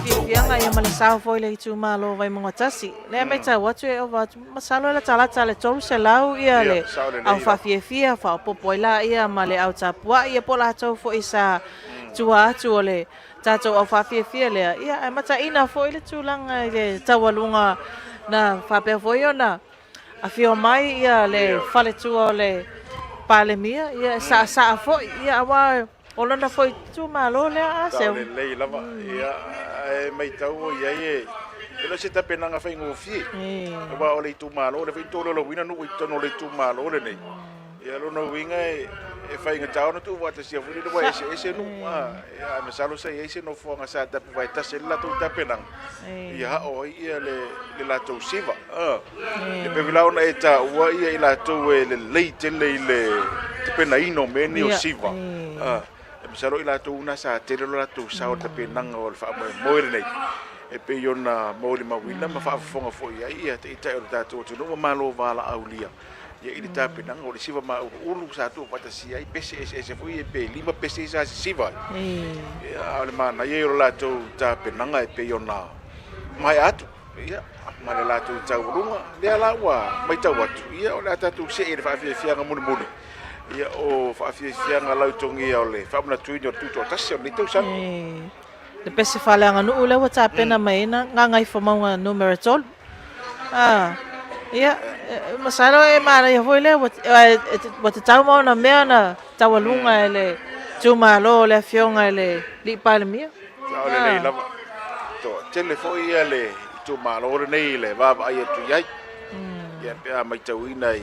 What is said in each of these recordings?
Fiafiaga ia ma le sao foi le itumalo o Vaimauga 1. Lea matau atu e ova atu, masalo e latalata le 300 ia le au faafiafia faaopoopo ai laia ma le au tapuai ia po o latou foi sa tua atu o le tatou au faafiafia lea. Ia ae mataina foi le tulaga i le taualuga na faapea foi ona afio mai ia le faletua o le Palemia, ia e saasaa foi, ia aua o lona foi itumalo lea a Sao lelei lava, ia ae maitau o i ai e le o se tapenaga faigofie, aua o le itumalo lea foi na tolaulauina nuu i totonu o le itumalo lenei. Ia lona uiga e faigata ona tuufaatasia foi lele ua eseese nuu a, ae masalo sa i ai se nofoaga sa tapuvaetasi ai le latou tapenaga ia hao ai ia le latou siva. E pei foi la ona e taua ia i latou e lelei tele i le tapenaina o mea nei o siva. E masalo i latou na sa tele lo latou sao i le tapenaga o le faamoemoe lenei e pei ona molimauina ma faafofoga foi i ai ia taitai o le tatou atunuu ma malo valaaulia ia i le tapenaga o le siva māuluulu sa tuufaatasia ai pese eseese foi ia pe 5 pese sa sisiva ai. Ia, a o le manaia ia o le latou tapenaga e pei ona maea atu ia ma le latou taualuga lea la ua matau atu ia o le a tatou see i le faafiafiaga mulimuli ia o faafiafiaga lautogia o le faamanatuina o le tutoatasi o lenei tausaga. Le pese faaleaganuu lea ua tapena mai ai na Gagaifomauga numera 3. Ah, ia, masalo e manaia foi lea ua, ua tatau ma ona mea na taualuga e le itumalo o le afioga i le Alii Palemia. Sao lelei lava. Toatele foi ia le itumalo lenei i le vaavaai atu i ai. Ia pe a matauina i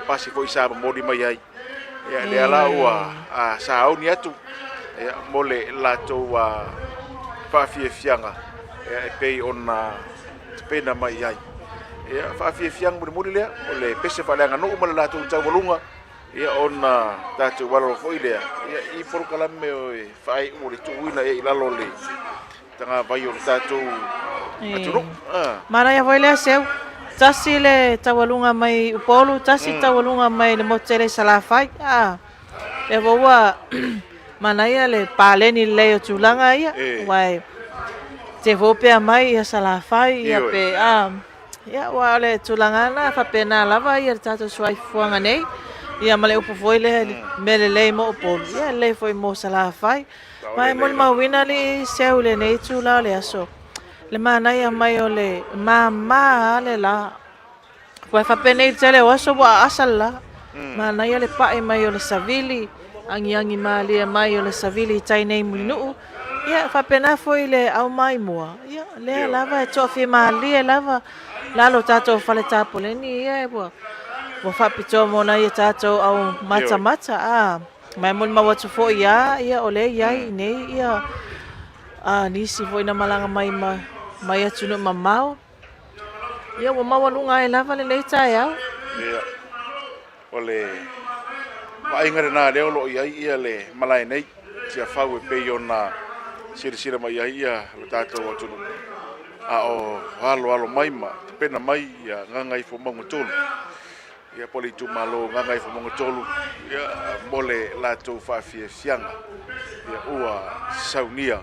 pasi foi sa momoli mai ai. Ia lea la ua sauni atu ia mo le latou faafiafiaga ia e pei ona tapena mai ai. Ia faafiafiaga mulimuli lea o le pese faaleaganuu ma le latou taualuga ia ona tatou alalo foi lea ia i polokalame e faaiu o le tuuina i lalo o le tagavai o le tatou atunuu. Manaia foi lea Seu, tasi le taualuga mai Upolu, tasi taualuga mai le motu tele i Salafai. A, lea foi ua manaia le paleni lelei o tulaga ia, aua e te foi pea mai ia Salafai ia pe, a, ia aua o le tulaga lava lena, e faapena lava ia le tatou soifuaga nei, ia ma le upu foi lea, mea lelei mo Upolu, ia e lelei foi mo Salafai. Ma e molimauina alii Seu i lenei itula o le aso, le manaia mai o le māmā a le lā. Ua e faapenei i le tele o aso ua aasa le lā. Manaia le pae mai o le savili, agiagi malie mai o le savili i tai nei Mulinuu. Ia, e faapena foi i le aumaimua, ia, lea lava e toafimalie lava lalo o tatou fale tapoleni, ia, ua faapitoa mo nai a tatou au matamata. A. Ma e molimau atu foi ia, ia o lea e i ai i inei ia a nisi foi na malaga mai ma mai atunuu mamao. Ia ua maualuga ai lava lenei taeao. Ia, o le vaaiga lena lea o lo o i ai ia le malae nei, Tiafau e pei ona silasila mai ai ia lo tatou atunuu. A o aloalo mai ma tapena mai ia Gagaifomauga 3. Ia po o le itumalo o Gagaifomauga 3 ia, mo le latou faafiafiaga ia, ua saunia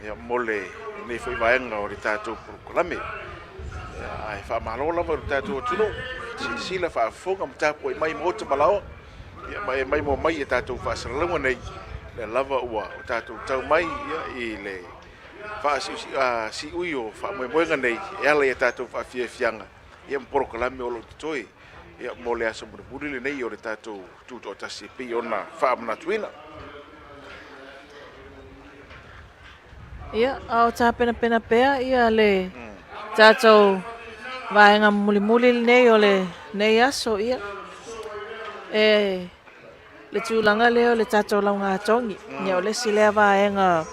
ia, mo lenei foi vaega o le tatou polokalame. Ia, ae faamalo lava i lo tatou atunuu, silasila faafofoga ma tapuai mai maota ma laoa, ia, ma e maimoa mai i tatou faasalalauga nei, lea lava ua o tatou tau mai ia, i le faasiui o faamoemoega nei e ala i a tatou faafiafiaga ia ma polokalame o lo o totoe ia mo le aso mulimuli lenei o le tatou tutoatasi e pei ona faamanatuina. Ia, a o tapenapena pea ia le tatou vaega mulimuli lenei o lenei aso, ia, e le tulaga lea o le tatou laugatogi. Ia, o le isi lea vaega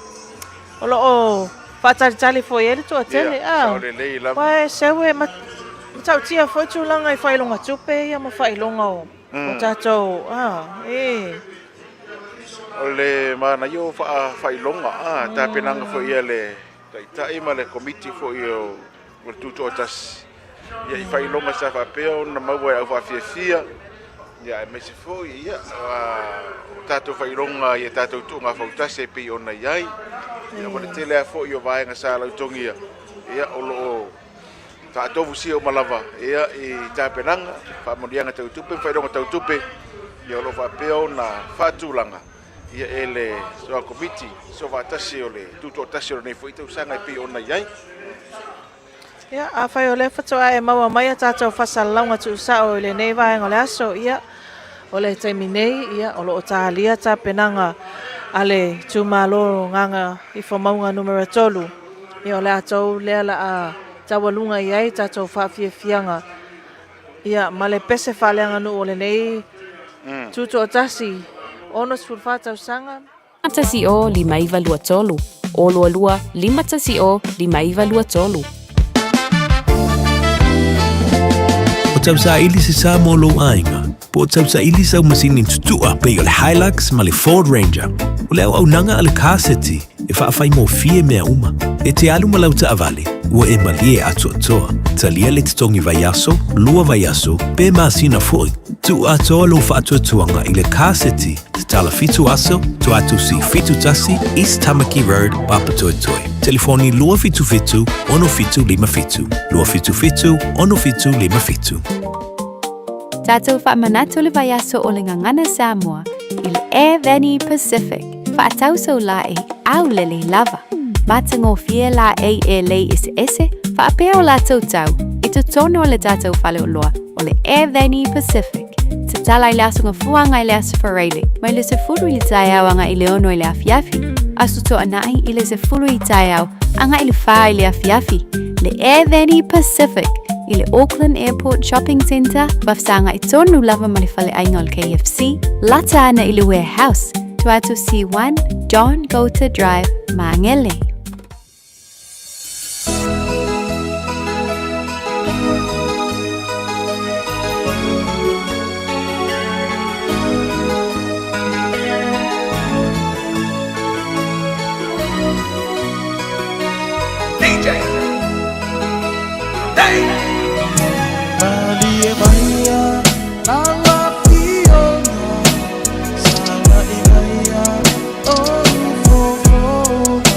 o lo o faatalitali foi i ai le toatele. Ia, sao lelei lava. Aua e seu e matautia foi tulaga i faailoga tupe ia ma faailoga o tatou, e. O le manaia o faailoga, tapenaga foi a le Taitai ma le Komiti foi o le Tutoatasi, ia i faailoga sa faapea ona maua e au faafiafia, ia aemaise foi ia o tatou faailoga i a tatou tuuga fautasi e pei ona i ai. Ia ma le tele lava foi o vaega sa lautogia, ia o lo o faatofusia uma lava ia i tapenaga, faamanuiaga tau tupe ma faailoga tau tupe, ia o lo o faapea ona faatulaga ia e le Soa Komiti Soofaatasi o le Tutoatasi o lenei foi tausaga e pei ona i ai. Ia, afai o lea faatoa e maua mai a tatou faasalalauga tuusao i lenei vaega o le aso, ia, o le taimi nei, ia, o lo o talia tapenaga a le itumalo Gagaifomauga Numera 3. Ia, o le a tou lea la a taualuga i ai tatou faafiafiaga, ia, ma le pese faaleaganuu o lenei tutoatasi 64 tausaga. 10 5923 022 510 5923. O tausaili se sa mo lou aiga, po o tausaili sau masini tutua pei o le Hilux ma le Ford Ranger. O le auaunaga a le Car City e faafaigofie mea uma. E te alu ma lau taavale, ua e malie atoatoa. Talia le totogi vaiaso, lua vaiaso, pe masina foi. Tuu atoa lou faatuatuaga i le Car City, tatala 7 aso, Tuatusi 71, East Tamaki Road, Papatoetoe. Telefoni 277 6757, 277 6757. Tatou faamanatu le vaiaso o le Gagana Samoa i le Air Pacific. Faatau sau laei aulelei lava. Matagofie laei e lei eseese faapea o latou tau i totonu o le tatou faleoloa o le Air Pacific. Tatala i le Aso Gafua agai i le Aso Faraile, mai le 10 i le taeao agai i le 6 i le afiafi, Aso Toonai i le 10 i taeao agai i le 4 i le afiafi. Le Air Pacific i le Auckland Airport Shopping Centre, faafesagai tonu lava ma le faleaiga o le KFC, lata ana i le Warehouse, tua atu C1, John Goulter Drive, Magele. Malie maia na lapioga Saga i maia o ufofoga.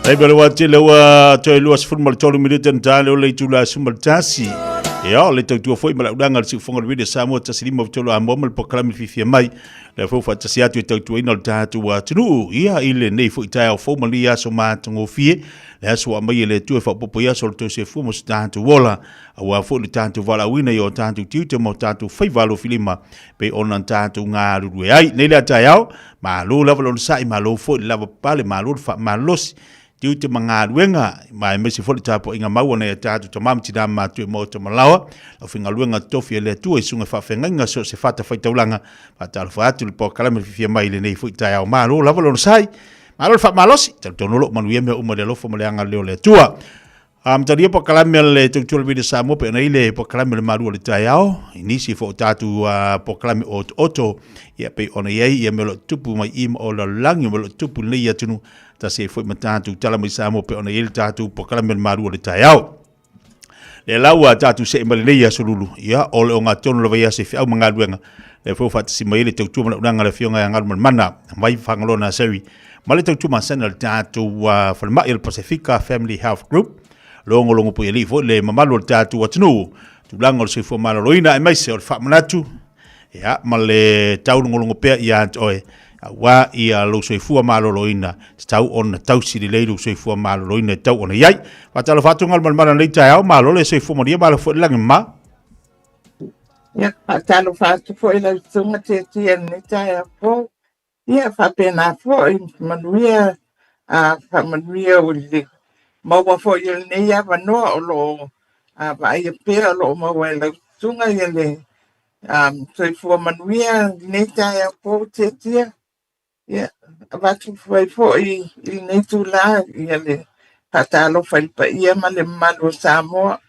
Taimi o le wā tele ua toe 23 minute na tāle o le itula 11. Ia, o le tautua foi ma le aulaga le siufoga o le Radio Samoa 153 Amoa ma le polokalame fiafia mai. Le foi faatasi atu e tautuaina o le tatou atunuu. Ia, i lenei foi taeao fou ma lenei aso matagofie. Le aso ua aumai e le Atua e faaopoopo i aso o le tou soifua ma so tatou ola. Aua foi le tatou valaauina i o tatou tiute ma o tatou faiva alofilima pei ona tatou galulue ai. Nei lea taeao, malo lava le onosai, malo foi le lava papale, malo le faamalosi, tiute ma galuega, ma aemaise foi le tapuaiga mau a nai a tatou tama ma tina matua i maota ma laoa, le aufaigaluega totofi a le Atua i susuga i faafeagaiga so o se fatafaitaulaga. Faatalofa atu le polokalame fiafia mai i lenei foi taeao. Malo lava le onosai, malo le faamalosi, talitonu o lo o manuia mea uma i le alofa ma le agalelei o le Atua. Amatalia polokalame a le Tautua le Radio Samoa pe ona i le polokalame o le malu o le taeao, i nisi foi o tatou polokalame otooto, ia pei ona i ai ia mea o lo o tutupu mai i ma o lalolagi, mea o lo o tutupu i lenei atunuu, tasi ai foi ma tatou tala mai Samoa pei ona i ai le tatou polokalame o le malu o le taeao. Lea la ua tatou see mai lenei aso lulu, ia o le ogatotonu lava ia se feau ma galuega, lea foi ua faatasi mai ai le tautua ma le auaunaga a le Afioga ia Galumalemana mai Fagaloa Naseri, ma le tautua masani a le tatou falemai o le Pasefika Family Health Group, logologo puialii foi le mamalu o le tatou atunuu, tulaga o le soifua maloloina aemaise o le faamanatu ia, ma le taulogologo pea ia te oe aua ia lou soifua maloloina, tatau ona tausi lelei lou soifua maloloina e tatau ona i ai. Faatalofa atu Galumalemana i lenei taeao, malo le soifua manuia, malo foi le lagi mama. Ia, faatalofa atu foi lau susuga Tiatia i lenei taeao fou. Ia faapena foi manuia a faamanuia o le maua foi o lenei avanoa o lo o vaaia pea o lo o maua e lau susuga ia le soifua manuia lenei taeao fou Tiatia. Ia avatu ai foi i lenei itula ia le faatalofa i le paia ma le mamalu o Samoa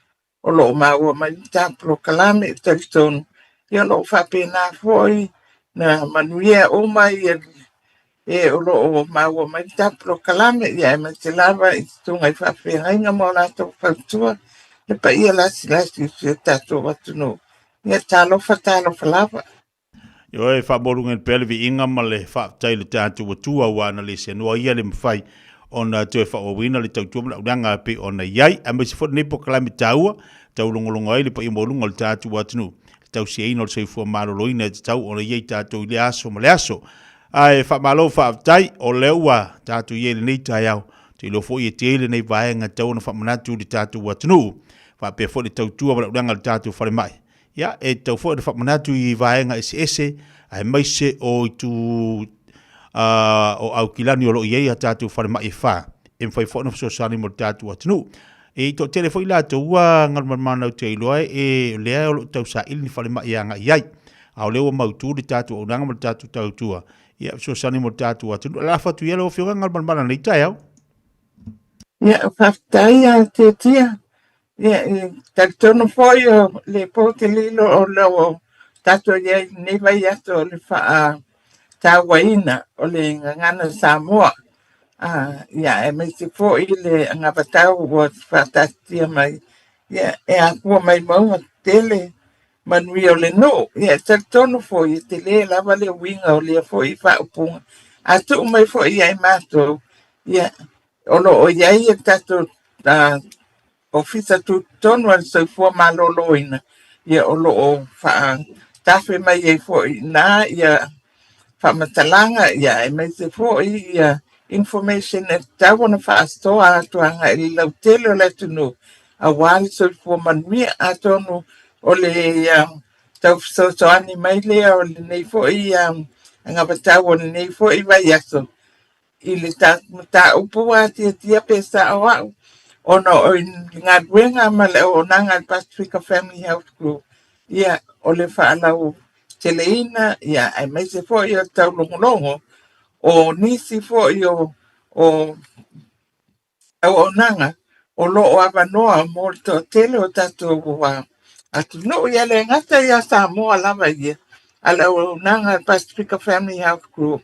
o lo o maua mai le ta polokalame e talitonu ia o lo o faapena foi na manuia uma ia e o lo o maua mai le ta polokalame ia aemaise lava i susuga i faafeagaiga ma o latou fautua le paia lasilasi o si o tatou atunuu. Ia talofa talofa lava. Ioe, e faamaualuga pea le viiga ma le faafetai i le tatou Atua aua ana le seanoa ia le mafai ona toe faaauauina le tautua ma le auaunaga e pei ona i ai, aemaise foi lenei polokalame taua e taulogologo ai le paia maualuga o le tatou atunuu, le tausiaina o le soifua maloloina e tatau ona i ai tatou i lea aso ma le aso. Ae faamalo faafetai, o lea ua tatou i ai i lenei taeao, ou te iloa foi e tele nei vaega e tatau ona faamanatu i le tatou atunuu, faapea foi le tautua ma le auaunaga a le tatou falemai. Ia, e tatau foi ona faamanatu i vaega eseese aemaise o itu o Aukilani o lo o i ai a tatou falemai e fa, e mafai foi ona fesoasoani mo le tatou atunuu. E toatele foi latou ua galumalemana ou te iloa e o lea o lo o tausaili ni falemai e agai i ai. A o lea ua mautu le tatou auaunaga ma le tatou tautua, ia fesoasoani mo le tatou atunuu. O le a lafo atu ia lau Afioga Galumalemana i lenei taeao. Ia, faafetai a Tiatia. Ia, e talitonu foi o le po te lilo o lo o tatou i ai i lenei vaiaso o le faatauaina o le gagana Samoa. Ia, aemaise foi le anavatau ua faataatitia mai, ia, e afua mai mauga tetele manuia o le nuu. Ia, e talitonu foi e tele lava le uiga o lea foi faaupuga. A tuu mai foi ia i matou, ia, O lo o i ai le tatou Ofisa Tutotonu a le Soifua Maloloina, ia o lo o faatafe mai ai foi i ina ia faamatalaga, ia aemaise foi ia information e tatau ona faasoa atu agai i le lautele o le atunuu aua le soifua manuia. Atonu o le tau fesoasoani mai lea o lenei foi anavatau o lenei foi vaiaso i le mataupu ua tiatia pe sao au ona o le galuega ma le auaunaga a le Pasefika Family Health Group, ia, o le faalauteleina, ia, aemaise foi o le taulogologo o nisi foi o auaunaga o lo o avanoa mo le toatele o tatou atunuu. Ia le gata ia Samoa lava ia, a le auaunaga a le Pasefika Family Health Group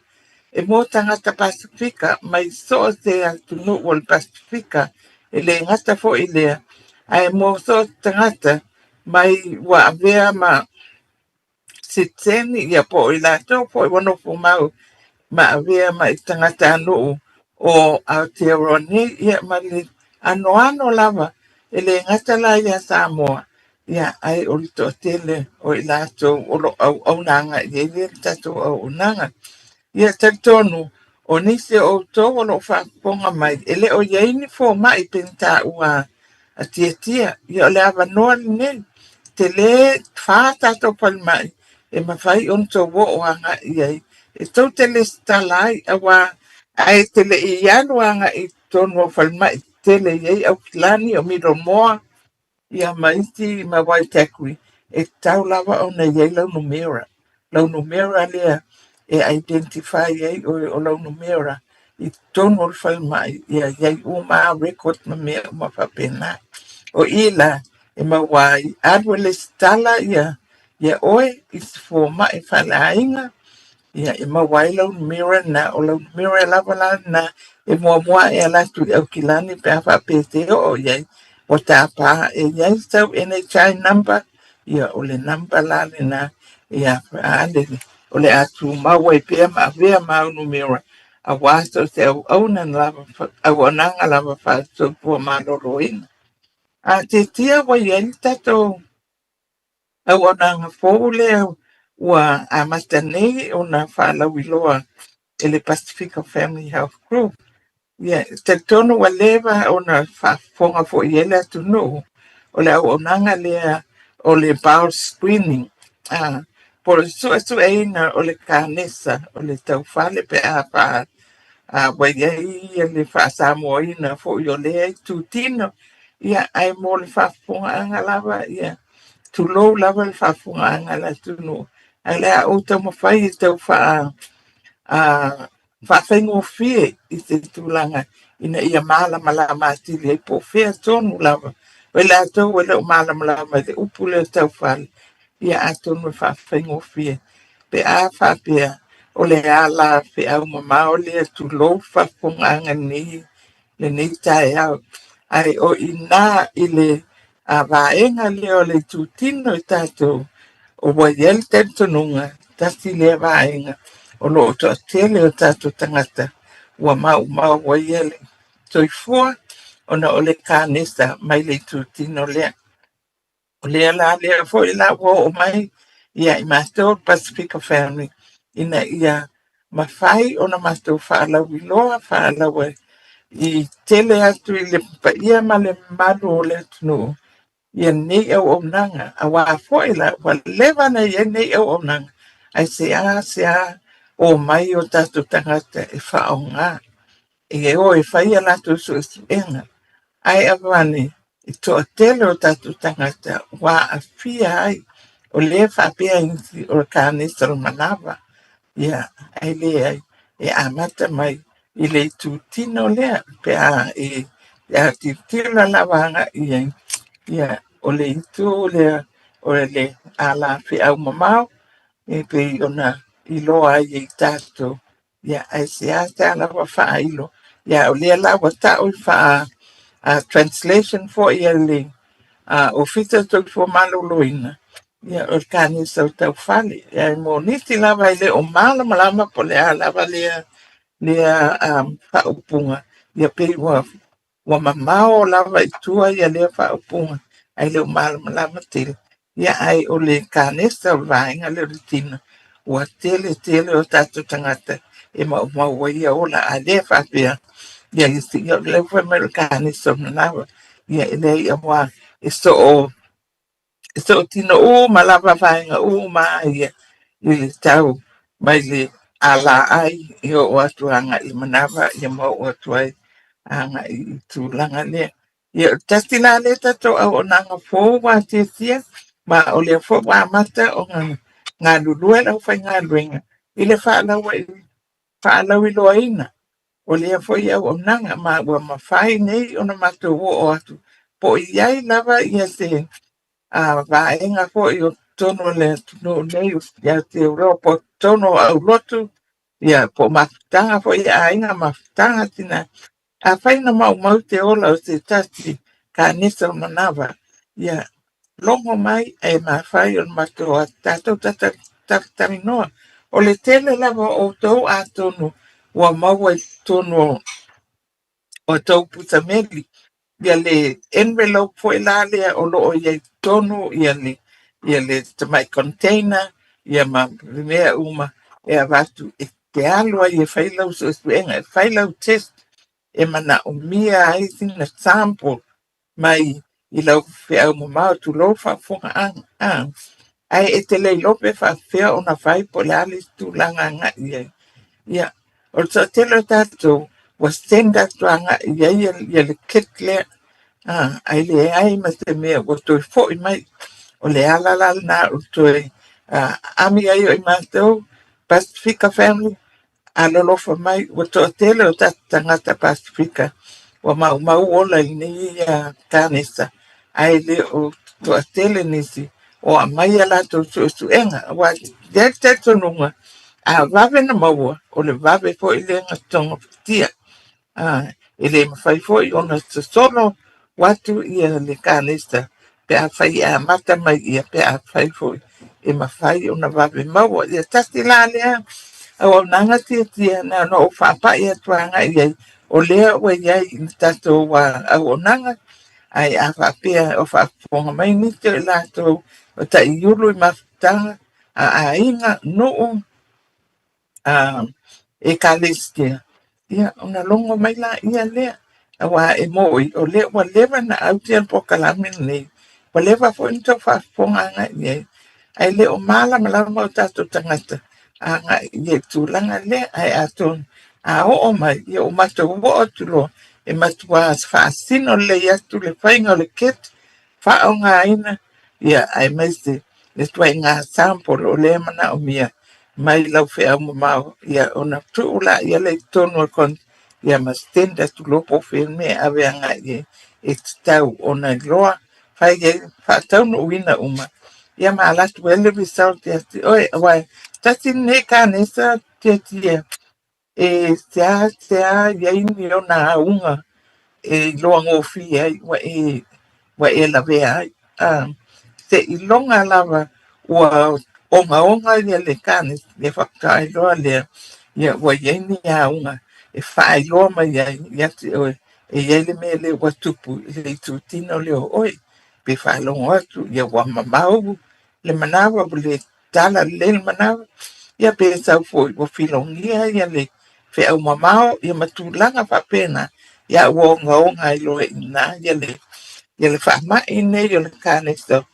e mo tagata Pasefika mai so o se atunuu o le Pasefika, e le gata foi i lea, ae mo so o se tagata mai ua avea ma sitiseni, ia po o i latou foi ua nofo mau ma avea mai tagatanuu o Aotearoa nei, ia ma le anoano lava e le gata la iā Samoa, ia ae o le toatele o i latou o lo o auauna agai i ai le tatou auaunaga. Ia talitonu o nisi o outou o lo o faafofoga mai e le o i ai ni fomai pei ona taua a Tiatia. Ia o le avanoa lenei, tele fa tatou falemai e mafai ona tou oo agai i ai e tou te lesitala ai aua ae te le i alu agai i totonu o falemai tetele e i ai Aukilani, o Middlemore, ia ma isi ma Waitakere, e tatau lava ona i ai lau numera. Lau numera lea e identify ai oe o lau numera i totonu o le falemai, ia i ai uma lava record ma mea uma faapena. O i la e maua ai, alu e lesitala ia ia oe i se fomai faaleaiga, ia e maua ai lau numera lena, o lau numera lava la lena e muamua ae ala atu i Aukilani pe a faapea e te oo i ai, ua tapa e i ai sau NHI number, ia o le number la lena ia o le a tumau ai pea ma avea ma au numera aua so o se auauna lava, auaunaga lava faale-soifua maloloina. A tiatia ua i ai le tatou auaunaga fou lea ua amata nei ona faalauiloa e le Pasifika Family Health Group. Ia, e talitonu ua leva ona faafofoga foi i ai le atunuu o le auaunaga lea o le bowel screening, po o le suesueina o le kanesa o le taufale pe a faa ua i ai le faasamoaina foi o lea itutino. Ia, ae mo le faafofogaaga lava, ia, tulou lava le faafofogaaga a le atunuu, ae o le a ou taumafai e tau faafaigofie i se tulaga ina ia malamalama atili ai po o fea tonu lava. O i latou e le o malamalama i le upu lea o taufale, ia atonu e faafaigofie pe a faapea o le ala feau mamao lea tulou faafofogaaga i lenei taeao. Ae o i ina i le vaega lea o le itutino i tatou, ua i ai le talitonuga, tasi lea vaega o lo o toatele o tatou tagata ua maumau ai le soifua ona o le kanesa mai le itutino lea. O lea la lea foi la ua oo mai ia i matou le Pasifika Family ina ia mafai ona matou faalauiloa faalaua i tele atu i le paia ma le mamalu o le atunuu ia nei auaunaga aua foi la ua leva ona i ai nei auaunaga ae seasea omai o tatou tagata e faaaoga e o e fai a latou suesuega. Ae avane e toatele o tatou tagata ua aafia ai, o lea faapea isi o le kanesa o le manava, ia, ae leai, e amata mai i le itutino lea pe a e pe a tilotilo lava agai i ai, ia, o le itu lea o le alafeau mamao e pei ona iloa ai e tatou. Ia, ae seasea lava faailo. Ia, o lea la ua tau i faa translation foi a le Ofisa o Soifua Maloloina, ia, o le kanesa o taufale. Ae mo nisi lava e le o malamalama po o le a lava lea faaupuga, ia pei ua Ua mamao lava i tua ia lea faaupuga ae le o malamalama tele. Ia ae o le kanesa o le vaega lea o le tino, ua tele tele o tatou tagata e maumau ai ia ola. A le faapea, ia isi, ia o lea ua fai mai o le kanesa o le manava. Ia e leai aua e soo E sootino uma lava vaega uma ia i le tau mai le alaai e oo atu agai i le manava ia ma oo atu ai agai i tulaga lea. Ia o le tasi la lea tatou auaunaga fou ua tiatia ma o lea foi ua amata ona galulue le aufaigaluega i le faalauiloaina o lea foi auaunaga ma ua mafai nei ona matou oo atu po o i ai lava ia se vaega foi o totonu o le atunuu nei ia te Europe o totonu o aulotu ia po o mafutaga foi a aiga mafutaga tina. Afai na maumau te ola o se tasi kanesa o manava, ia logo mai e mafai ona matou tatou talatalanoa. O le tele lava o outou atonu ua maua i totonu o o tou pusameli. Ia le envelope foi la lea o lo o i ai totonu ia le, ia le tamai container ia ma mea uma e avatu e te alu ai e fai lau suesuega, e fai lau test e manaomia ai sina sample mai i lau feau mamao tulou le faafofogaaga. Ae e te le iloa pe faapefea ona fai po o le a le isi tulaga agai i ai. Ia, o le toatele o tatou ua send atu agai i ai ia le kit lea, ae leai ma se mea ua toe foi mai. O le ala la lena o le toe aami ai o i matou, Pasifika family, alolofa mai, ua toatele o tatou tagata Pasifika ua maumau ola i lenei kanesa, ae le o toatele nisi o aumai a latou suesuega. Aua e i ai le talitonuga, a vave na maua, o le vave foi lea na togafitia. E le mafai foi ona sosolo atu ia le kanesa pe afai e amata mai ia, pe afai foi e mafai ona vave maua. Ia tasi la lea auaunaga tiatia na ona ou faapai atu agai i ai, o lea ua i ai i le tatou auaunaga, ae a faapea o faafofoga mai nisi o i latou o taiulu i mafutaga a aiga, nuu, ekalesia, ia ona logo mai laia lea, aua e moni o lea ua leva ona ausia le polokalame lenei, ua leva foi ona tau faafofoga agai i ai, ae le o malamalama o tatou tagata agai i le tulaga lea. Ae atonu a oo mai, ia ua matou oo atu loa e matua faasino lelei atu le faiga o le kit faaaogaina, ia aemaise le ituaiga sample o lea e manaomia mai lau feau mamao, ia ona tuu laia lea i totonu o le ia ma send atu loa po o fea le mea e ave agai i ai e tatau ona iloa fai ai faataunuuina uma ia ma alu atu ai le result ia te oe. Aua tasi lenei kanesa tiatia e seasea i ai ni ona auga e iloa gofie ai ua e lavea ai. Seiloga lava ua ogaoga ia le kanesa ia faatoa iloa lea ia ua i ai ni auga e faailoa mai ai ia te oe e i ai le mea lea ua tupu i le itutino lea o oe. Pe faalogo atu ia ua mamao le manawa ua le tala lelei le manawa, ia pe sau foi ua filogia ia le feau mamao ia ma tulaga faapena, ia ua ogaoga ai loa i ina ia le, ia le faamai nei o le kanesa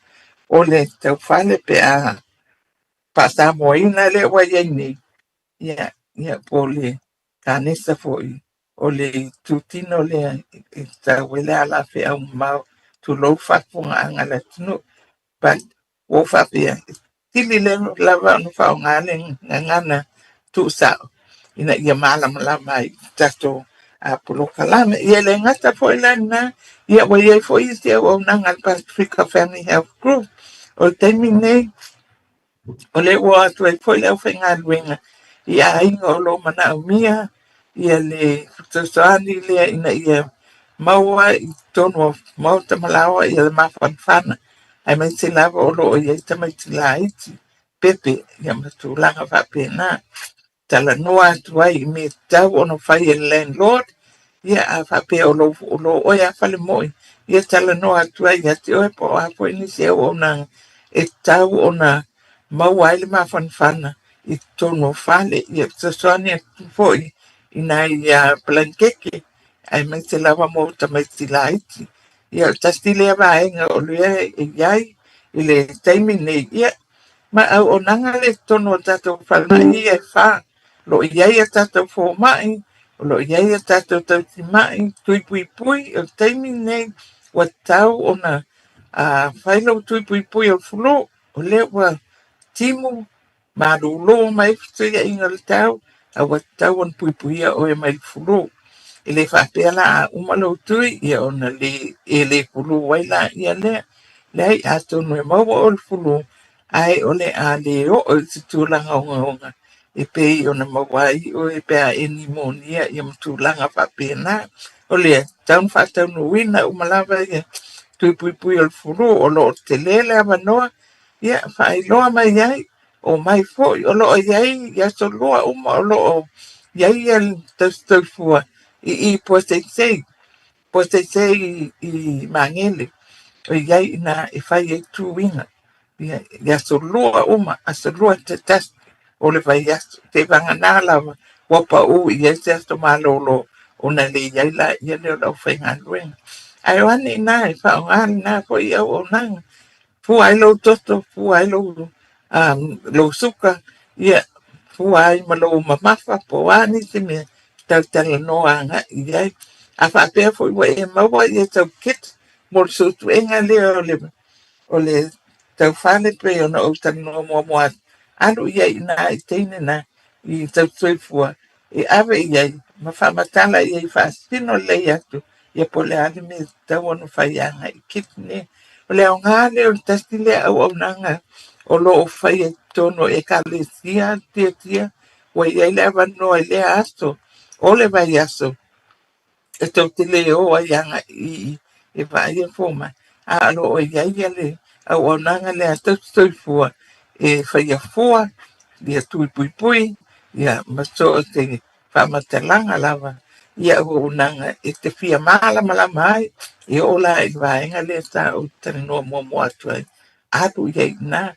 o le taufale pe a faasamoaina lea ua i ai nei, ia, ia po o le kanesa foi o le itutino lea e tatau ai le ala feau mamao, tulou faafofogaaga a le atunuu. But ua ou faapea, e sili lava ona faaaoga le gagana tuusao ina ia malamalama ai i tatou polokalame. Ia e le gata foi la i lena, ia ua i ai foi isi auaunaga a le Pasifika Family Health Group. O le taimi lenei, o lea ua o atu ai foi le aufaigaluega i aiga o lo o manaomia ia le fesoasoani lea ina ia maua i totonu o maota ma laoa ia le mafanafana, aemaise lava o lo o i ai tamaiti laiti, pepe ia ma tulaga faapena. Talanoa atu ai i mea tatau ona fai e le landlord, ia a faapea o lou o lo oe a fale moi, ia talanoa atu ai ia te oe po o a foi nisi auaunaga e tatau ona maua ai le mafanafana i totonu o fale. Ia fesoasoani atu foi i nai palankeke aemaise lava mo tamaiti laiti. Ia o le tasi lea vaega o lea e i ai i le taimi nei, ia ma auaunaga lea i totonu o tatou falemai ia e fa. O lo o i ai a tatou fomai, o lo o i ai a tatou tausimai, tui puipui. O le taimi lenei ua tatau ona fai lou tui puipui o le flu, o lea ua timu malūlū mai fesuiaiga o le tau, a ua tatau ona puipuia oe mai le flu. E le faapea la a uma lou tui, ia ona le, e le flu ai laia lea. Leai, atonu e maua oe i le flu, ae o le a le oo i se tulaga ogaoga e pei ona maua ai oe pe a e nimonia ia ma tulaga faapena. O lea, e tatau ona faataunuuina uma lava ia tui puipui o le flu, o lo o tele le avanoa, ia faailoa mai ai, omai foi, o lo o i ai i aso lua uma o lo o i ai ia le tausi soifua i i Puaseisei, Puaseisei i Magele, o i ai inā e fai ai tuiga ia i aso lua uma, aso lua se tasi o le vaiaso, seiavagana lava ua pau i ai se aso malolo ona le i ai laia lea o le aufaigaluega. Ae o ane i ina e faaaoga lena foi auaunaga, fua ai lou toto, fua ai lou suka, ia fua ai ma lou mamafa po o a nisi mea talatalanoa agai i ai. A faapea foi ua e maua ia sau kit mo le suesuega lea o le taufale pei ona ou talanoa muamua atu, alu i ai i ina i teine na i tausisoifua e ave i ai ma faamatala i ai faasino lelei atu ia po o le a le mea e tatau ona fai agai i kit nei. O le aoga lea o le tasi lea auaunaga o lo o faia i totonu o Ekalesia Tiatia ua i ai le avanoa i lea aso o le vaiaso e tou te le o ai agai i i e vaai le fomai, a o lo o i ai le auaunaga lea a tausisoifua e faia fua, ia tui puipui, ia ma so o se faamatalaga lava i auaunaga e te fia malamalama ai, e oo la i le vaega lea sa ou talanoa muamua atu ai, alu i ai i ina.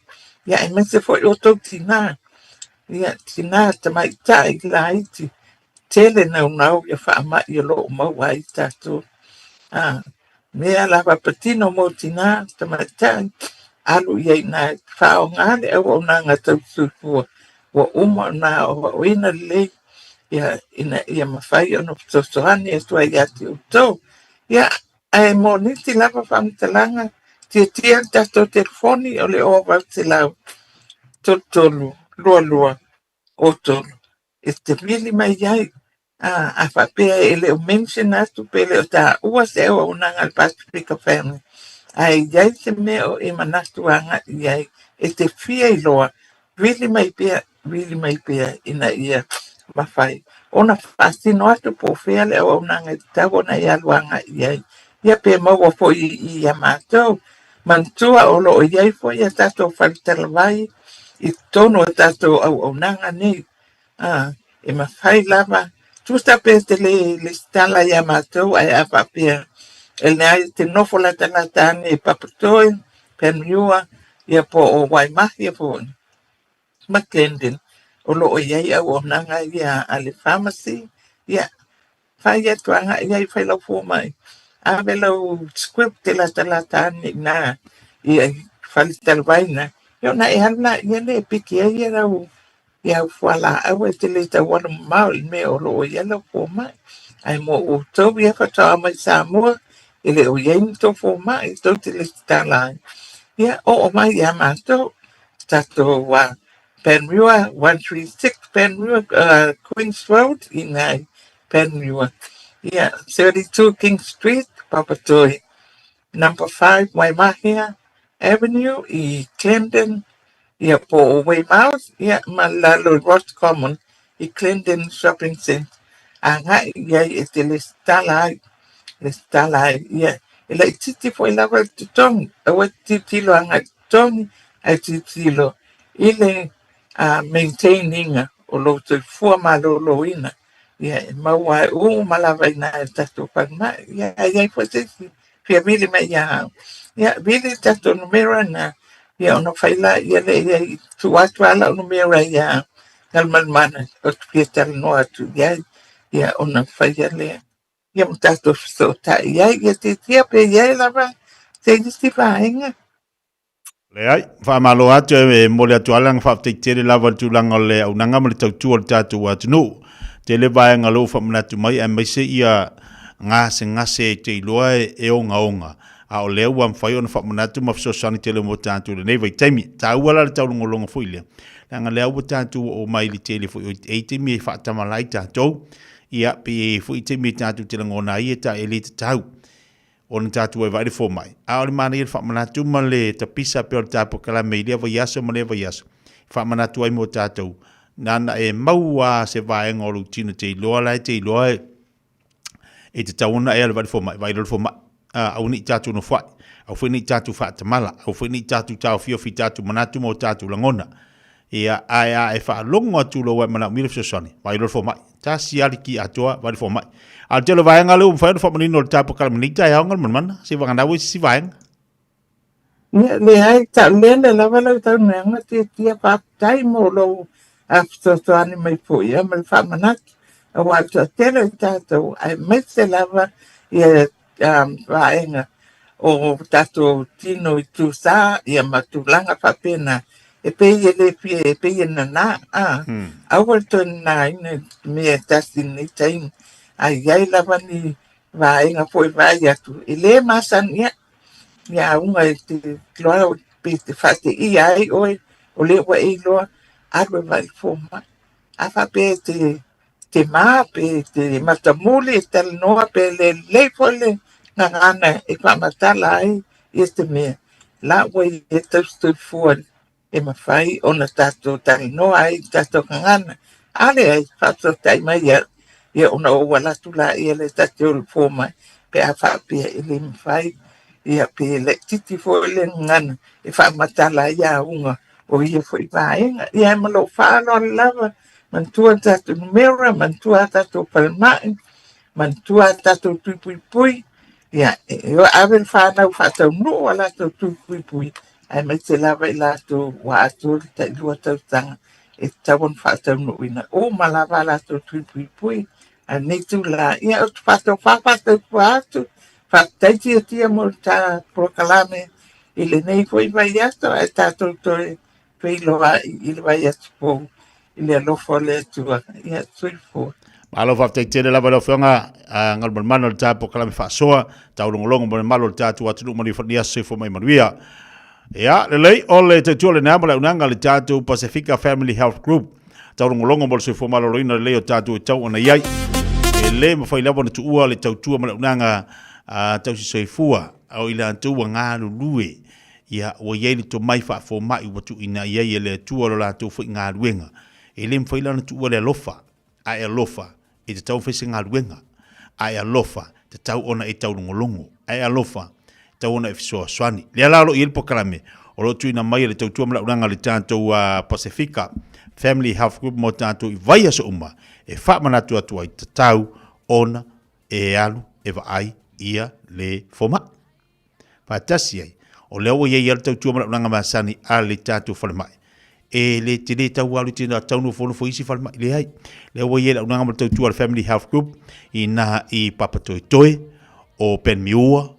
Ia aemaise foi o outou tinā, ia tinā tamaitai laiti, tele naunau ia faamai o lo o maua ai tatou. A mea lava patino mo tinā tamaitai, alu i ai i ina e faaaoga le auaunaga tausisoifua ua uma ona aoaoina lelei ia ina ia mafai ona fesoasoani atu ai ia te outou. Ia, ae mo nisi lava faamatalaga, tiatia le tatou telefoni o le 0800 33 22 03 e te vili mai ai. A faapea e le o mention atu pe le o taua se auaunaga a le Pasifika Family, ae i ai se mea o e manatu agai i ai e te fia iloa, vili mai pea, vili mai pea ina ia mafai ona faasino atu po o fea le auaunaga e tatau ona e alu agai i ai. Ia pe maua foi i i ia matou. Manatua o lo o i ai foi a tatou faletalavai i totonu o tatou auaunaga nei. A, e mafai lava, tusa pe te le lesitala ia matou ae a faapea e leai te nofo latalata ane i Papatoe, Panmure, ia po o Waimahia foi ma Glendon, o lo o i ai auaunaga ia a le pharmacy, ia Fai atu agai i ai, fai lau fomai, ave lau script e latalata ane i ina i faletalavai ina, ia ona e alu laia lea e piki ai lau au fualaau e te le tau alu mamao i le mea o lo o i ai lau fomai. Ae mo outou ia faatoa mai Samoa, e le o i ai ni tou fomai tou te lesitala ai, ia oo mai ia matou, tatou Panmure, 136 Panmure, Queen's Road, i ina i Panmure. Ia, 32 King Street, Papatoe. Number 5 Waimahia Avenue i Clendon, ia po o Weymouth, ia ma lalo i Roscommon i Clendon Shopping Centre. Agai i ai e te lesitala ai, lesitala ai. Ia, e laitiiti foi lava le totogi, aua e te tilotilo agai i le totogi, ae tilotilo i le maintain ina o lou soifua maloloina, ia e maua ai uma lava i ina i le tatou falemai. Ia a i ai foi se isi fia vili mai ia au, ia vili le tatou numera lena, ia ona fai laia lea i ai, tuu atu lava lau numera ia Galumalemana ou te fia talanoa atu i ai, ia ona faia lea. Ia ma tatou fesootai ai, ia tiatia pe i ai lava se isi vaega. Leai, faamalo atu e momoli atu lava le agaga faafetai tele lava i le tulaga o le auaunaga ma le tautua o le tatou atunuu. Tele vaega o lea ua faamanatu mai aemaise ia gasegase e te iloa e ogaoga, a o lea ua mafai ona faamanatu ma fesoasoani tele mo tatou i lenei vaitaimi. E taua la le taulogologo foi lea, leaga lea ua tatou oo mai i le tele foi o e i ai taimi e faatamala ai tatou, ia pe i ai foi taimi e tatou te lagona ai e le tatau. ona tatou vaevae le fomai. A o le manaia le faamanatu ma le tapisa pea o le ta polokalame i lea vaiaso ma lea vaiaso, e faamanatu ai mo tatou, nana e maua a se vaega o lou tino te iloa la e te iloa e, e tatau ona e alu vaai le fomai, vaai loa le fomai. A, aua ne i tatou nofoai, aua foi ne i tatou faatamala, aua foi ne i tatou taofiofi i tatou manatu ma o tatou lagona. Ia, ae a e faalogo atu loa ua e manaomia le fesoasoani, vaai loa le fomai. Tasi lava le ki atoa, vaai le fomai. A o le tele o vaega lea ua mafai ona faamanino e le ta polokalame nei taeao Galumalemana, seivagana ua i se isi vaega. Ia, leai, taulele lava lau saunoaga Tiatia, faafetai mo lou fesoasoani mai foi ia ma le faamanatu, aua o le toatele o tatou aemaise lava ia vaega o tatou tino i tusa ia ma tulaga faapena, e pei e le fia, e pei e nana, aua le toe nanaina i le mea e tasi i lenei taimi, a i ai lava ni vaega foi e vaai atu, e le masani ia, ia auga e te iloa pe te faateia ai oe, o lea ua e iloa, alu e vaai i le fomai. A faapea e te te mā pe te matamuli e talanoa pe le lelei foi le gagana e faamatala ai ia te mea, la ua ia tausisoifua e mafai ona tatou talanoa ai i tatou gagana. A leai, faafesootai mai ia, ia ona ou alu atu laia lea ta te o i le fomai pe a faapea e le mafai ia pe laitiiti foi le gagana e faamatala ai auga o ia foi vaega. Ia ma lou faaaloalo lava, manatua tatou numera, manatua a tatou falemai, manatua a tatou tui puipui, ia e ave le fanau faataunuu a latou tui puipui, aemaise lava i latou ua atoa le tailua tausaga e tatau ona faataunuuina uma lava a latou tui puipui. A lenei itula, ia ou te faatofa faatautua atu, faafetai Tiatia mo le ta polokalame i lenei foi vaiaso, ae tatou toe feiloai i le vaiaso fou i le alofa o le Atua. Ia, soifua. Malo faafetai tele lava i lau Afioga Galumalemana o le ta polokalame faasoa, taulogologo ma le mamalu o le tatou atunuu manuia foi lenei aso soifua mai manuia. Ia, lelei, o le tautua lena ma le auaunaga a le tatou Pasefika Family Health Group. Taulogologo mo le soifua maloloina lelei o tatou e tau ona i ai. E le mafai lava ona tuua le tautua ma le auaunaga tausi soifua o i latou ua galulue Ia, ua i ai le tomai faafomai ua tuuina i ai e le Atua lo latou foi galuega. E le mafai la ona tuua le alofa, a e alofa, e tatau ona fai se galuega. A e alofa, e tatau ona e taulogologo. A e alofa, e tatau ona e fesoasoani. Lea la o lo o i ai le polokalame o lo o tuuina mai e le Tautua ma le Auaunaga a le tatou Pasefika Family Health Group mo tatou i vaiaso uma e faamanatu atu ai, tatau ona e alu e vaai ia le fomai. Faatasi ai, o lea ua i ai lava le tautua ma le auaunaga masani a le tatou falemai. E le tele tau alu i te tau nofonofo i isi falemai, leai. Lea ua i ai le auaunaga ma le tautua a le Family Health Group i ina i Papatoetoe, o Panmure,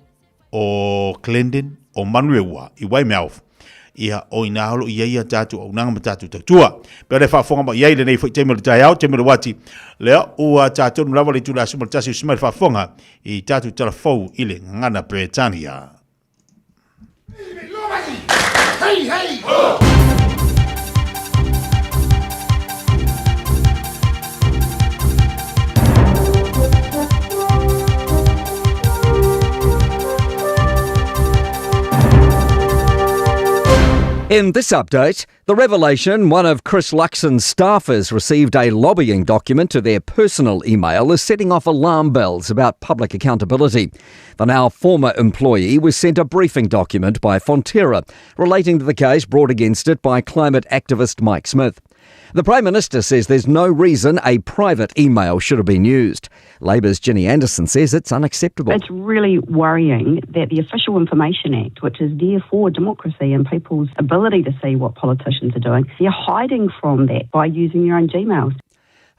o Clendon, o Manurewa i Weymouth. Ia, o ina o lo o i ai a tatou auaunaga ma tatou tautua. Pe o le faafofoga mai i ai lenei foi taimi o le taeao, taimi o le uati, lea ua tatou lava le itula e 11 usi mai le faafofoga i tatou tala fou i le gagana Peretania. Hey, hey, ho! In this update, the revelation one of Chris Luxon's staffers received a lobbying document to their personal email is setting off alarm bells about public accountability. The now former employee was sent a briefing document by Fonterra relating to the case brought against it by climate activist Mike Smith. The Prime Minister says there's no reason a private email should have been used. Labour's Ginny Andersen says it's unacceptable. It's really worrying that the Official Information Act, which is there for democracy and people's ability to see what politicians are doing, they're hiding from that by using their own Gmails.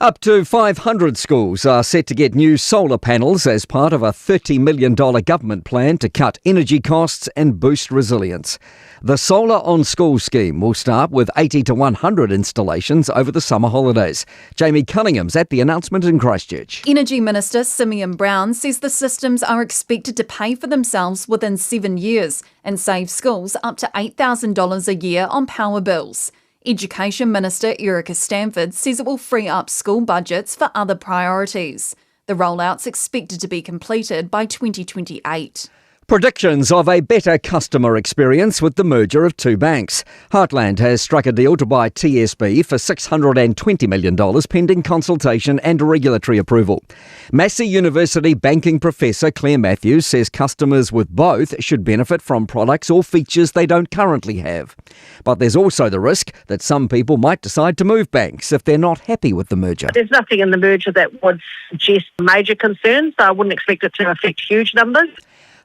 Up to 500 schools are set to get new solar panels as part of a $30 million government plan to cut energy costs and boost resilience. The Solar on School scheme will start with 80 to 100 installations over the summer holidays. Jamie Cunningham's at the announcement in Christchurch. Energy Minister Simeon Brown says the systems are expected to pay for themselves within 7 years and save schools up to $8,000 a year on power bills. Education Minister Erica Stanford says it will free up school budgets for other priorities. The rollout's expected to be completed by 2028. Predictions of a better customer experience with the merger of two banks. Heartland has struck a deal to buy TSB for $620 million pending consultation and regulatory approval. Massey University banking professor Claire Matthews says customers with both should benefit from products or features they don't currently have. But there's also the risk that some people might decide to move banks if they're not happy with the merger. There's nothing in the merger that would suggest major concerns, so I wouldn't expect it to affect huge numbers.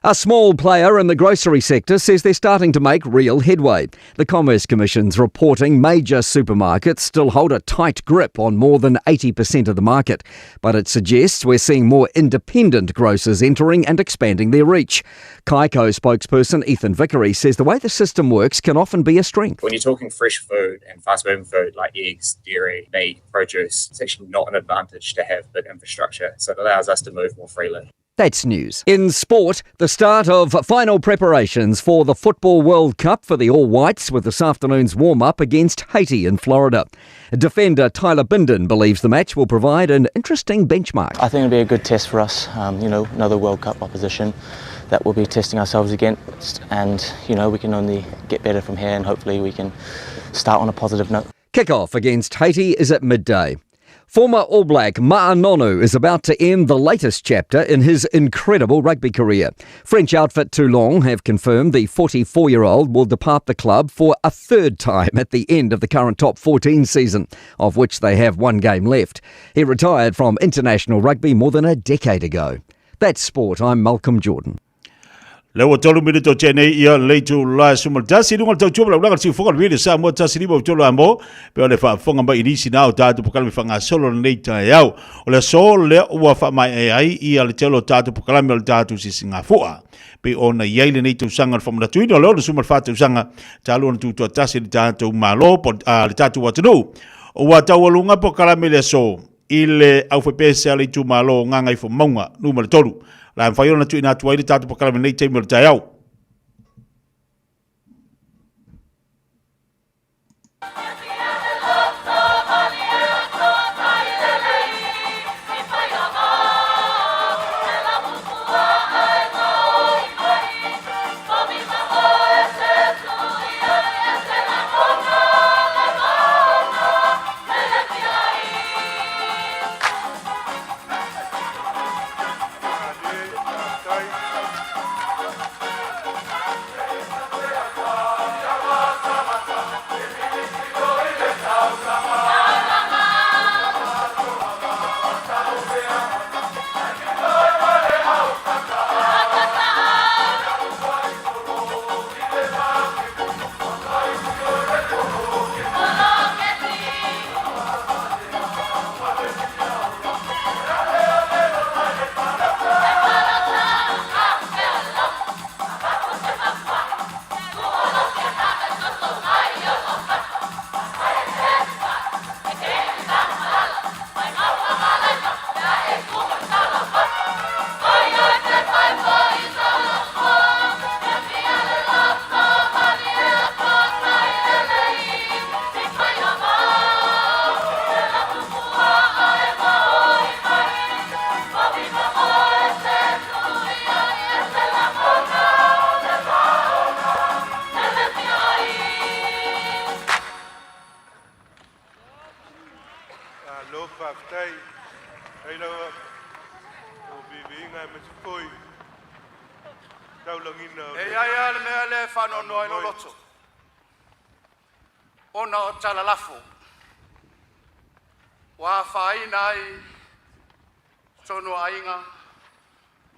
A small player in the grocery sector says they're starting to make real headway. The Commerce Commission's reporting major supermarkets still hold a tight grip on more than 80% of the market. But it suggests we're seeing more independent grocers entering and expanding their reach. Kaiko spokesperson Ethan Vickery says the way the system works can often be a strength. When you're talking fresh food and fast-moving food like eggs, dairy, meat, produce, it's actually not an advantage to have big infrastructure, so it allows us to move more freely. That's news. In sport, the start of final preparations for the Football World Cup for the All Whites with this afternoon's warm-up against Haiti in Florida. Defender Tyler Bindon believes the match will provide an interesting benchmark. I think it'll be a good test for us, you know, another World Cup opposition that we'll be testing ourselves against, and, you know, we can only get better from here and hopefully we can start on a positive note. Kickoff against Haiti is at midday. Former All Black Ma'a Nonu is about to end the latest chapter in his incredible rugby career. French outfit Toulon have confirmed the 44-year-old will depart the club for a third time at the end of the current top 14 season, of which they have one game left. He retired from international rugby more than a decade ago. That's sport. I'm Malcolm Jordan. Le ua tolu minute o tenei ia le itula e suma le tasi lunga le tautua ma laulaga le siufoga le vili Samoa 15 o tolu amo pe o le faafofoga mai i nisi na o tatou pokalame faagasolo lenei taeao. O le aso lea ua faamaea ai ia le tele o tatou pokalame o le tatou sisigafua. Pei ona i ai lenei tausaga o le faamanatuina o le 64 tausaga talu ona tutoatasi le tatou Malo po o le tatou atunuu. Ua taualuga pokalame i le aso i le aufaipese a le itumalo o Gagaifomauga Nu.3. La e mafai ona tuuina atu ai le tatou pokalame i lenei taimi o le taeao. Malo faafetai. Faafetai lava mo viiviiga aemaise foi taulagiina o E i ai lava le mea lea e faanoanoa ai lou loto, ona o tala lafo ua afaina ai totonu o aiga,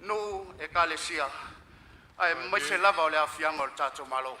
nuu, ekalesia, aemaise lava o le aafiaga o le tatou Malo.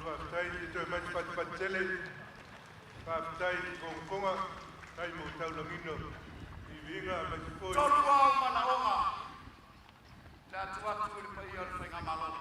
faafetai i toe mai se fatufatu tele. Faafetai i fogafoga, tai mo taulagiina o viiviiga aemaise foi. Tolu ao manaoga le atu atu i le paia o le Faigamalo.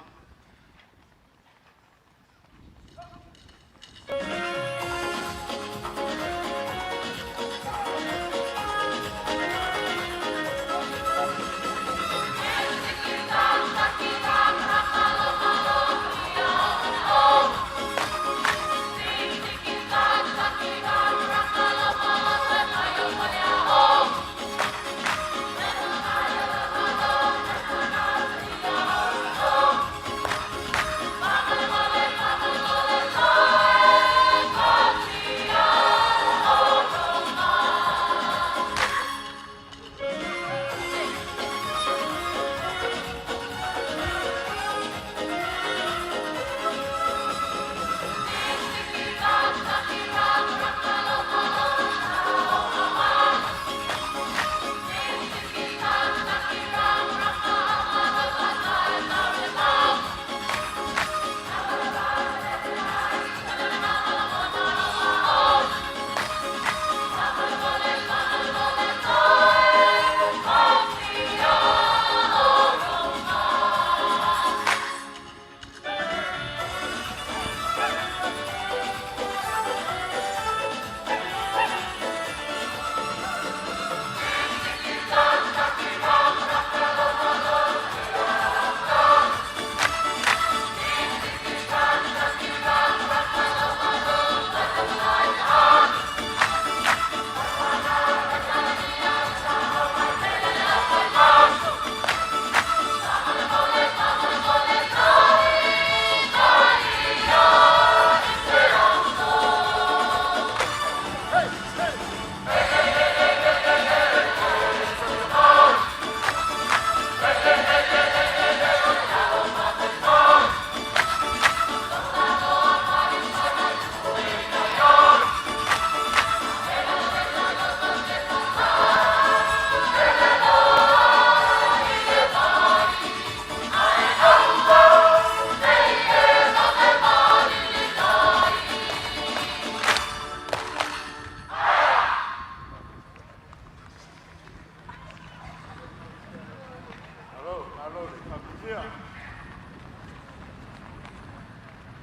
Malo, malo le faamanuia.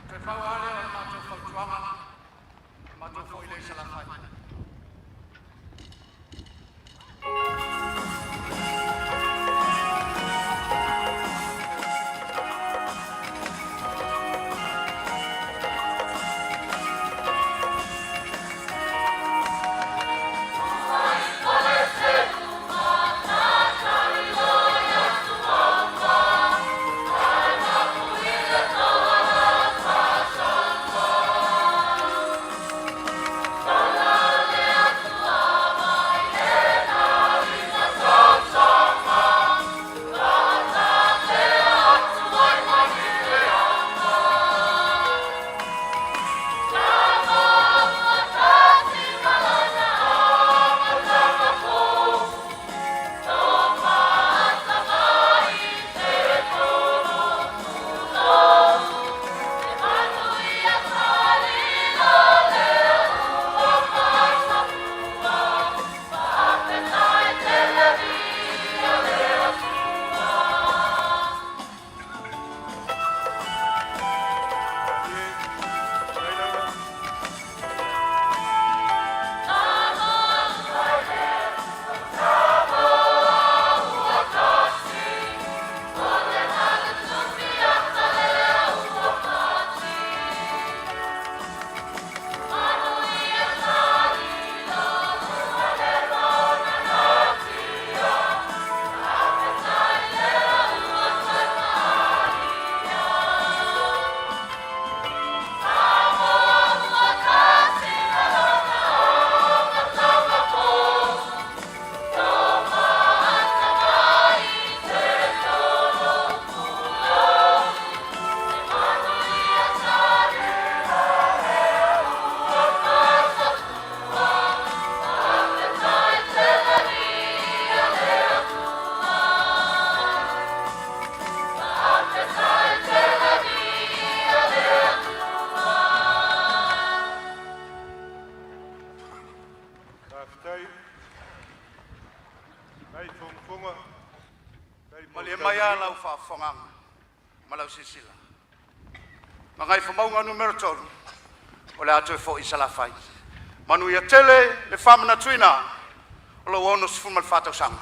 Toe pau lava lea o le matou fautuaga, matou foi lea i Salafai. faafofogaaga ma lau silasila. Gagaifomauga Nu.3, o le a toe foi i Salafai. Manuia tele le faamanatuina o lou 64 tausaga.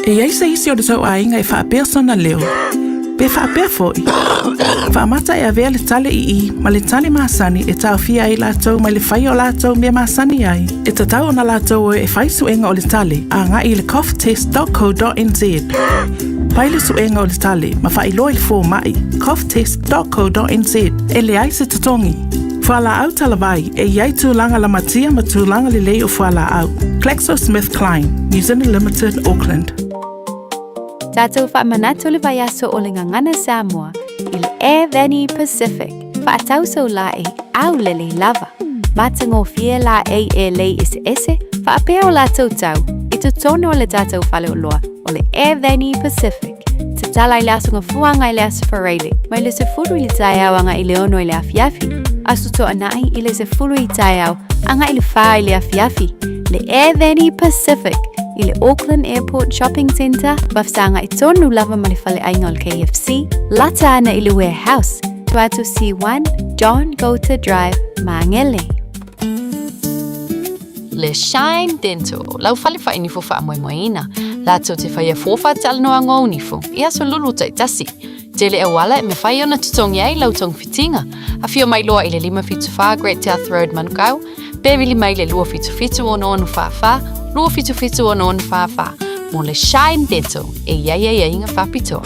E i ai se isi o le tou aiga e faapea sona leo, pe faapea foi, faamata e avea le tale i i ma le tale masani e taofia ai latou mai le faia o latou mea masani ai, e tatau ona latou o e fai suega o le tale agai i le coughtest.co.nz. Fai le suega o le tale ma faailoa i le fomai coughtest.co.nz e leai se totogi. Fualaau talavai e i ai tulaga lamatia ma tulaga lelei o fualaau. GlaxoSmithKline, New Zealand Limited, Auckland. Tatou faamanatu le vaiaso o le Gagana Samoa i le Air Vani Pacific. Faatau sau laei aulelei lava. Matagofie laei e lei eseese faapea o latou tau i totonu o le tatou faleoloa o le Air Vani Pacific. Tatala i le Aso Gafua agai i le Aso Faraile, mai le 10 i le taeao agai i le 6 i le afiafi, Aso Toonai i le 10 i taeao agai i le 4 i le afiafi, le Air Vani Pacific i le Auckland Airport Shopping Centre, vafesagai tonu lava ma le faleaiga o le KFC, lata ana i le Warehouse, tua atu C1, John Goulter Drive, Māngere. Le Shine Dental, lau fale whainifo whaamoemoeina. Latou te whaia fua whaatalanoaga o nifo, i aso lulu taitasi. Tele auala e mawhai ona totogi ai lau togafitiga. Afio mai loa i le 574 Great South Road Manukau, pe vili mai le 277 6644, 277 6644 mo le Shine Dental e i ai aiaiga faapitoa.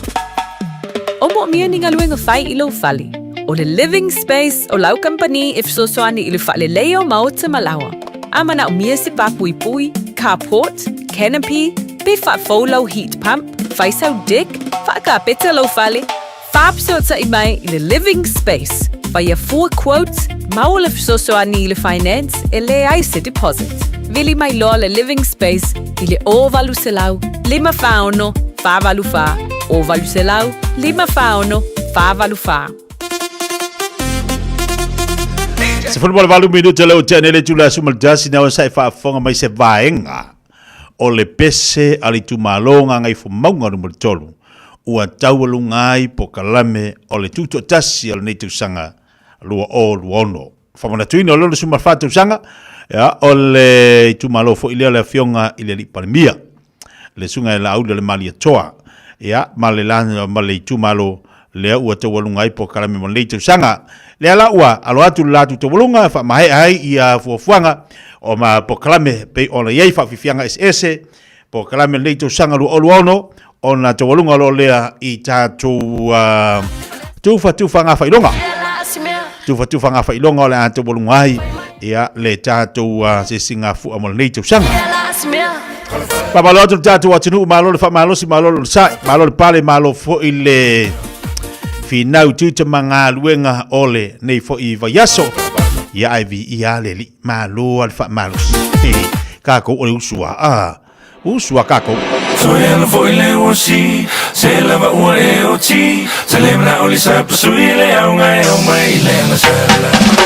O moomia ni galuega fai i lou fale. O le Living Space o lau kamupani e fesoasoani i le faaleleia o maota ma laoa. A manaomia se pāpuipui, carport, canopy, pe faafou lau heat pump, fai sau deck, faakapeta lou fale, faafesootai mai i le Living Space. Faia fua quote, maua le fesoasoani i le finance e leai se deposit. Vili mai loa le Living Space i le 0800 546 484, 0800 546 484. 18 minute leo tea nei le itula aso ma le tasi na sa e faafofoga mai se vaega o le pese a le itumalo Gagaifomauga Nu.3 ua taualuga ai polokalame o le tutoatasi o lenei tausaga 2026. Faamanatuina o le 64 tausaga ia, o le itumalo foi lea o le Afioga i le Alii Palemia, le Susuga ia Laauli o le Malietoa, ia, ma le, ma le itumalo lea ua taualuga ai polokalame mo lenei tausaga. Lea la ua alo atu le latou taualuga e faamaea ai ia fuafuaga. o ma polokalame pei ona i ai faafiafiaga eseese, polokalame o lenei tausaga 2026, ona taualuga loa lea i tatou tufatufaga faailoga. Tufatufaga faailoga o le a taualuga ai ia le tatou sisigafua mo lenei tausaga. Faamalo atu le tatou atunuu, malo le faamalosi, malo le onosai, malo le pale, malo foi le finau tiute ma galuega o lenei foi vaiaso. Ia ae viia le Alii, malo lava le faamalosi. Tatou o le usu a, ah, usu a tatou. Toe ala foi le uasi, se lava ua e oti, se le manao le sa pasui le auga e au mai le agasala.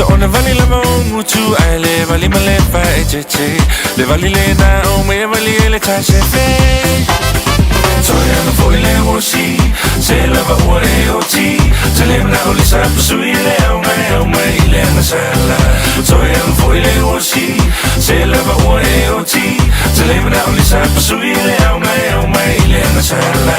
So ona vali lava o ngutu ai le vali ma le fa e te te Le vali le na o me vali e le ta se fe Toi ana foi le osi Se lava ua e oti Te le mana o le sa pasui le au ngai au mai i le agasala Toi ana foi le osi Se lava ua e oti Te le mana o le sa pasui le au ngai au mai i le agasala.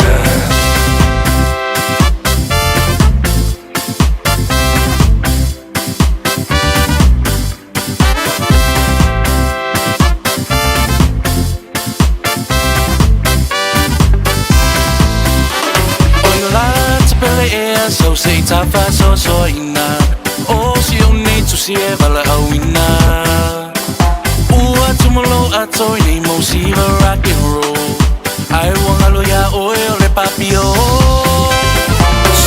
So se tafa so so ina O si o nei tusi e vala au ina Ua tumolo ato i nei mo siva rock and roll Ai ua ngalo ia oe o le papio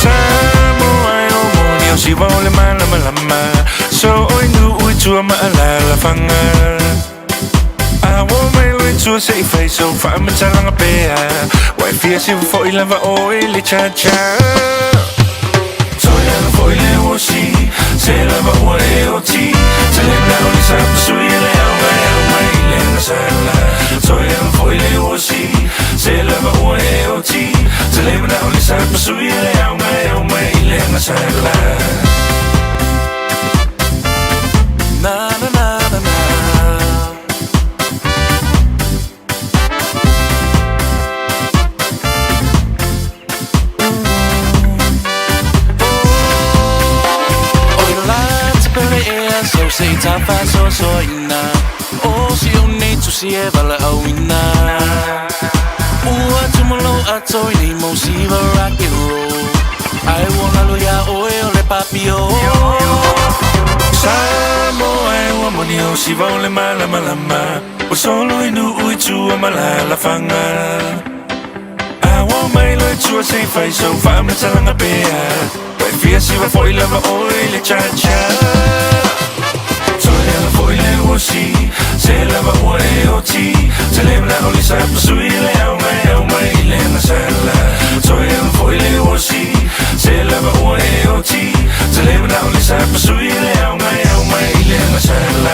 Samoa e o moni o siva o le malamalama So oi nu ui tua maalala fanga A ua mai loi tua se i fai so faamatalaga pea Ua e fia siva foi lava oe le cha cha Toe ala foi le uasi Se lava ua e oti Te le manao le sa pasui le auga e au mai i le agasala Toe ala foi le uasi Se lava ua e oti Te le manao le sa pasui le auga e au mai i le agasala. Na na na na na. So se tafa so so ina O si o nei tusi e vala au ina Ua tumolo ato i nei mo siva rock and roll Ai ua ngalo ia oe o le papio Samoa e ua moni o siva o le malamalama Ua solo i nuu i tua ma lalafaga A ua mai loa i tua se i fai sau faamatalaga pea Ua e fia siva foi lava oe le cha cha Toe ala foi le uasi Se lava ua e oti Te le manao le sa pasui le auga e au mai i le agasala Toe ala foi le uasi Se lava ua e oti Te le manao le sa pasui le auga e au mai i le agasala.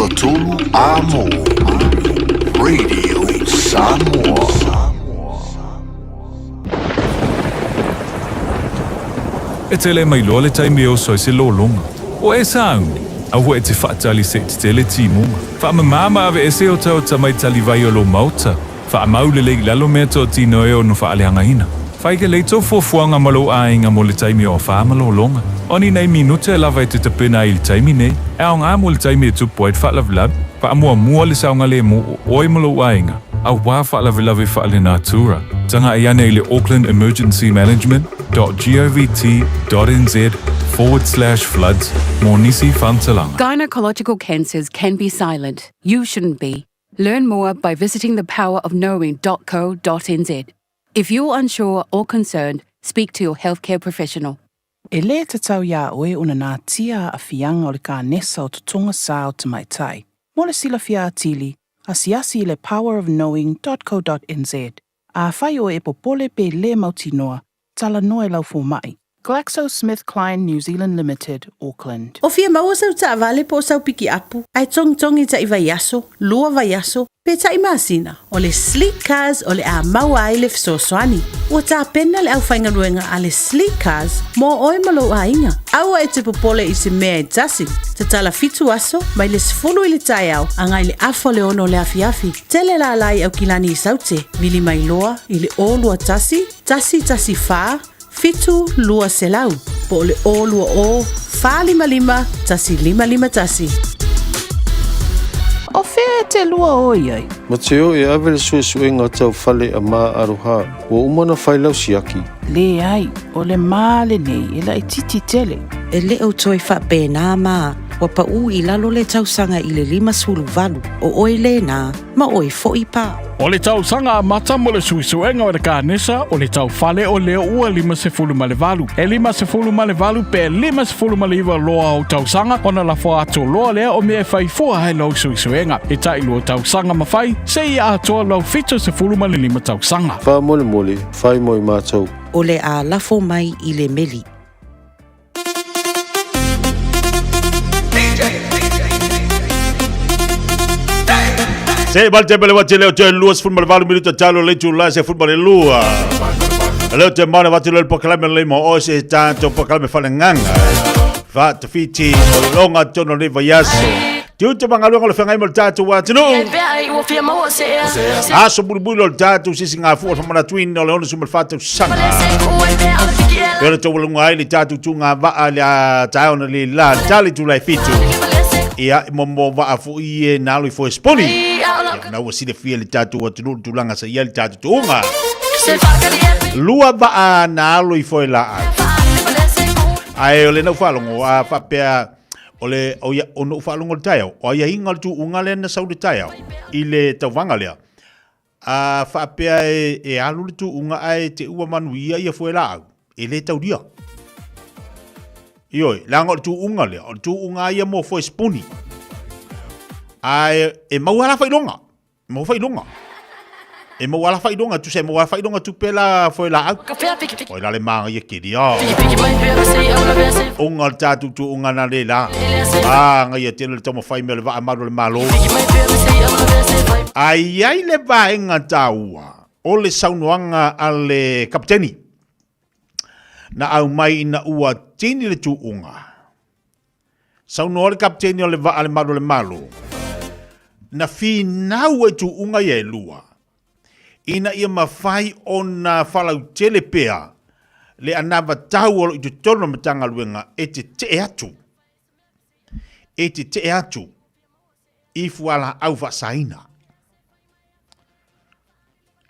93 Amo Radio Samoa. E tele mai loa le taimi e oso ai se lologa. O e sauni, aua e te faatali se i tetele timuga. Faamama ma aveese o taota mai talivai o lou maota. Faamau lelei i lalo mea toatino e ono faaleagaina. Fai lelei tou fuafuaga ma lou aiga mo le taimi o afa ma lologa. O ni nei minute lava e te tapena ai i le taimi nei, e aoga mo le taimi e tupu ai le faalavelave. Faamuamua le saogalemu o oe ma lou aiga, auā faalavelave faalenatura. Tagai ane i le Auckland Emergency Management dot govt dot nz forward slash floods mo nisi faamatalaga. Gynecological cancers can be silent. You shouldn't be. Learn more by visiting thepowerofknowing.co.nz. If you're unsure or concerned, speak to your healthcare professional. E lē tatau iā oe ona natia aafiaga o le kanesa o totoga sa o tamaitai. Mo le silafia atili, asiasi i le powerofknowing.co.nz. Afai oe e popole pe lē mautinoa, talanoa i lau fomai. GlaxoSmithKline New Zealand Limited, Auckland. O fia maua sau taavale po o sau pikiapu, ae togitogi taʻi vaiaso, lua vaiaso, pe taʻi masina, o le Sleek Cars o le a maua ai le fesoasoani. Ua tapena le aufaigaluega a le Sleek Cars mo oe ma lou aiga. Aua e te popole i se mea e tasi. Tatala fitu aso, mai le 10 i le taeao agai le afa o le ono o le afiafi. Tele lala i Aukilani i Saute, vili mai loa i le 021 114 7 200 po o le 020 455 1551. O fea e te lua o i ai? Mateo e ave le suesuega tau fale a Ma Aroha, ua uma ona fai lau siaki. Leai, o le ma lenei e laitiiti tele. E le o toe faapena ma, ua paʻū i lalo le tausaga i le 58, o oe lena, ma oe foʻi pa. O le tausaga amata mo le suesuega o le kanesa o le taufale o lea ua 58. E 58 pe 59 loa ou tausaga ona lafo atu loa lea o mea e fai fua ai lou suesuega. E tailua tausaga ma fai, seia atoa lou 75 tausaga. Faamolemole, fai mo i matou. O le a lafo mai i le meli. Se mal te bele wati leo te lua sefulu ma le valu minuta talo le itula 12. Leo te mauna wati leo le pokalame le mo o se tātou pokalame whalengaga. Fa te whiti o longa tono le vaiaso. Tiute ma galuega o le feagai ma le tatou atunuu. Aso mulimuli o le tatou sisigafua o le faamanatuina o le 64 tausaga. E le taualuga ai le tatou tūga vaa le taeao na le la le tali tula e fitu. Ia, mo mo vaa foi e nalo i foe sponi. Ia, na ua silafia le tatou atunuu le tulaga sa i ai le tatou tuuga. Lua vaa na alo i foe laau. Ae o le nau faalogo a faapea O le, o ia, o noʻu faalogo i le taeao, o aiaiga o le tuuga lea na sau i le taeao, i le tauvaga lea, a faapea e, e alu le tuuga ae te ua manuia ia fuelaau, e le taulia. Ioe, leaga o le tuuga lea, o le tuuga ia mo foe sipuni. Ae e maua la faailoga. Maua faailoga. E maua la faailoga, tusa e maua la faailoga tupe la foe laau. Oi la le māngaia keri a. Onga le tātou tuunga na le la. Māngaia tele le taumawhai me o le vaa malu o le malo. Ai ai le vaenga tāua o le saunoaga a le kapiteni. Na au mai ina ua tini le tuunga. Saunoa le kapiteni o le vaa le malu o le Malo, na finau ai tuuga ia e lua, ina ia mafai ona faalautele pea le anavatau o lo o i totonu o le Matagaluega e tetee atu, e tetee atu i fualaau faasaina.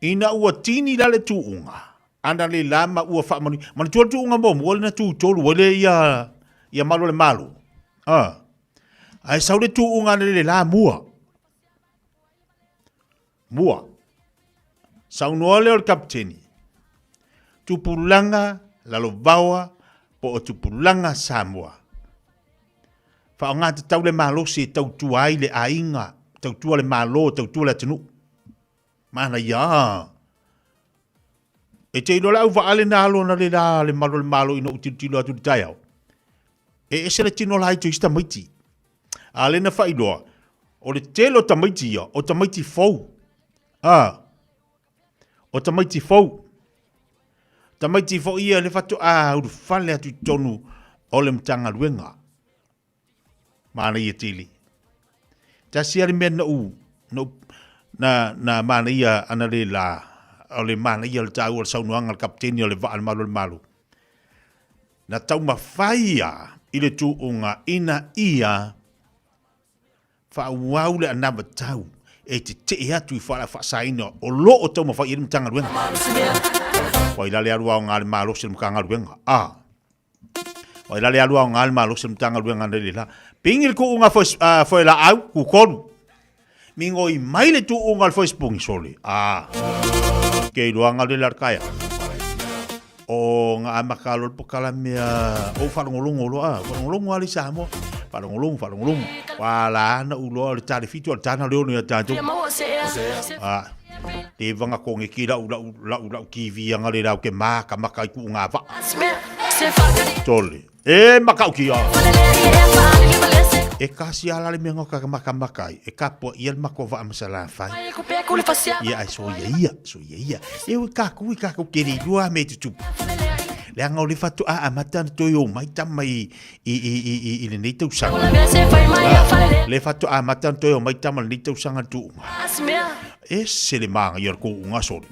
Ina ua tini la le tuuga, ana le la ma ua faamanuia. Manatua le tuuga muamua lena tutolu ai le ia, ia Malo le Malo. Ah. Ae sau le tuuga ana le la mua. Mua. Saunoa lea o le kapiteni. Tupulaga Lalovaoa po o Tupulaga Samoa. Faaaoga tatau le malosi e tautua ai le aiga, tautua le Malo, tautua le atunuu. Manaia. E te iloa le auvaa lena alo na le la le malu o le Malo ina ua tilotilo atu i le taeao. E ese le tino la i isi tamaiti. A lena faailoa, O le tele o tamaiti ia, o tamaiti fou. A, o tamaiti fou. Tamaiti foi ia le faatoa ulufale atu i totonu o le Matagaluega. Manaia tele. Tasi lava le mea na ou, na ou, na, na manaia ana le la, o le manaia o le taua o le saunoaga a le kapiteni o le vaa a le Malo o le Malo. Na taumafai ia i le tuuga ina ia faaauau le anavatau e tetee atu i fualaau faasaina o lo o taumafai i ai le Matagaluega. Ua i la le alu aoga a le malosi o le Matagaluega. A. Ua i la le alu aoga a le malosi o le Matagaluega nei le la. Pingi le tuuga foi, foi laau, kukolu. Migoi mai le tuuga o le foisipugi sole. A. Ke iloaga le la le kaea. O nga amaka lo le pokalame a o faalogologo loa, a faalogologo lava le Samoa. Faalogologo, faalogologo. Ua ala ana u loa o le tale fitu o le tana leo ia tatou. A le vanga koneki lau lau lau lau TV anga le lau ke maka maka i ku ngā va. Tole. E makaukia. E kasi ala le mea ka maka maka ai. E kapua ia le makoa vaa masala fai. Ia ai so ia ia, so ia ia. E ui ka kui ka ku keri lua me tutupu. Le anga o le fatu a amata na toi o mai tama i i i i i i lenei tausaga. Le fatu a amata na toi o mai tama lenei tausaga tu unga. E se le maanga ia le ko unga soli.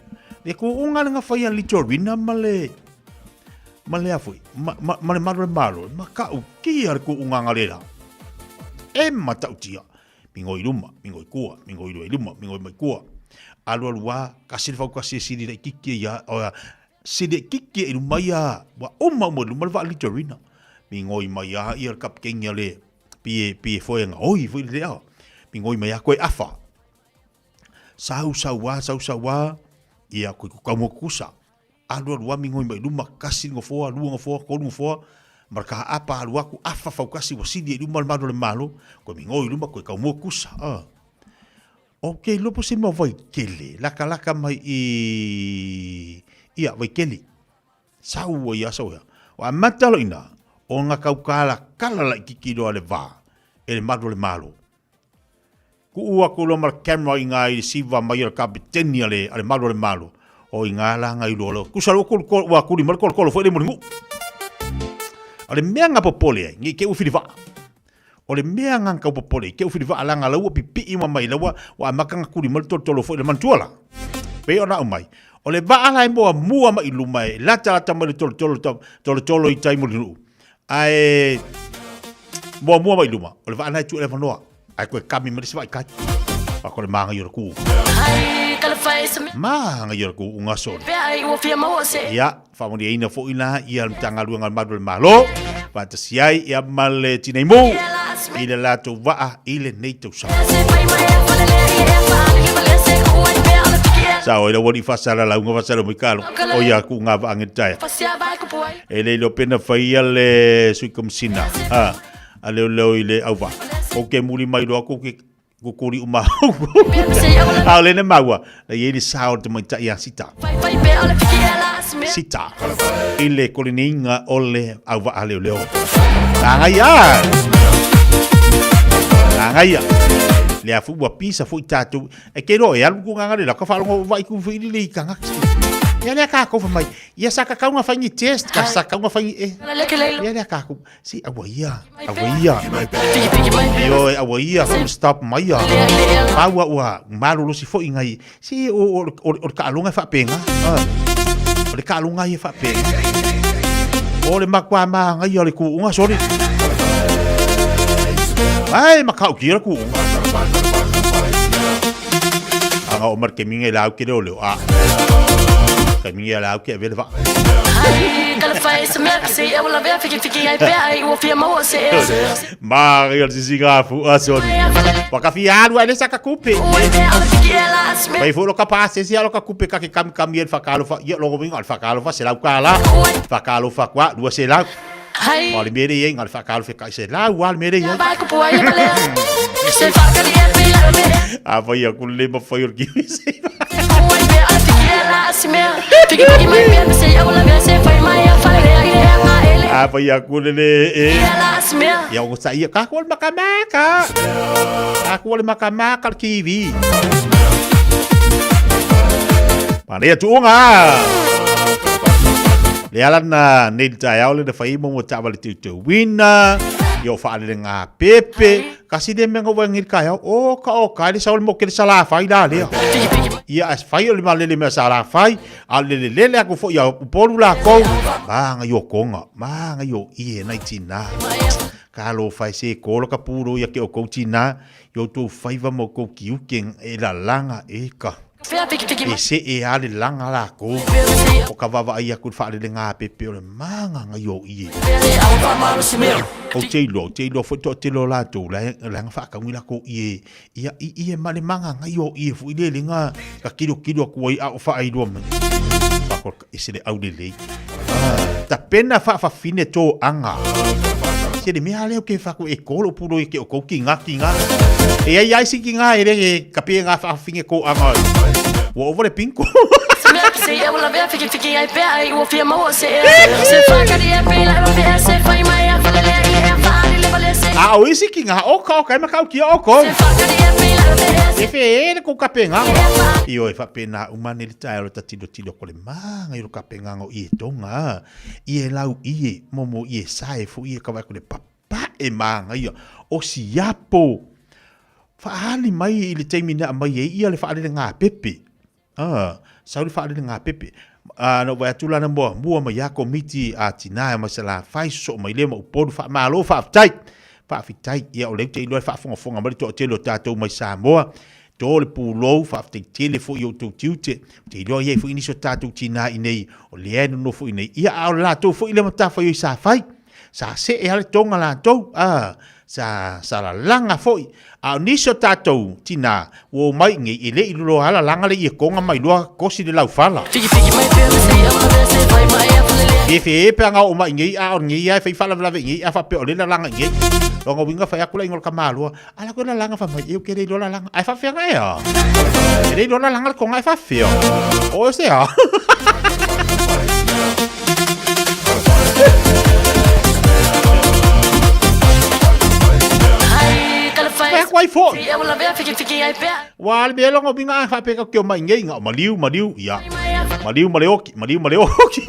Le ko unga le ngawhai a Litorina ma le ma le afoi, ma, ma, ma le malo le malo, ma ka u ki a le ko unga nga le la. E matautia. Mingoi luma, mingoi kua, mingoi lua i luma, mingoi mai kua. Alu alu a, kasi le faukasi e sili laitiiti ia, o, sili laitiiti i luma ia, ua uma uma i luma le vaa Litorina. Mingoi mai a ia le kapiteni a le, pie, pie foe nga oi foi le lea. Mingoi mai a koe afa. Sau sau a, sau sau a, ia koe ku kaumua kukusa. Alu alu a mingoi mai luma, kasi ngofoa, lua ngofoa, kolu ngofoa, ma le kahaapa alu aku, afa faukasi ua sili ai luma le malu o le Malo, koe mingoi luma, koe kaumua kusa. Ah. Ok, lopo se mea Vaikele, lakalaka mai i, ia, Vaikele. Sau ai a, sau ai a. O amata loa ina, o nga kaukalakala laititi loa le va, e le malu o le Malo. Kuu aku loa ma le camera i ngā i le siva mai o le kapiteni a le, a le malu o le Malo. O i ngā la ngā iloa loa. Kusa loa kulu kolo, ua kuli ma le kolokolo foi le mulimu'u. O le mea nga popole ai, nge i te ua filiva'a. O le mea nga kau popole i te ua filiva'a la nga laua pipi'i uma mai laua, ua amata nga kuli ma le tolotolo foi le manatua la. Pei ona au mai, o le va'a la e muamua mai i luma e latalata mai le tolotolo, tolotolo i tai mulinu'u. Ae muamua mai luma, o le vaa na e tuu e le avanoa. Ae koe kami ma le isi vaa i kai. A ko le māngai o le kuu. Māngai o le kuu unga soli. Ia, whaamoniaina foi la ia le Matagaluega o le Malu o le Malo, faatasi ai ia ma le Tinei Mu i le latou vaa i lenei tausaga. Sao ai la wali whasala la unga whasala mai kalo. O ia ku ngā vaange taia. E le iloa pe na faia le sui komisina a, a leoleo i le auvaa. Ko ke muli mai loa ko ke kukuli uma au. A o lena maua, na i ai le sa o le tamaitai a Sita. Sita. I le koleniinga o le auvaa leoleo. Nagaia! Nagaia! Le afu ua pisa foi tātou. E ke roa e alu ku nganga le la ka whaalongo vai ku whiri le i kanga. Ia lea ka kofa mai. Ia sa ka kaunga whaingi test, ka sa kaunga whaingi e. Ia lea ka ku. Si aua ia, aua ia. Io e aua ia, full stop mai ia. Paua ua malolosi foi ngai. Si o o o o le kaalonga e faapenga. O le kaalonga ia e faapenga. O le makua maanga ia o le kuunga, sorry. Ai, makau ki le kuunga. Anga o mar ke minga i lau ke leo leo. A. Ke minga i lau ke vele va. Ma ia le sisiga fu a soni. Waka fi alu ai le saka kupe. Mai fu lo ka pa se si alo ka kupe ka ke kami kami el whakalo fa. Ia logo minga al whakalo fa se lau ka la. Whakalo fa kwa lua se lau. O le mere ia ngal whakalo fe kai se lau al mere ia. A vai a ku le ma fai o ki se. A fai aku le le e. Ia o sa ia ka ko le makamaka. Ka ko le makamaka le kiwi. Manaia tuuga. Le ala na nei le taeao le na whai mo mo tawa le teuteuina, i o whaalele ngā pepe, kasi le mea ngau ngil kai o ka o kai le saul mo ke le sala whai la lea. Ia as whai o le malele mea sala whai, a le le lele aku fo ia upolu la kou, maanga i o konga, maanga i o ie nei tina. Ka lo whai se kolo ka pūro ia ke o kou tina, i o tō whaiva mo kou ki uke e la langa e ka. E se e a le langa lākou, o ka vaavaai aku i le faalelega pepe o le magaga i o ie. Ou te iloa, ou te iloa foi toatele o latou, leaga faakaui lakou ie, ia, i ie ma le magaga i o ie foi le lega ka kilokilo aku ai a o faailoa mai. Faako e se le aulelei. Tapena faafafine toaga. Se le mea lea ke faako e kolo pulo i ke o kou ki ngā ki ngā. E ai ai si ki ngā e le ka pe ngā faafafine koaga. Ua ova le pinko. A o isi ki ngā o ka o kai makau ki o kou. E fe e le kou kapenga. I o e faapena umane le tae o le tatilotilo ko le maga i lo kapenga o ie tonga. Ie lau ie momo ie sae fo ie ka ko le papa e maga ia o siapo. Faali mai i le taimi na mai e ia le faalele ngā pepe. Ah, sau le faalele ngā pepe. Ah, no vai atu lana mua, mua mai ia komiti a tina e mai sala fai so mai le ma upolu wha malo whaaftai. Whaaftai, ia o leu te iloa whaafongafonga mai le toatele o tātou mai Samoa. Tō le pūlou, whaaftai tele fo i o tau tiute. Te iloa ia i fo inisi o tātou tina i nei, o lea e nonofo i nei. Ia a o lātou fo i le matawhai o i sa whai. Sa se e ale tonga lātou, ah, sa, sa lalaga foi. A o nisi o tātou tina, ua o mai nei, e le i loloa ala langa le ia konga mai lua kosi le laufala. E fe e pe anga o mai nei, a o nei ai fai whalavelave nei, a whape o le lalaga nei. Longa winga whai aku la ingola ka mālua, ala koe lalaga wha mai, e o ke le iloa lalaga. Ai whawhea e a. E le iloa lalaga le konga e whawhea. O se a. Whea koe fo. Wa le mea longa winga a whapeka ke o mai nei nga maliu maliu ia. Maliu ma le oki, maliu ma le oki.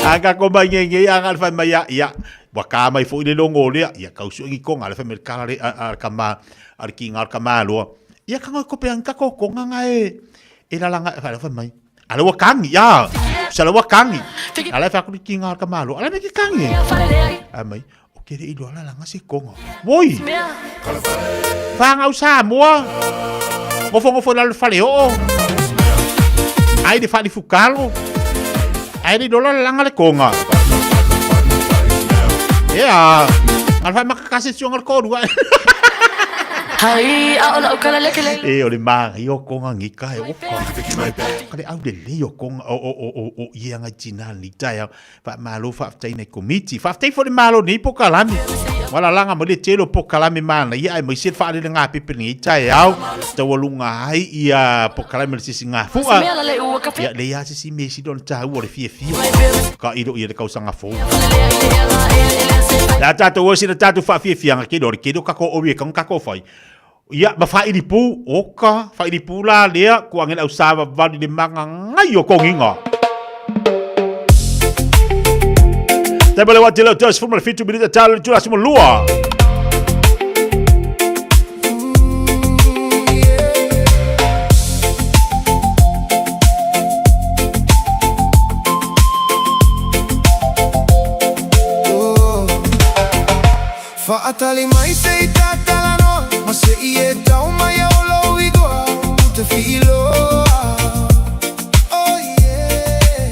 Anga ko mai nei nei anga le whai mai ia ia. Wa ka mai fo i le longo lea ia kausu ngi konga le whai mai le kala le a ka ma a le ki ngā ka maloa. Ia ka ngoi kope ang ka ko konga nga e e lalanga e whai mai. Ala ua kangi ia. Sa la ua kangi. Ala whai aku ki ngā ka maloa. Ala me ki kangi. A mai o ke re iloa lalanga se konga. Woi. Whangau Samoa. Ngofo ngofo lalo fale oo. Ai le whali fukalo. Ai le iloa lalanga le konga. Ea. Ngā whai makakase tio ngā koru. E o le maga i o konga ngika e oka. Ka le au le le o konga o o o o o ia ngai tina ni tai au. Wha malo whaaftai nei komiti. Whaaftai fo le malo nei po kalami. Wala langa mo le telo po kalami mana ia ai mai se whaale le ngā pepe nei tai au. Taua lunga ai ia po kalami le sisi ngā fua. Ia le ia sisi me si don tāu o le fia fia. Ka iro ia le kausanga fou. La tātou o sina tātou whaafiafianga ke lore ke kako o e kanga kako whai. Ia, ma whairipu, oka, whairipu la lea, ko angela au sawa vali le manga ngai o konginga. Tebele wa tele o tele sefulu ma le fitu minita talo le tula simo lua. Faatali mai se i tatalanoa ma se i e tau mai au lou igoa ou te fiiloa. Oh yeah.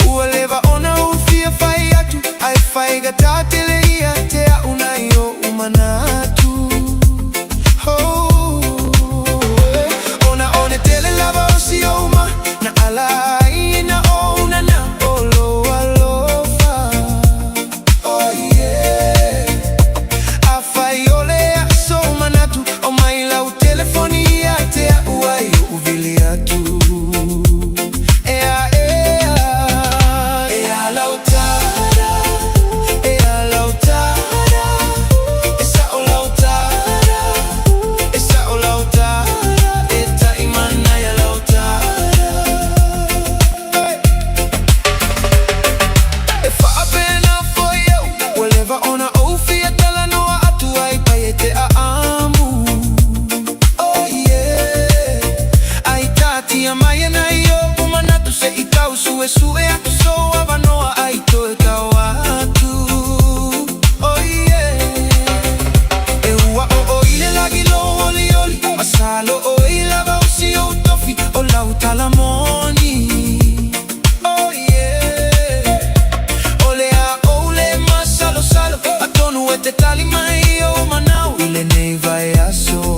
Ua leva ona ou fia fai atu ai faigata tele ia te au nai ou manatu. Oh, eh. Ona one tele lava o si ou ma na ala ai na ou na na o lo alofa. Oh yeah. A fai Su'esu'e atu sou avanoa ai toe tau atu. Oh yeah. E ua o i le lagi lou olioli, masalo o i lava o si ou tofi o lau tala moni. Oh yeah. O le a ou le masalosalo, atonu e te tali mai i ou manao i lenei vaiaso.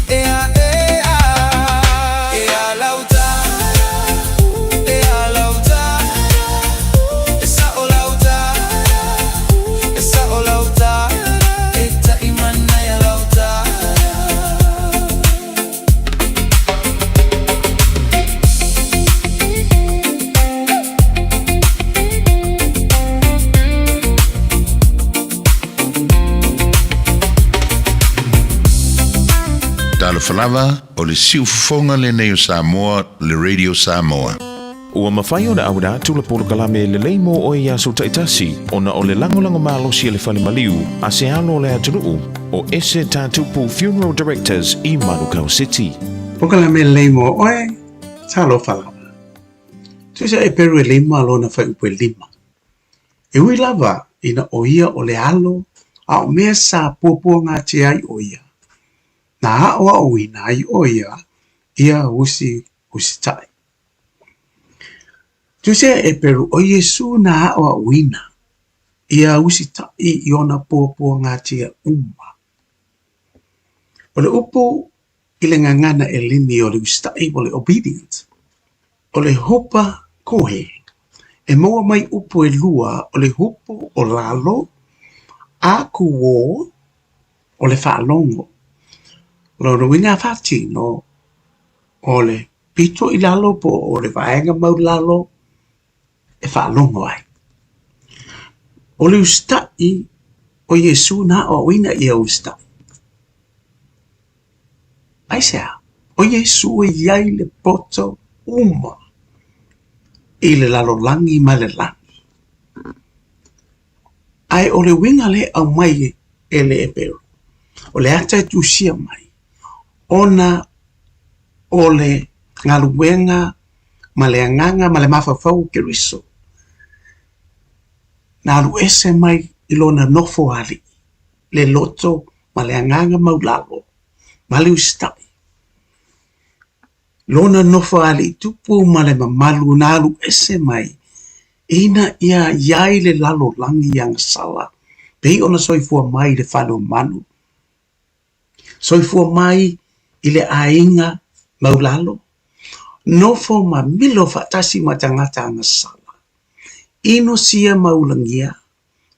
E a e a. E a lau tala, e a lau tala, e sa'o lau tala, e sa'o lau tala, e ta'i manaia lau tala. Talofa lava, o le siufofoga lenei o Samoa, le Radio Samoa. Ua mafai ona auina atu le polokalame lelei mo oe i aso taitasi ona o le lagolago malosi a le fale maliu a se alo o le atunuu o Ese Tatupu Funeral Directors i Manukau City. Polokalame lelei mo oe, talofa lava. Tusa e peru e lima lona fuaiupu e lima. E ui lava ina o ia o le alo a o mea sa puapuagatia ai o ia, na aʻoaʻoina ai o ia ia usi usitai. Tusia e Eperu o Iesū na aʻoaʻoina ia usitai i ona puapuagatia uma. O le upu i le gagana Eleni o le usitai o le obedient, o le hupa kohe, e maua mai upu e lua o le hupu o lalo, a kuō, o le faalogo. O lona uiga a faatino, o le pito i lalo po o le vaega maulalo e faalogo ai. O le usitai o Iesū na aʻoaʻoina ia usitai. Aisea? O Iesū e i ai le poto uma i le lalolagi ma le lagi. Ae o le uiga lea e aumai e le Eperu, o le ata e tusia mai, ona o le galuega ma le agaga ma le mafaufau o Keriso, na alu ese mai i lona nofo alii, le loto ma le agaga maulalo ma le usitai. Lona nofo alii tupu ma le mamalu na alu ese mai ina ia i ai le lalolagi agasala pei ona soifua mai i le fale o manu, soifua mai i le aiga maulalo, nofo ma milo faatasi ma tagata agasala, inosia ma ulagia,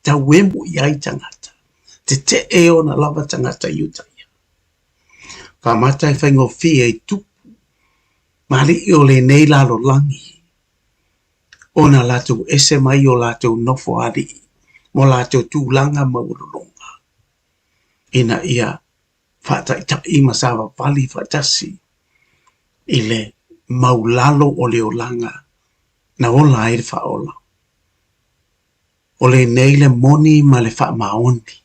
tauemu i ai tagata, tetee ona lava tagata i uta ia. Faamata e faigofie i tupu ma alii o lenei lalolagi ona latou ese mai o latou nofo alii mo latou tulaga maualuluga ina ia faataitai ma savavali faatasi i le maulalo o le olaga na ola ai le faaola. O lenei le moni ma le faamaoni.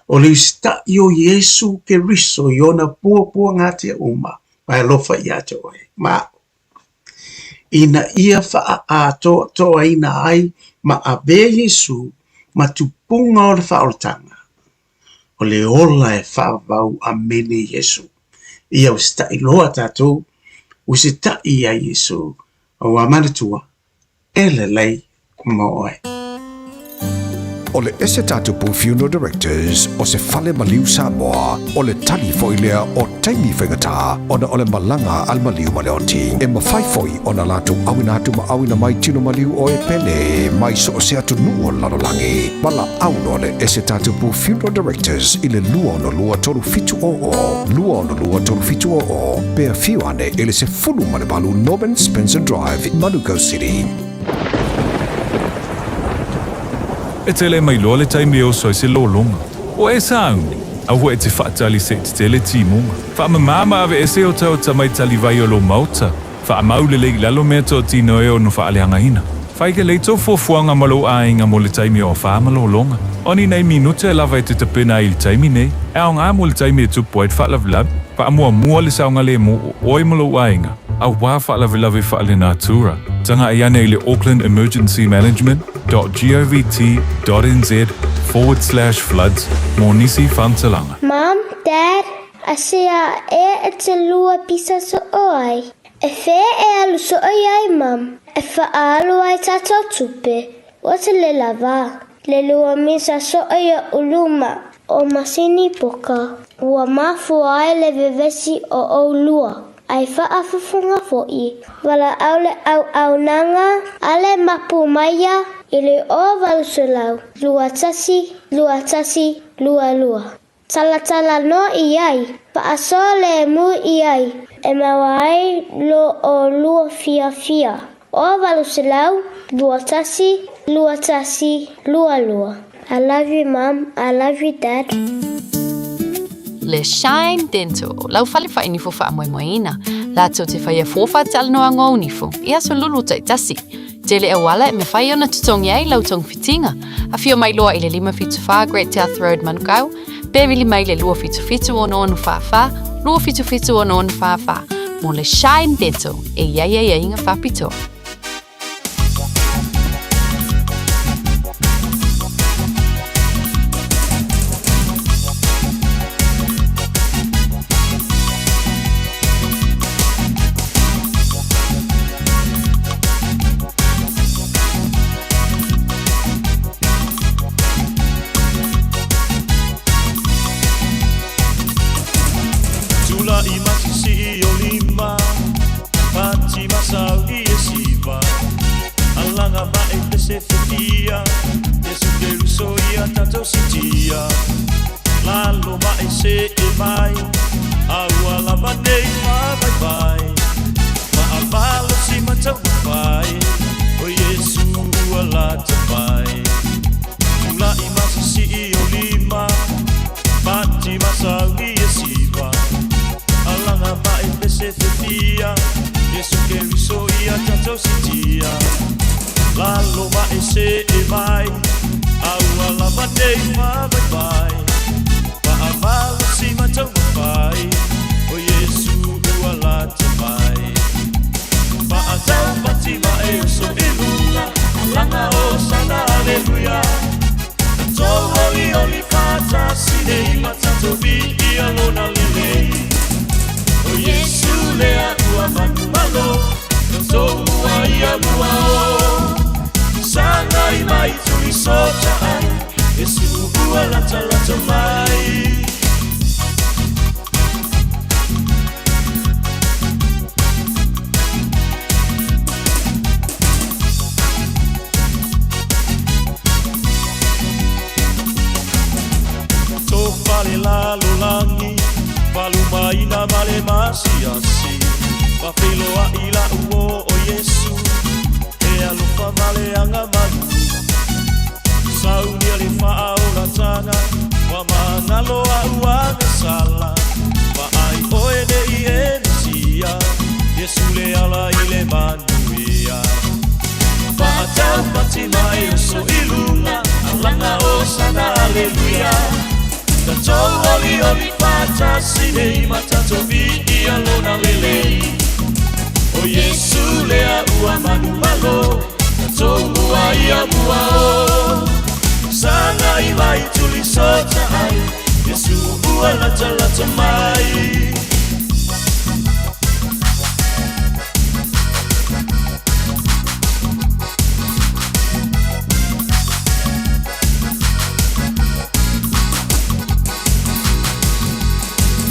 O le usitai o Iesu Keriso i ona puapuagatia uma ma e alofa ia te oe ma aʻu, ina ia faaatoatoaina ai ma avea Iesu ma tupuga o le faaolataga, o le ola e faavavau amene Iesu. Ia usitai loa tatou, usitai ia Iesu, aua manatua, e lelei mo oe. O le Ese Tatupu Funeral Directors o se fale maliu Samoa, o le tali foi lea o taimi faigata ona o le malaga a le maliu ma le oti. E mafai foi ona latou auina atu ma auina mai tino maliu o e pele mai so o se atunuu o le lalolagi. Valaau loa le Ese Tatupu Funeral Directors i le 262 3700, 262 3700, pe afio ane i le 18 Norman Spencer Drive, Manukau City. E tele mai loa le taimi e oso ai se lologa. O e sauni, aua e te faatali se i tetele timuga. Faamama ma aveese o taota mai talivai o lou maota. Faamau lelei i lalo mea toatino e ono faaleagaina. Fai lelei tou fuafuaga ma lou aiga mo le taimi o afa ma lologa. O ni nei minute lava e te tapena ai i le taimi nei, e aoga mo le taimi e tupu ai le faalavelave. Faamuamua le saogalemu o oe ma lou aiga. Auā faalavelave faalenatura, tagai ane i le Auckland Emergency Management dot govt dot nz forward slash floods mo nisi faamatalaga. Mom, Dad, asea ea e te lua pisa soo ai? E fea e alu soo ai, Mom? E faaalu ai tatou tupe. Ua tele lava. Le lua misa soo ia uluma o masini poka. Ua mafua ai le vevesi o oulua. Ai faafofoga foi. Valaau le auaunaga a le mapu maia i le 0800 21 21 22. Talatala noa i ai, faasoa lemu i ai, e maua ai lo oulua fiafia. 0800 21 21 22. I love you mom, I love you dad. Le Shine Dental, lau fale faainifo faamoemoeina, latou te faia fua faatalanoaga o nifo i aso lulu taitasi. Tele auala e mafai ona totogi ai lau togafitiga. Afio mai loa i le 574 Great South Road, Manukau, pe vili mai le 277 6644, 277 6644 mo le Shine Dental e i ai aiaiga faapitoa. Tulaʻi ma sisii o lima, Pati ma sauni e siva, Alaga ma e pese fefia, Iesu Keriso ia tatou sitia. Lalo ma e see mai, A ua lava nei faavaivai, Faamalosi ma taumafai, O Iesu ua lata mai. Tulaʻi ma sisii o lima, Pati ma sauni e siva, Alaga ma e pese fefia, Iesu Keriso ia tatou sitia. Lalo ma e see mai, A ua lava nei faavaivai, Faamalosi ma taumafai, O Iesu ua lata mai. Faataupati ma e oso i luga, Alaga hosana aleluia. Tatou olioli faatasi nei ma tatou viia lona lelei. O Iesu lea ua manumalo, tatou mua ia mua o. Sagai mai tulisota ai, Iesu ua latalata mai. Tofa le lalolagi, falumaina ma le masiasi, Faafeiloai la'u uō o Iesu, E alofa ma le agamalu. Saunia le faaolataga, Ua magalo a'u agasala, Vaai oe nei e Mesia, Iesu le ala i le manuia. Faataupati ma e oso i luga, Alaga hosana aleluia. Tatou olioli faatasi nei ma tatou viia lona lelei. O Iesu lea ua manumalo, tatou mua ia mua o. Sagai mai tulisota ai, Iesu ua latalata mai.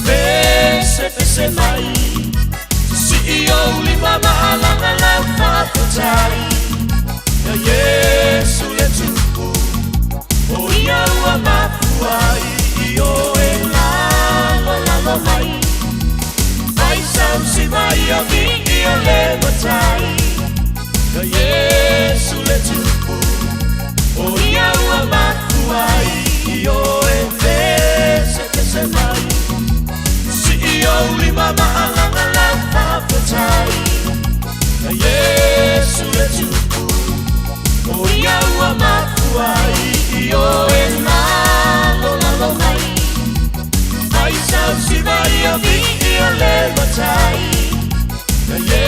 Pese pese mai, Sii ou lima ma alaga lau faafetai. Ia Iesu le Tupu, O ia ua mafua ai i o e lalolalo mai. Ai sausi mai a viia le Matai. Ia Iesu le Tupu, O ia ua mafua ai i o e pese pese mai. Sii ou lima ma alaga lau faafetai. Ia Iesu le Tupu, O ia ua mafua ai i o e lalolalo mai. Ai sausi mai a viia le Matai. Ia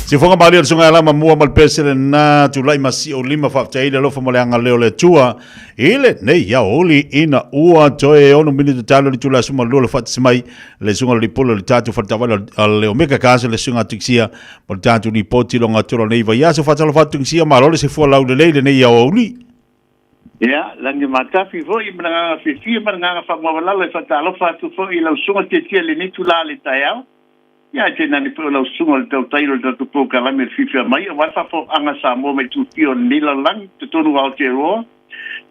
Siufoga malie o le susuga ia Lama Mua ma le pesele na tulai ma sio lima faafetai i le alofa ma le agalelei o le Atua i lenei aoauli ina ua toe 6 minute talu le itula e 12 le faatasi mai le susuga o le lipole o le tatou faletaavale a le Omega Cars le susuga Tungisia ma le tatou lipoti logatolo o lenei vaiaso. Faatalofa atu Tungisia, malo le soifua laulelei i lenei aoauli. Ia, lagi matafi foi ma le agaga fiafia ma le agaga faamaualalo e faatalofa atu foi i lau susuga Tietia i lenei itula o le taeao. Ia, ae tainane foi o lau susuga o le tautai o le tatou polokalame o le fiafia mai aua le faafofogaaga a Samoa mai itufia o lenei lalolagi, totonu o Aotearoa,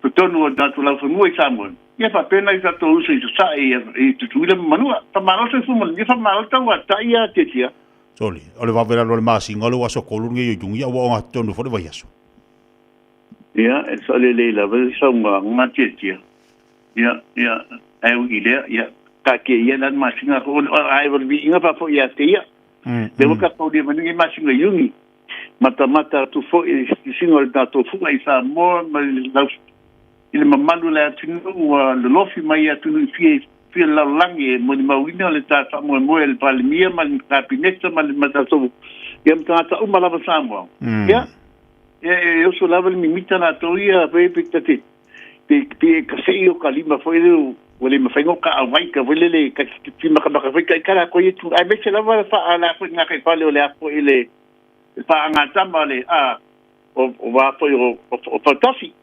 totonu o tatou laufanua i Samoa, ia faapea nai o tatou uso i Sasae i Tutuila ma Manua. Faamalo le soifua manuia, faamalo le tauatai ia Tietia. Sole, o le vave lalo o le masina o le ua aso tolu lenei o Iuni, ia ua ogatotonu foi le vaiaso. Ia, e saolelei lava le saunoaga Tietia. Ia, ia, ae ui i lea, ia, taatia ia la le masina, ae o le viiga faafoi ia te ia. Lea ua tatou aulia mai nei masina Iuni, matamata atu foi i le siisiga o le tatou fua i Samoa ma le lau, i le mamalu o le atunuu ua lolofi mai i atunuu i fia, fia o le lalolagi e molimauina le ta faamoemoe a le Palemia ma le Kapeneta ma le ma tatou, ia ma tagata uma lava Samoa. Ia, e oso lava le mimita latou ia, pe pe ta te pe pe e kasei o ka lima foi lele ua le mafai ona kaawai ka foi lele ka ti makamaka foi ka i kala ko ie tu ai mese lava le faa la foi ngā kai fale o le a foi le faagatama le a o o wā foi o o Fautasi.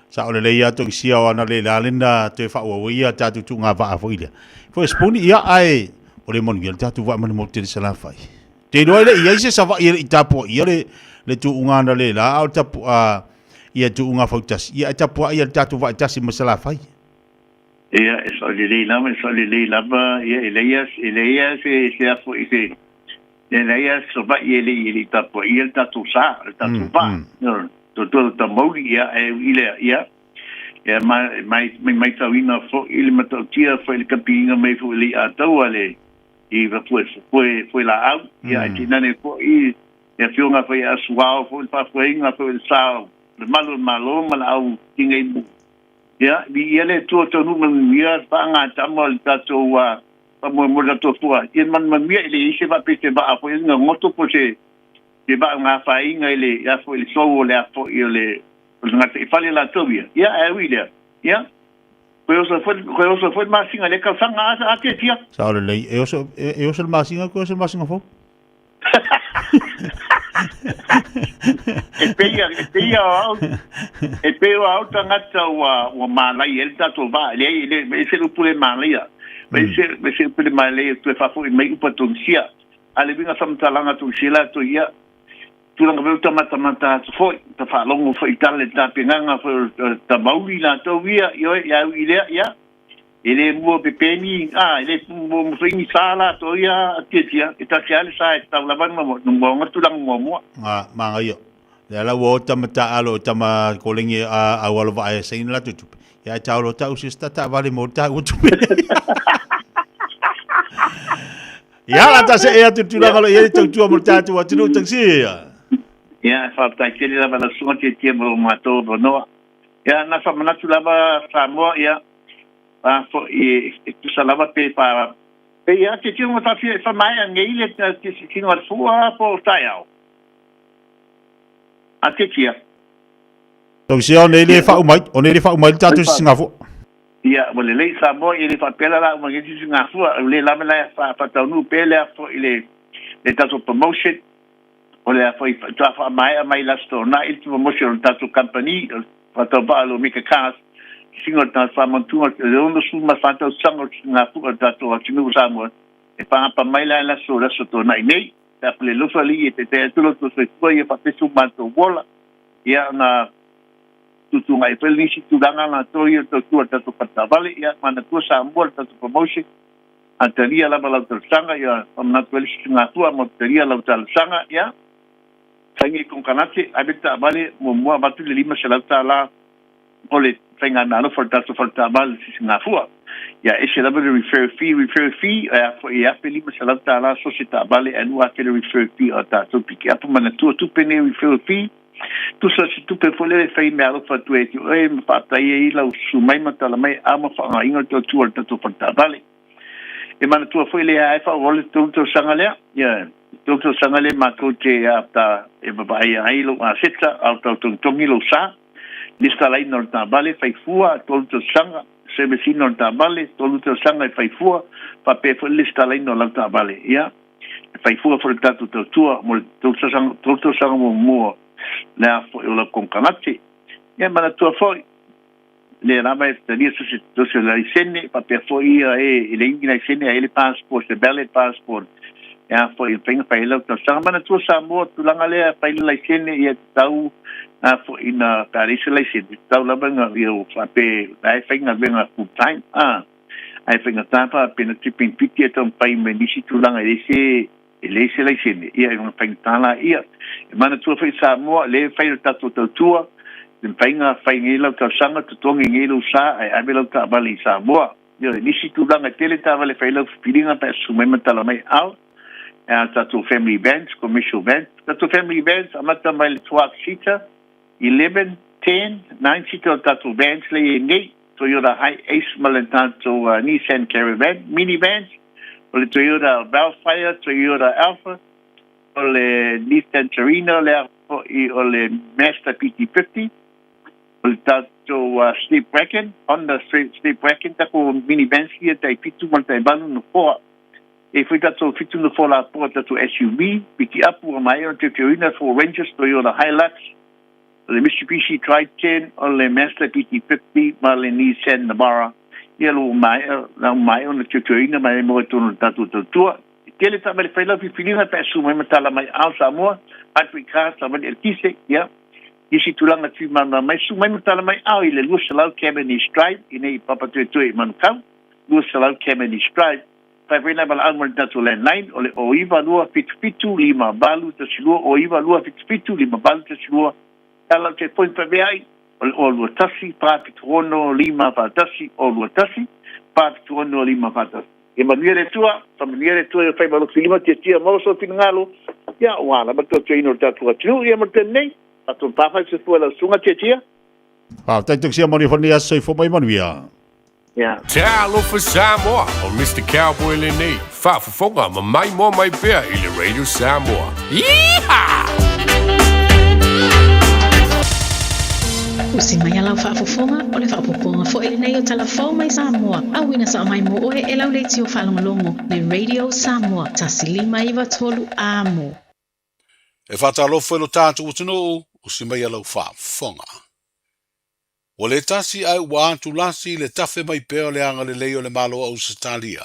Sa o le lei ato i sia o ana le la le na toe faaauau ai ia tatou tuuga vaa foi lea. Foi spuni ia ae o le manuia le tatou vaa ma le motu tele Salafai. Te iloa e le i ai se Savaii e le i tapuaia le le tuuga ana le la a o le tapu a ia tuuga fautasi ia e tapuai ia le tatou vaa e tasi ma Salafai. Ia, e sao lelei lava, e sao lelei lava, ia, e leai lava, e leai lava se, se a foi, se, e leai lava se Savaii e le i, e le i tapuaia le tatou sa, le tatou vaa. Ioe, toe o mauli, ia, ae ui i lea, ia, ia, ma, mai, mai maitauina foi le matautia foi le kapiina mai foi le i'a taua le, i foe, foe, foe laau, ia, ae tainane foi le afioga foi ia Suao foi le faafoeina foi o le sa o le malu o le Malo ma le au tinei mu. Ia, viia le Atua taunuu manuia le faagatama o le tatou faamoemoe o le tatou fua. Ia manumanuia e leai se vaa pe se vaa foi le goto po se se vaa gafaina i le a foi le sou o le a foi o le o le gataifale latou ia. Ia, ae ui i lea, ia, koe oso foi koe oso foi le masina i lea tausaga a a tiatia. Sao lelei, e oso e oso le masina koe oso le masina fou. E pei e pei o au e pei o au tagata ua ua malaia ai le tatou vaa. E leai e le ese le upu le malaia. E ese ese le upu le malaia toe faafoi mai upu a Tunisia. A le uiga faamatalaga a Tunisia latou ia tulaga foi o tamatamata atu foi, ta faalogo foi i tala i le tapenaga foi o tamauli latou ia, ioe, ia ui i lea, ia, E le mua pepeni, a, e le mua foi ni sa latou ia a Tiatia, e tasi lava le sa e tatau lava ona mua tulaga muamua. A, manaia. Lea la ua o tama taalo o tama kolenge a au alo vaa e saina latou tupe. Ia e taolo tau se sta taavale mo taua tupe. Ia la ta se e atu tulaga lo ia i tautua mo le tatou atunuu tangisia. Ia, faafetai tele lava lau susuga Tiatia mo lo matou avanoa. Ia, na faamanatu lava Samoa, ia, a foi e tusa lava pe fa pe ia te tino ma faafia e faamaea nei le tino a le fua po o taeao. A te tia. Tausia o nei le faaumai, o nei le faaumai le tatou sisigafua. Ia, ua lelei Samoa ia le faapea la la uma nei sisigafua, o le lava la e faataunuu pea le foi le le tatou promotion, o le a foi faatoa faamaea mai le Aso Toonai le promotion o le tatou kamupani, o le faatauvaa o le Omega Cars, sisiga o le tatou faamantuga o le 64 tausaga o le sisigafua o le tatou atunuu o Samoa, e faagapa mai la i le aso, le Aso Toonai nei. Pe a pule alofa alii e taitai atu lo outou soifua ia faapea so matou ola, ia ona tuutuuga ai foi nisi tulaga latou ia o le tautua i le tatou faletaavale, ia manatua Samoa le tatou promotion, a talia lava lau talosaga, ia faamanatu ai le sisigafua ma talia lau talosaga, ia fai nei konekarate, ave le taavale muamua avatu le $500 o le faigameaalofa o le tatou faletaavale i le sisigafua. Ia ese lava le refer fee, refer fee, e a foi e $1,500 so se taavale ae $2,000 le refer fee o tatou pikiapu. Manatua tupe nei refer fee, tusa se tupe foi lele e fai meaalofa atu ai te oe ma faafetai ai lau susu mai ma tala mai a ma faaaogaina le tautua o le tatou faletaavale. E manatua foi le ae faaauau le 3 tausaga lea. Ia. Tolu tausaga lea matou te ata e vavaaia ai lou aseta a o tau togitogi lou sa. Lesitalaina o le taavale, fai fua, tolu tausaga, service ina o le taavale, tolu tausaga e fai fua, faapea foi le lesitalaina o lau taavale. Ia, e fai fua foi le tatou tautua mo le tolu tausaga, tolu tausaga muamua le a foi o lau konekarate. Ia, manatua foi, lea lava e talia se se laisene, faapea foi ia e leai ni laisene ae i ai le passport, se valid passport e a foi e mafai ona fai ai lau talosaga. Manatua Samoa, tulaga lea fai le laisene ia e tatau a foi ina pe a leai se laisene, e tatau lava ina ia faapea la e faigaluega full time a ae faigata faapea na te penefiti e taumafai mai nisi tulaga e leai se e leai se laisene, ia e faigata laia. E manatua foi Samoa, lea e fai le tatou tautua, e mafai ona fai nei lau talosaga, totogi nei lou sa ae ave lau taavale i Samoa. Ioe, nisi tulaga e tele taavale e fai ai lau filifiliga pe a susu mai ma tala mai ao, e a tatou family vans, commercial vans. Tatou family vans amata mai le 12 seater, 11, 10, 9 seater o tatou vans lea e i ai nei. Toyota Hi-Ace ma le tatou Nissan Caravan, minivans, o le Toyota Vellfire, Toyota Alpha, o le Nissan Serena, lea foi o le Mazda BT-50, o le tatou Sleep Wagon, Honda Sleep Wagon, tatou minivans ia tai fitu ma le tai valu nofoa. E i ai foi tatou fitu nofoa lapoa, tatou SUV, pikiapu ua maea ona teuteuina, Ford Rangers, Toyota Hilux, o le Mitsubishi Triton, o le Mazda BT-50 ma le Nissan Navara, ia ua maea, ua maea ona teuteuina ma e maua i totonu o le tatou tautua. E tele taavale fai lau filifiliga pe a susu mai ma tala mai ao Samoa, hybrid cars, taavale eletise, ia, nisi tulaga tuimalamalama mai, susu mai ma tala mai ao i le 200 Cavendish Drive i nei i Papatoetoe i Manukau, 200 Cavendish Drive. Fai foi nai valaau mo le tatou landline o le 092 77 58 12, 092 77 58 12. Tala o te point faveai o le 021 476 541, 021 476 541. Ia manuia le Atua, faamanuia le Atua i o faiva alofi lima tiatia maua sou finagalo, ia ua lava le tautuaina o le tatou atunuu ia mo le taimi nei. Tatou pāwhai se fua lau susuga tiatia. Faafetai Tausia mo le aso soifua mai manuia. Yeah. Talofa Samoa, o Mister Cowboy lenei, faafofoga ma maimoa mai pea i le Radio Samoa. Yeehaw! Usi mai a lau faafofoga, o le faaopoopoga foi lenei o tala fou mai Samoa, auina sao mai mo oe e lau leitio faalogologo, le Radio Samoa, 1593 Amo. E faatalofa i lo tatou atunuu, usi mai a lau faafofoga. Ua le tasi ae ua atulasi le tafe mai pea o le agalelei o le Malo o Ausetalia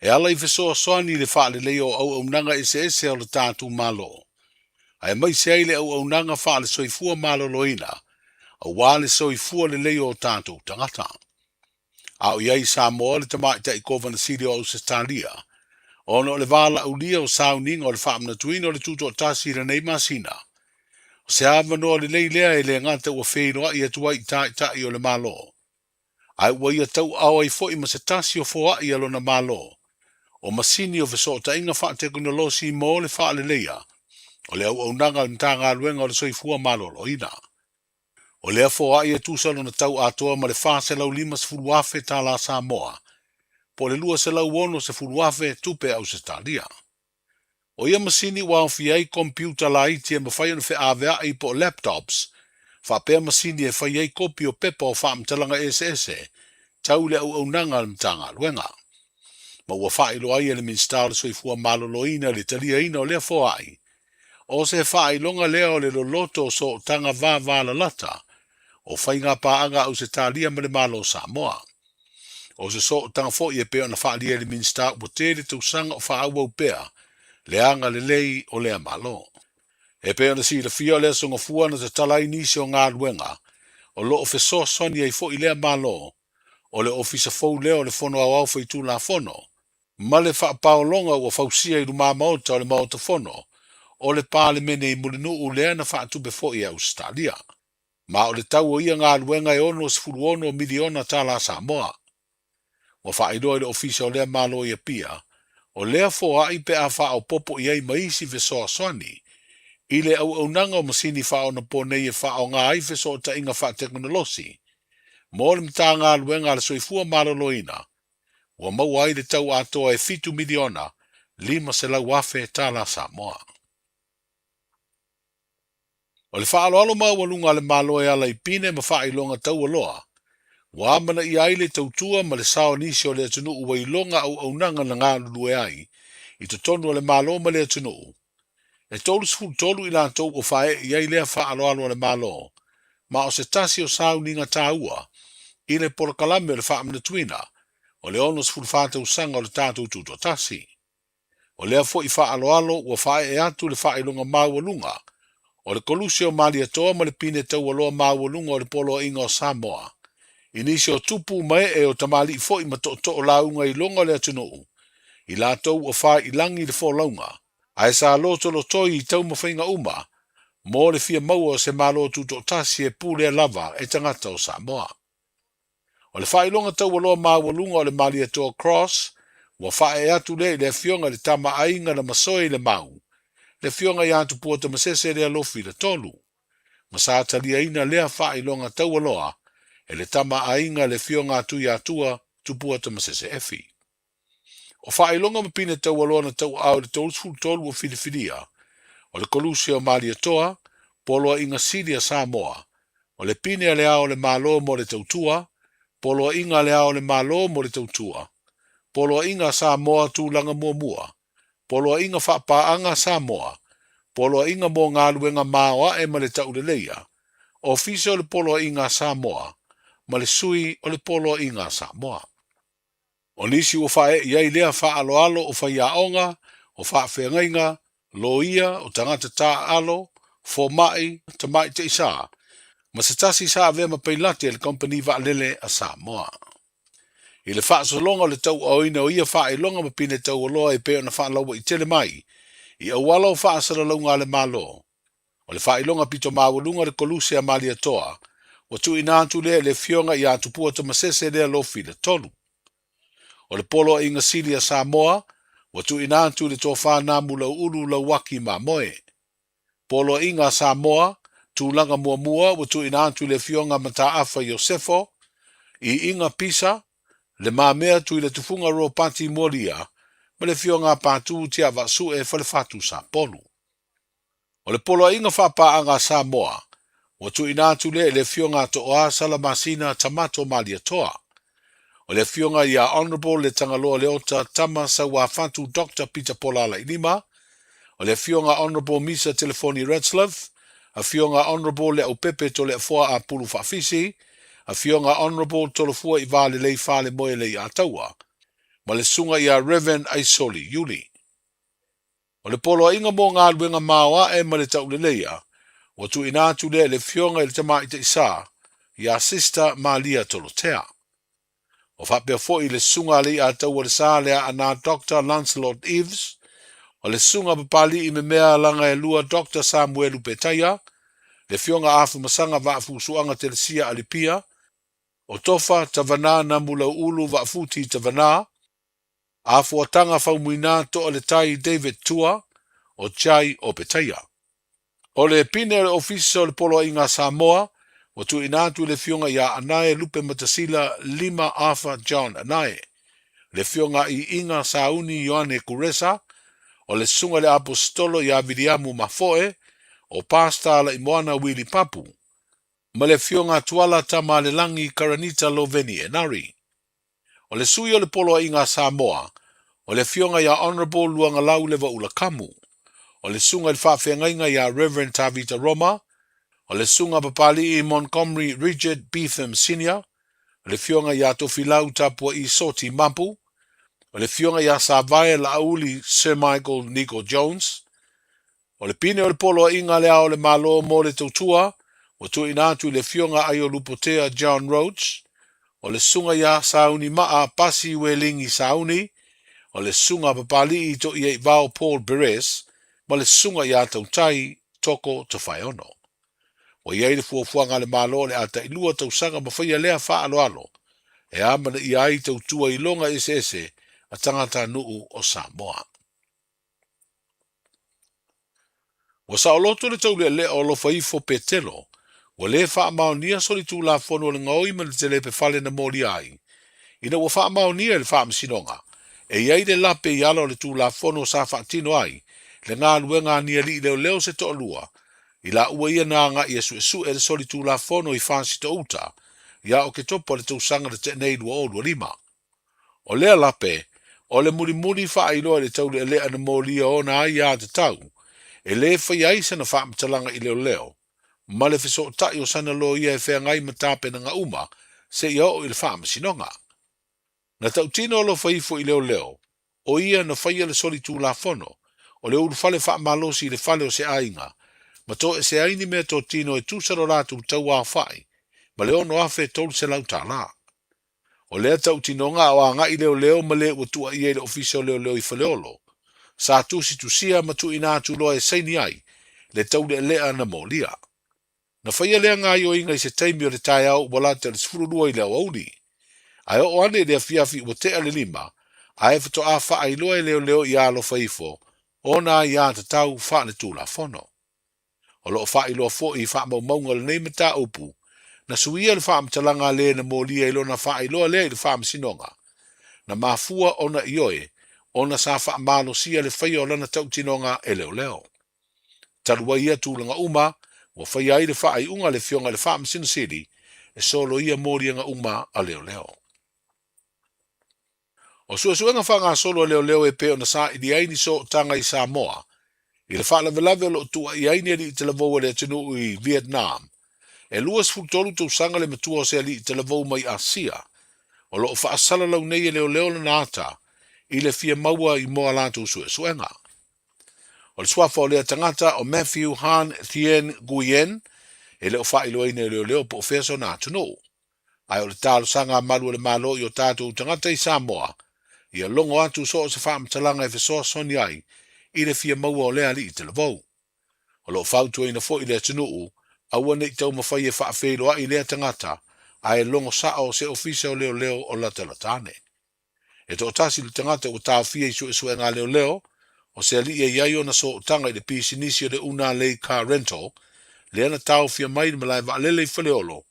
e ala i fesoasoani i le faaleleia o auaunaga eseese a lo tatou Malo, aemaise ai le auaunaga faale-soifua maloloina aua le soifua lelei o o tatou tagata. A o i ai i Samoa le tamaitai Kovana Sili o Ausetalia, ona o le valaaulia o sauniga o le faamanatuina o le Tutoatasi i lenei masina, o se avanoa lelei lea e le gata ua feiloai atu ai i taitai o le Malo, ae ua ia tauaao ai foi ma se tasi o foai a lona Malo, o masini o fesootaiga faatekonolosi mo le faaleleia o le auaunaga a le Matagaluega o le Soifua Maloloina. O lea foai e tusa lona tau atoa ma le $450,000 tālā Samoa, po o le $260,000 tupe Ausetalia. O ia masini ua aofia ai komipiuta laiti e mafai ona feaveai po o laptops, faapea masini e fai ai kopi o pepa o faamatalaga eseese tau i le auaunaga a le Matagaluega. Ma ua faailoa ai e le Minisita o le Soifua Maloloina le taliaina o lea foai O se faailoga lea o le loloto o sootaga vavalalata o faigapaaga a Ausetalia ma le Malo o Samoa. O se sootaga foi e pei ona faaalia e le Minisita ua tele tausaga o faaauau pea le agalelei o lea Malo. E pei ona silafia o le Aso Gafua na tatala ai nisi o galuega o lo o fesoasoani ai foi lea Malo o le Ofisa fou lea o le Fono Aoao Faitulafono ma le faapaologa ua fausia i lumamaota o le Maota Fono o le Palemene i Mulinuu lea na faatupe foi e Ausetalia. Ma o le tau o ia galuega e $66 miliona tala Samoa. Ua faailoa i le Ofisa o lea Malo i Apia, o lea foai pe a faaopoopo i ai ma isi fesoasoani i le auaunaga o masini faaonaponei e faaaoga ai fesootaiga faatekonolosi mo le Matagaluega a le Soifua Maloloina, ua maua ai le tau atoa e $7 miliona 500,000 tala Samoa. O le faaaloalo maualuga a le Malo e ala i pine ma faailoga taualoa, ua amanaia ai le tautua ma le sao o nisi o le atunuu ua iloga auaunaga na galulue ai i totonu o le Malo ma le atunuu. E 33 i latou ua faaee i ai lea faaaloalo a le Malo, ma o se tasi o sauniga taua i le polokalame o le faamanatuina o le 64 tausaga o le tatou Tutoatasi. O lea foi faaaloalo ua faaee atu le faailoga maualuga o le Koluse o Malietoa ma le Pine Taualoa Maualuga o le Poloaiga o Samoa i nisi o tupu ma ee o tamalii foi ma tootoo lauga iloga o le atunuu i latou ua fāilagi le folauga ae sa lotolotoi i taumafaiga uma mo le fia maua o se Malo Tutoatasi e pulea lava e tagata o Samoa. O le faailoga taualoa maualuga o le Malietoa Cross ua faaee atu lea i le afioga i le tama aiga na masoe i le mau, le afioga ia Tupua Tamasese Lealofi Latolu, ma sa taliaina lea faailoga taualoa e le tama aiga le afioga a Tuiatua Tupua Tamasese Efi. O faailoga ma pine taualoa na tauaao i le 33 ua filifilia, o le Koluse o Malietoa, Poloaiga Sili a Samoa, o le Pine a Le Ao o le Malo mo le Tautua, Poloaiga a Le Ao o le Malo mo le Tautua, Poloaiga a Samoa Tulaga Muamua, Poloaiga Faapaaga a Samoa, Poloaiga mo Galuega Maoae ma le Tauleleia, Ofisa o le Poloaiga a Samoa, ma le Sui o le Poloaiga a Samoa. O nisi ua faaee i ai lea faaaloalo o faiaoga, o faafeagaiga, loia, o tagata taaalo, fomai, tamaitai sa, ma se tasi sa avea ma pailate i le Kamupani Vaalele a Samoa. I le faasologa o le tauaaoina o ia faailoga ma pine taualoa e pei ona faalauaitele mai i auala o faasalalauga a le Malo, O le faailoga pito maualuga le Koluse a Malietoa, ua tuuina atu lea i le Afioga ia Tupua Tamasese Lealofi Latolu. O le Poloaiga Sili a Samoa, ua tuuina atu i le Tofa Namu Lauulu Lauaki Mamoe. Poloaiga a Samoa, Tulaga Muamua, ua tuuina atu i le Afioga Mataafa Iosefo, Iiga Pisa, Le Mamea Tuiletufuga Ropati Molia ma le Afioga Patu Tiavaasue Falefatu Sapolu. O le Poloaiga Faapaaga a Samoa, ua tuuina atu lea i le Afioga a Tooa Salamasina Tamato Malietoa. O le Afioga ia Honourable Letagaloa Leota Tama Sauafatu Doctor Peter Pola Lailima, o le Afioga Honourable Misa Telefoni Retzlaff, Afioga Honourable Leaupepe Toleafoa Apulu Faafisi, Afioga Honourable Tolofua Ivalelei Falemoe Leiataua, ma le Susuga ia Rev. Aisoli Iuli. O le poloaiga mo galuega maoae ma le tauleleia, ua tuuina atu lea i le Afioga i le Tamaitai Sa, ia Sister Malia Tolotea. Ua faapea foi le Susuga a Leiataua le Sa le Aana Doctor Lancelot Eaves, o le Susuga Papali'i Memea Lagaelua Doctor Samuelu Petaia, le Afioga Afumasaga Vaafusuaga Telesia Alipia, o Tofa Tavanā Namulau'ulu Vaafuti Tavanā, Afuatanga Faumuina Toa le Tai David Tua o Jai Opetaia. O le pine o le Ofisa o le Poloaiga a Samoa ua tuuina atu i le Afioga ia Anae Lupematasila Lima Arthur John Anae, le Afioga i Iga Sauni Ioane Kuresa, o le Susuga i le Aposetolo ia Viliamu Mafoe, o Pastor Laimoana Wili Papu, ma le Afioga Tuala Tamalelangi Karanita Loveni Enari. O le sui o le Poloaiga a Samoa, o le Afioga ia Honourable Luagalau Levaula Kamu. O le Susuga i le Faafeagaiga ia Rev. Tavita Roma. O le Susuga Papali'i Montgomery Richard Beetham Senior. O le Afioga ia Tofilau Tapua'i Soti Mapu. O le Afioga ia Savae Laauli Sir Michael Niko Jones. O le pine o le Poloaiga a Le Ao o le Malo mo le Tautua, ua tuuina atu i le Afioga Aiolupotea John Roach, o le Susuga ia Sauni Maa Pasi Welingi Sauni, o le Susuga Papali'i To'iaivao Paul Perez, ma le Susuga ia Tautai Toko Tofaeono. Ua i ai le fuafuaga a le Malo o le a tailua tausaga ma faia lea faaaloalo e amanaia ai tautua iloga eseese a tagatanuu o Samoa. Ua saoloto le taulealea o alofa ifo Petelo, ua lē faamaonia solitulafono o le gaoi ma le telepe fale na molia ai, ina ua faamaonia e le Faamasinoga E i ai le lape i ala o le Tulafono sa faatino ai le galuega a ni alii leoleo se toalua, i laua ia na agai e suesue le solitulafono i Fasitouta ia Oketopa o le tausaga na tea nei 2025. O lea lape, o le mulimuli faailoa i le taulealea na molia ona aiatatau e lē faia ai sana faamatalaga i leoleo ma le fesootai o sana loia e feagai ma tapenaga uma seia oo i le faamasinoga. Na tautino alofa ifo i leoleo, o ia na faia le solitulafono o le ulufale faamalosi i le fale o se aiga, ma toesea ai ni meatotino e tusa lo latou tauaofai ma le $6,300 tala. O lea tautinoga a o agai leoleo ma le ua tuuaia i le Ofisa o Leoleo i Faleolo, sa tusitusia ma tuuina atu loa e saini ai le taulealea na molia. Na faia lea gaoioiga i se taimi o le taeao ua lata i le 12 i le aoauli. Ae oo ane i le afiafi ua tea le lima, ae faatoa faailoa e leoleo ia alofa ifo ona aiatatau faaletulafono. O lo o faailoa foi i faamaumauga o lenei mataupu, na suia le faamatalaga a le na molia i lona faailoa lea i le Faamasinoga. Na mafua ona ioe ona sa faamalosia le faia o lana tautinoga e leoleo. Talu ai ia tulaga uma, ua faia ai le faaiuga a le Afioga i le Faamasino Sili e soloia moliaga uma a leoleo. O suesuega faagasolo a leoleo e pei ona saili ai ni sootaga i Samoa i le faalavelave o lo o tuuaia ai ni alii talavou a le atunuu i Vietnam. E 23 tausaga le matua o se alii talavou mai Asia o lo o faasalalau nei e leoleo lana ata i le fia maua i mo a latou suesuega. O le suafa o lea tagata o Matthew Han Thien Nguyen e le o faailoaina e leoleo po o fea sona atunuu. Ae o le talosaga a malu o le Malo i o tatou tagata i Samoa, ia logo atu so o se faamatalaga e fesoasoani ai i le fia maua o lea alii talavou. O lo o fautuaina foi le atunuu, aua ne i taumafai e faafeiloai lea tagata, ae logo sao se ofisa o leoleo o latalata ane. E toatasi le tagata ua taofia i suesuega a leoleo, o se alii e i ai ona sootaga i le pisinisi o le Una Lei Car Rental, lea na taofia mai i le malae vaalele i Faleolo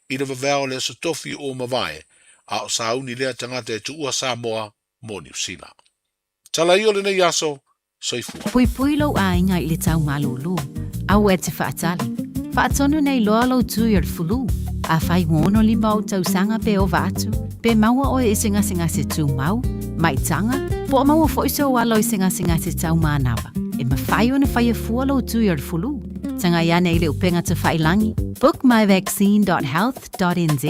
i le vaveao o le Aso Tofi ua mavae, a o sauni lea tagata e tuua Samoa mo Niu Sila. Tala ia o lenei aso, Soifua. Puipui lou aiga i le tau malūlū. Aua e te faatali. Faatonu nei loa lou tui o le fulu. Afai ua 65 ou tausaga pe ova atu, pe maua oe i se gasegase tumau, maitaga, po o maua foi sou alo i se gasegase tau manava, e mafai ona faia fua lou tui o le fulu. Tagai ane i le upega tafailangi, bookmyvaccine.health.nz,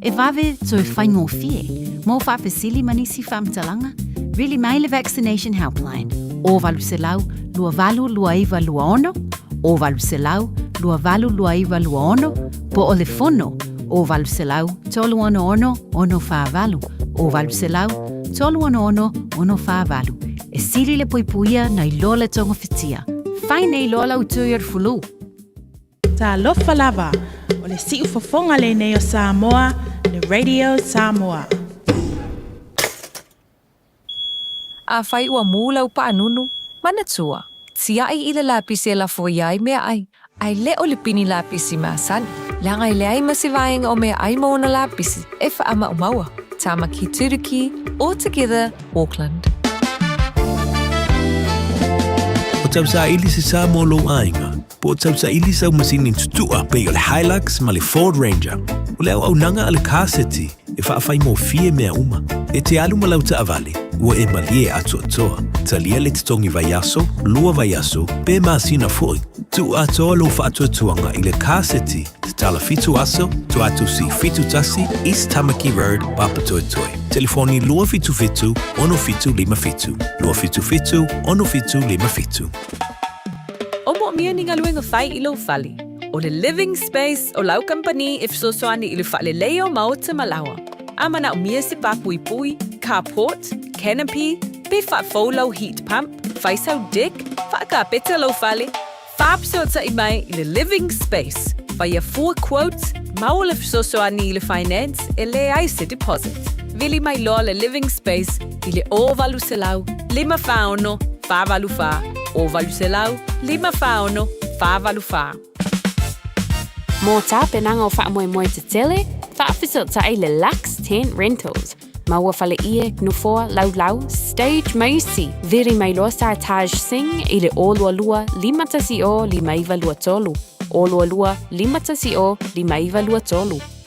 e vave toe faigofie. Mo faafesili ma nisi faamatalaga, vili mai le Vaccination Helpline, 0800 282926, 0800 282926, po o le fono, 0800 366 648, 0800 366 648. E sili le puipuia nai lo le togafitia. Fai nei loa lau tui o le fulu. Talofa lava, o le siufofoga lenei o Samoa, le Radio Samoa. Afai ua mū lau paanunu, manatua, tiaʻi i le lapisi e lafo ia ai meaʻai, a e le o le pini lapisi masani, leaga e leai ma se vaega o meaʻai ma ona lapisi e faamaumauа. Tamaki Turuki, All Together, Auckland. O tausaili se sa mo lou aiga, po o tausaili sau masini tutua pei o le Hilux ma le Ford Ranger. O le auaunaga a le Car City e faafaigofie mea uma. E te alu ma lau taavale, ua e malie atoatoa. Talia le totogi vaiaso, lua vaiaso, pe masina foi. Tuu atoa lou faatuatuaga i le Car City Tatala 7 aso, Tuatusi 71, East Tamaki Road, Papatoetoe. Telefoni 277 6757, 277 6757. O moomia ni galuega fai i lou fale. O le Living Space o lau kamupani e fesoasoani i le faaleleia o maota ma laoa. A manaomia se pāpuipui, carport, canopy, pe faafou lau heat pump, fai sau deck, faakapeta lou fale, Faafesootai mai i le Living Space, faia fua quote, maua le fesoasoani i le finance e leai se deposit. Vili mai loa le Living Space i le 0800 546 484, 0800 546 484. Mō tapenaga o faamoemoe tetele, faafesootai le Lux Tent Rentals. Maua faleie, nofoa, laulau, stage ma isi. Vili mai loa Sartaj Singh i le 022 510 5923. 022 510 5923.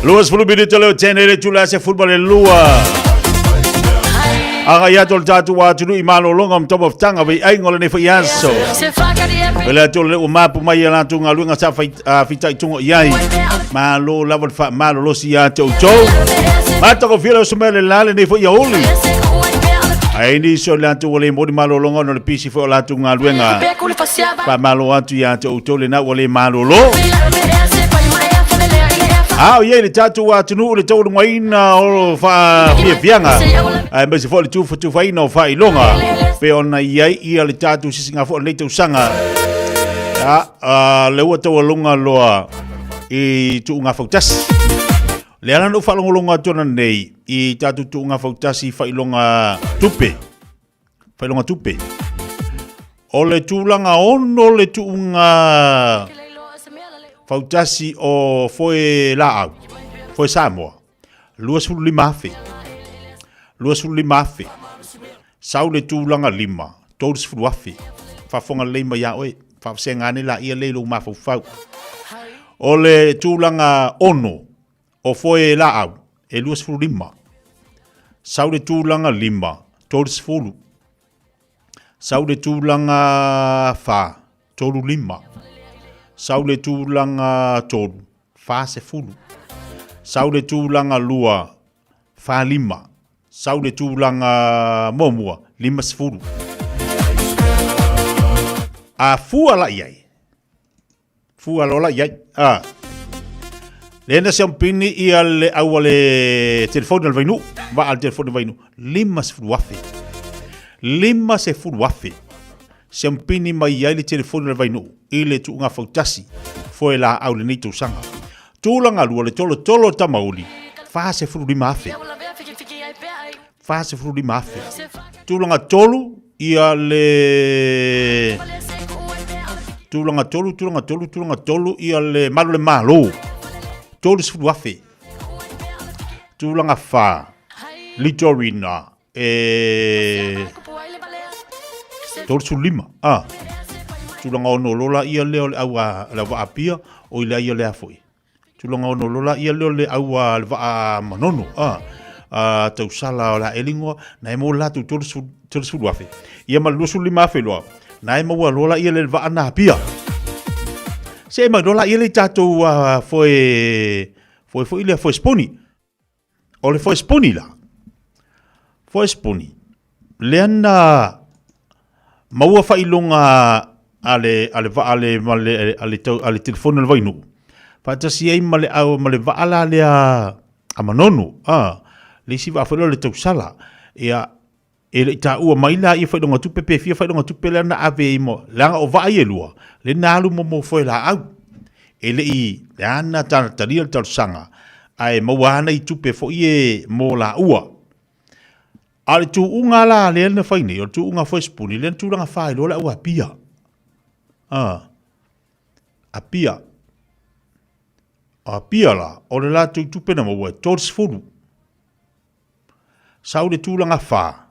20 minute leo tene le tula se fulba le lua. Aga ia tol tatu wa tulu i malolonga o mtomo ftanga vei aingo le nefo iaso. Pele atu le o mapu mai ia latu ngā luenga sa fita i tungo iai. Malo lava le wha malo losi ia te utou. Mata ko fila o sumele la le nefo ia uli. Ai ni so le atu le moni malolonga no le pisi fo latu ngā luenga. Wha malo atu ia te utou le na ua le malolo. A o iai le tatou atunuu le taualugaina o faafiafiaga aemaise foi le tufatufaina o faailoga pe ona i ai ia le tatou sisiga foi o lenei tausaga. A le ua taualuga loa i tuuga fautasi. Le ala na ou faalogologo atu ana nei i tatou tuuga fautasi i faailoga tupe. Faailoga tupe. O le tulaga ono le tuuga fautasi o foe laau, foe Samoa, 25,000. 25,000. Sau le tulaga lima, 30,000. Faafofoga lelei mai ia oe, faavasega ane laia lea i lou mafaufau. O le tulaga ono o foe laau, e 25. Sau le tulaga lima, 30. Sau le tulaga fa, 35. Sau le tulaga tolu, 40. Sau le tulaga lua, 45. Sau le tulaga muamua, 50. A fua la i ai, Fua lola i ai. Ah. Le na siampini ia le aua le telefoni o le vainuu. Vaa le telefoni o le vainuu. 50,000. 50,000. Siampini mai ai le telefoni o le vainuu i le tuuga fautasi. Foe laau lenei tausaga. Tulaga lua le tolotolo o Tamauli. 45,000. 45,000. Tulaga tolu ia le tulaga tolu, tulaga tolu, tulaga tolu ia le malu le malo. 30,000. Tulaga fa, Litorina e 35. Ah. Tulaga ono lola ia lea o le aua le aua apia o ile ia lea foi. Tulaga ono lola ia lea o le aua le vaa manono a a tausala o la elingoa na e mo latou 30,000 ia ma le 25,000 loa na e maua lola ia le vaa na apia se e mai lola ia le tatou foe foe foi lea foe sponi O le foe-spuni la, foe-spuni, lea na maua faailoga a le, a le vaa le, ma le, a le, tau, a le telefoni o le Vainuu, faatasi ai ma le, au, ma le vaa la lea a Manono, a, le isi vaa foi lea o le Tausala, ia, e le i taua mai la ia faailoga tupe pe fia faailoga tupe lea na ave ai mo, leaga o vaa ia e lua, lea na alu mo mo foe laau. E le i, lea na talia le talosaga, ae maua ana i tupe foi e mo laua. A o le tuuga la lea na fai nei, o le tuuga foe sipuni, lea na tulaga faailoa le au Apia. A, Apia. O Apia la, o le latou tupe na maua e 30. Sau le tulaga fa,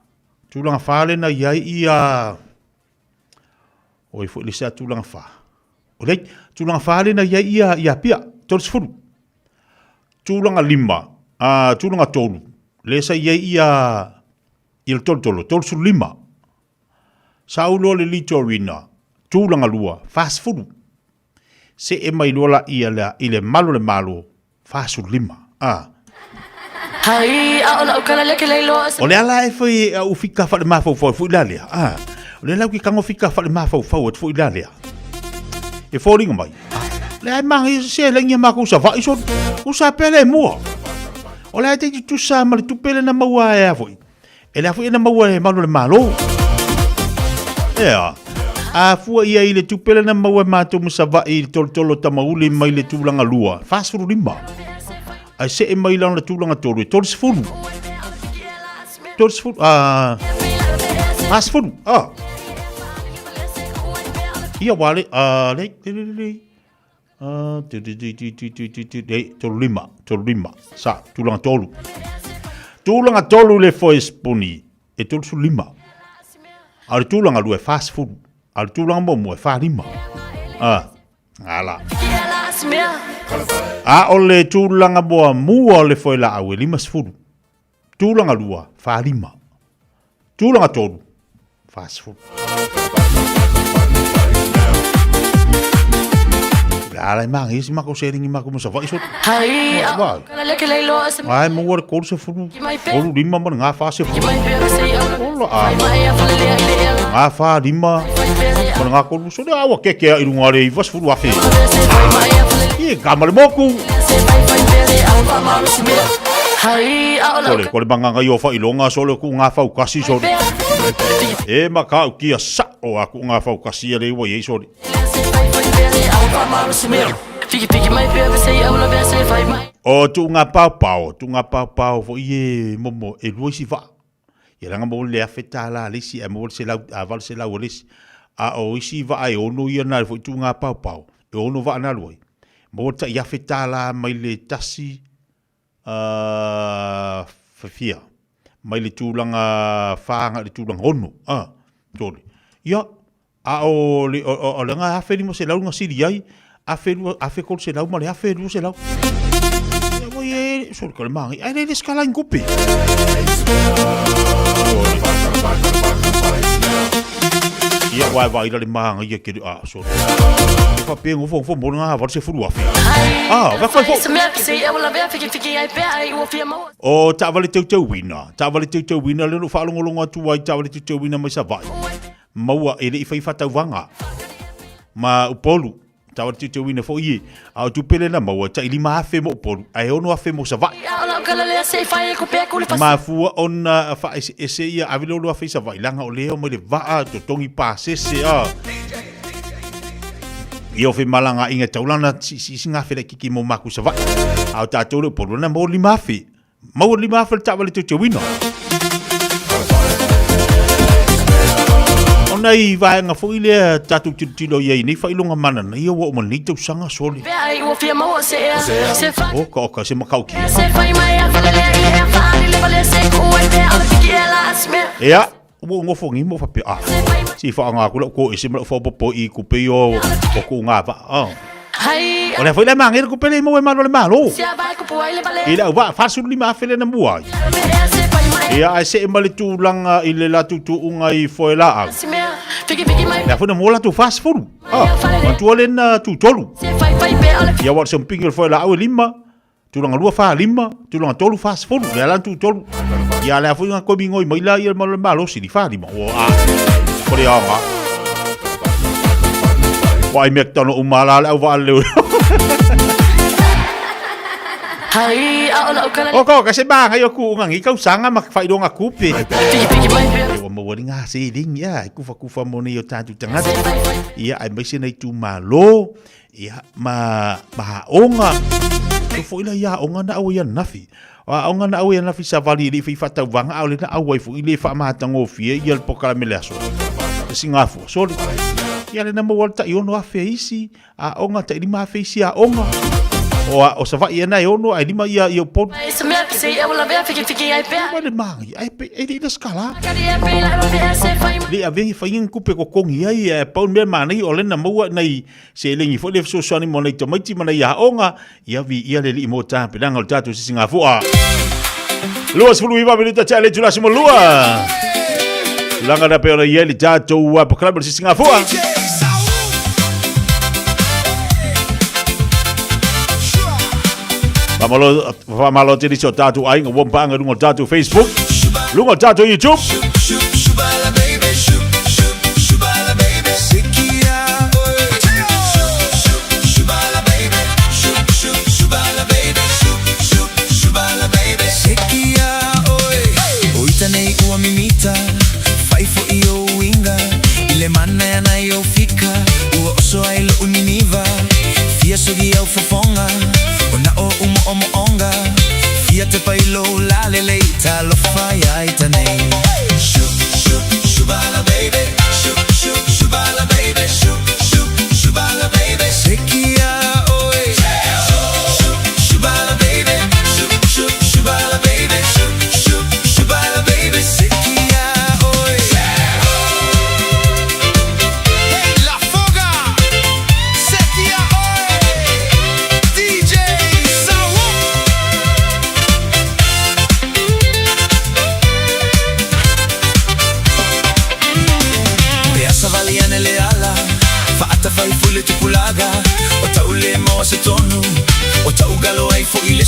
tulaga fa le na i ai ia, oi foi le sea tulaga fa. O le tulaga fa le na i ai ia, ia pia, 30. Tulaga lima, a, tulaga tolu, le sa i ai ia, ia le tolu tolu, 35. Sau loa le litorina, tulaga lua, 40. See mai loa la ia lea i le malu o le Malo, 45. A. O le ala e fai au fika whale mafaufau foi la lea. A. O le ala ki kango fika whale mafaufau atu foi la lea. E fōringa mai. Le ai mangi se le ngia makou sa vai so. U sa pele mua. O le ai te tusa ma le tupele na maua e a foi. E le afua na maua e malu le malo. Ea. A fua ia i le tupele na maua e mātou ma Savaii i le tolotolo tamauli mai le tulaga lua, 45. Ae see mai lana tulaga tolu, e 30. 30, a... 40, a. Ia wale, a, le, le, le, le. A, tu, tu, tu, tu, tu, tu, tu, tu, le, tolu lima, tolu lima, sa, tulaga tolu. Tulaga tolu le foe spuni, e 35. A o le tulaga lua e 40. A o le tulaga muamua e 45. A, ala. A o le tulaga muamua o le foelaau e 50, tulaga lua, 45, tulaga tolu, 40. La e maangi si mako seringi mako mo Savaii so. Hai, Vai. kala le ke le loa se Ai mo le 30, 35 ma le ngā 40. Ola a. Ngā 45 ma le ngā 30. So le awa keke a i runga le 90,000. Ie, ka ma le moku. Hai, a o Sole, ko le manganga i o whailonga, sole ku ngā whaukasi, sole. E maka au kia sa o a ku ngā whaukasi a le iwa iei, sole. O tu ngā pao pao, tu ngā pao pao fo i e momo e lua isi vaa. Ia langa mo le afe tālā le isi, a mo le selau, a valu selau o le isi. A o isi vaa e ono ia nā fo i tu ngā pao pao, e ono vaa nā lua i. Mo le tai afe tālā mai le tasi, fia, mai le tulaga 4 agai i le tulaga 6, a, tole. Ia, a o le, o, o, o le ga 1500 na sili ai, 1200, 1300 ma le 1200. Ia, ua ia e, sole ka le magai, ae le le skala i kupe. Ia, ua e vaai la le magai ia ke le, a, sole. E faapea gofo gofo mo le ga 80,000. A, va fai fo. O taavale teuteuina, taavale teuteuina lea na ou faalogologo atu ai i taavale teuteuina mai Savaii. Maua e le i fai faatauvaga ma Upolu, taavale teuteuina foi ie. A o tupe lea na maua, tai 5,000 mo Upolu, ae 6,000 mo Savaii. Mafua ona faaeseese ia ave le 6,000 i Savaii, leaga o lea e omai le vaa, totogi pasese, a. Ia o femalagaaiga e tau la ona siisiisi ngā felaikiki mo maku Savaii. A o tātou le Upolu na maua le 5,000. Maua le 5,000 le taavale teuteuina. O nai vaega foi lea tātou tilotilo i ai nei faailoga mana nei ua oo mai lenei tausaga sole. Oka oka se matautia. Ea, Ua ou nofo nei ma ou faapea, ah, se i faaaoga atu lau toese ma lau faaopoopo i tupe ia o ku'u gavaa. Ah. O lea foi la e manaia le tupe lea e maua e Malo le Malo. I le auvaa 45,000 lea na mua ai. Ia, ae see ma le tulaga i le latou tuuga i Foelaau. Lea foi na maua latou 40. Ah, manatua lea na tutolu. Ia, aua o le sompigi o le Foelaau e lima. Tulaga lua fa lima, tulaga tolu fa sefulu, lea la tu tolu. Ia lea foi nga koe mingoi mai la ia le malosi li fa lima. Ua a, ko le aoga. Ua ai mea tano uma la le au vaa le. O ko ka se ba ngai o ku nga ngi kau sanga ma whaironga kupe. E ua maua ni ngā sēlengi ia, e kufa kufa mo nei o tātou tangata. Ia, ai mai se nei tū malo. Ia, ma, ma aoga. E foi la ia aoga na au ia nafi. O aoga na au ia nafi savali i le i whaatauvaga a o le na au ai foi le whaamatagofie ia le pokalame le aso. E singafua, sorry. Ia le na maua le tai ono afe isi, aoga tai lima afe isi aoga. O, a, o Savaii ana e ono ae lima ia i Upolu. Mai le maangai, ai pe, e le i la skala. Le avea i whainga ni kupe kokongi ai, e pau mea maanai o le na maua nei Seleni foi le fesoasoani mo nai tamaiti ma nai aoga, ia viia le Alii mo tapenaga o le tatou sisigafua. 29 minute tea le itula 12. Tulaga na pei ona i ai le tatou polokalame o le sisigafua. Faamalo, faamalo tele si o tatou aiga ua mpaaga i luga o le tatou Facebook, luga o le tatou YouTube.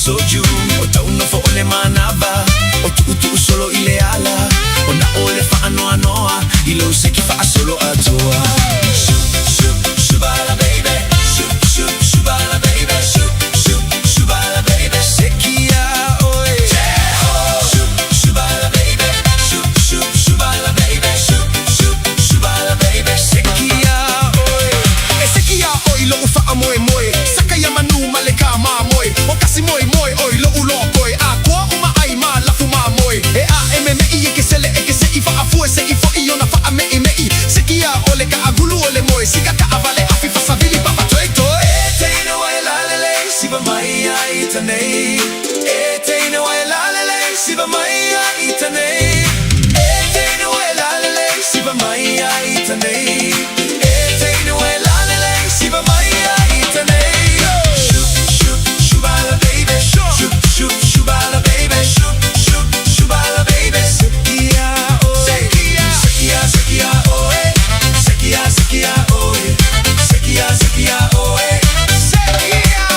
soju O taunofo o le manava O tuutuu solo i le ala O na o le faanoanoa I lou seki faasolo atoa Shup, shup, shubala baby Shup, shup, shubala baby Shup, shup, shubala baby Seki ia oe Shup, shubala baby Shup, shup, shubala baby Shup, shup, shubala baby Seki ia oe E seki ia oe i loʻu faamoemoe Saka ia manu ma le ka mamoe O kasi moe moe oi loʻu lokoi A koa uma ai ma lafu mamoe E a e memeʻi e ke sele e ke seʻi Faafue seʻi foʻi ona faameʻimeʻi Seki ia o le kaʻagulu o le moe Sika kaʻawale afi fasawili papa toi toi E teine wai lalele siva mai ai i tanei E teine wai lalele siva mai ai i tanei E teine wai lalele siva mai ai i tanei E teine wai lalele siva mai ai i tanei Shup shup shubala baby Shup shup shubala baby Shup shup shubala baby Sekia oe Sekia Sekia sekia oe Sekia sekia oe Sekia sekia oe Sekia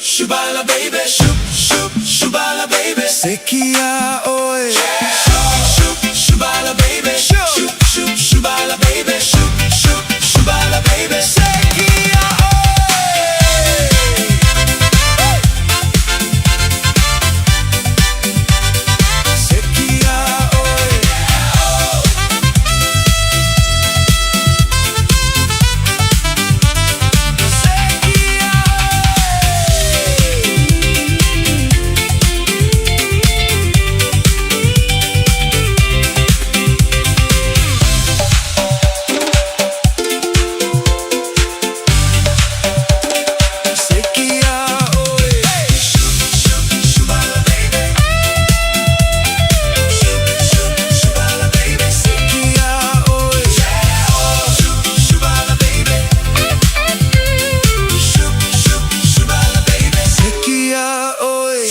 Shubala baby, shup shup shubala baby, sekia oe. Shup shup shubala baby, shup shup shubala baby, shup shup shubala baby, sekia oe. Sekia oe. Sekia oe. Shup shup shubala baby. Shup shup shubala baby. Sekia oe. Shup shubala baby. Shup shup shubala baby. Sekia oe.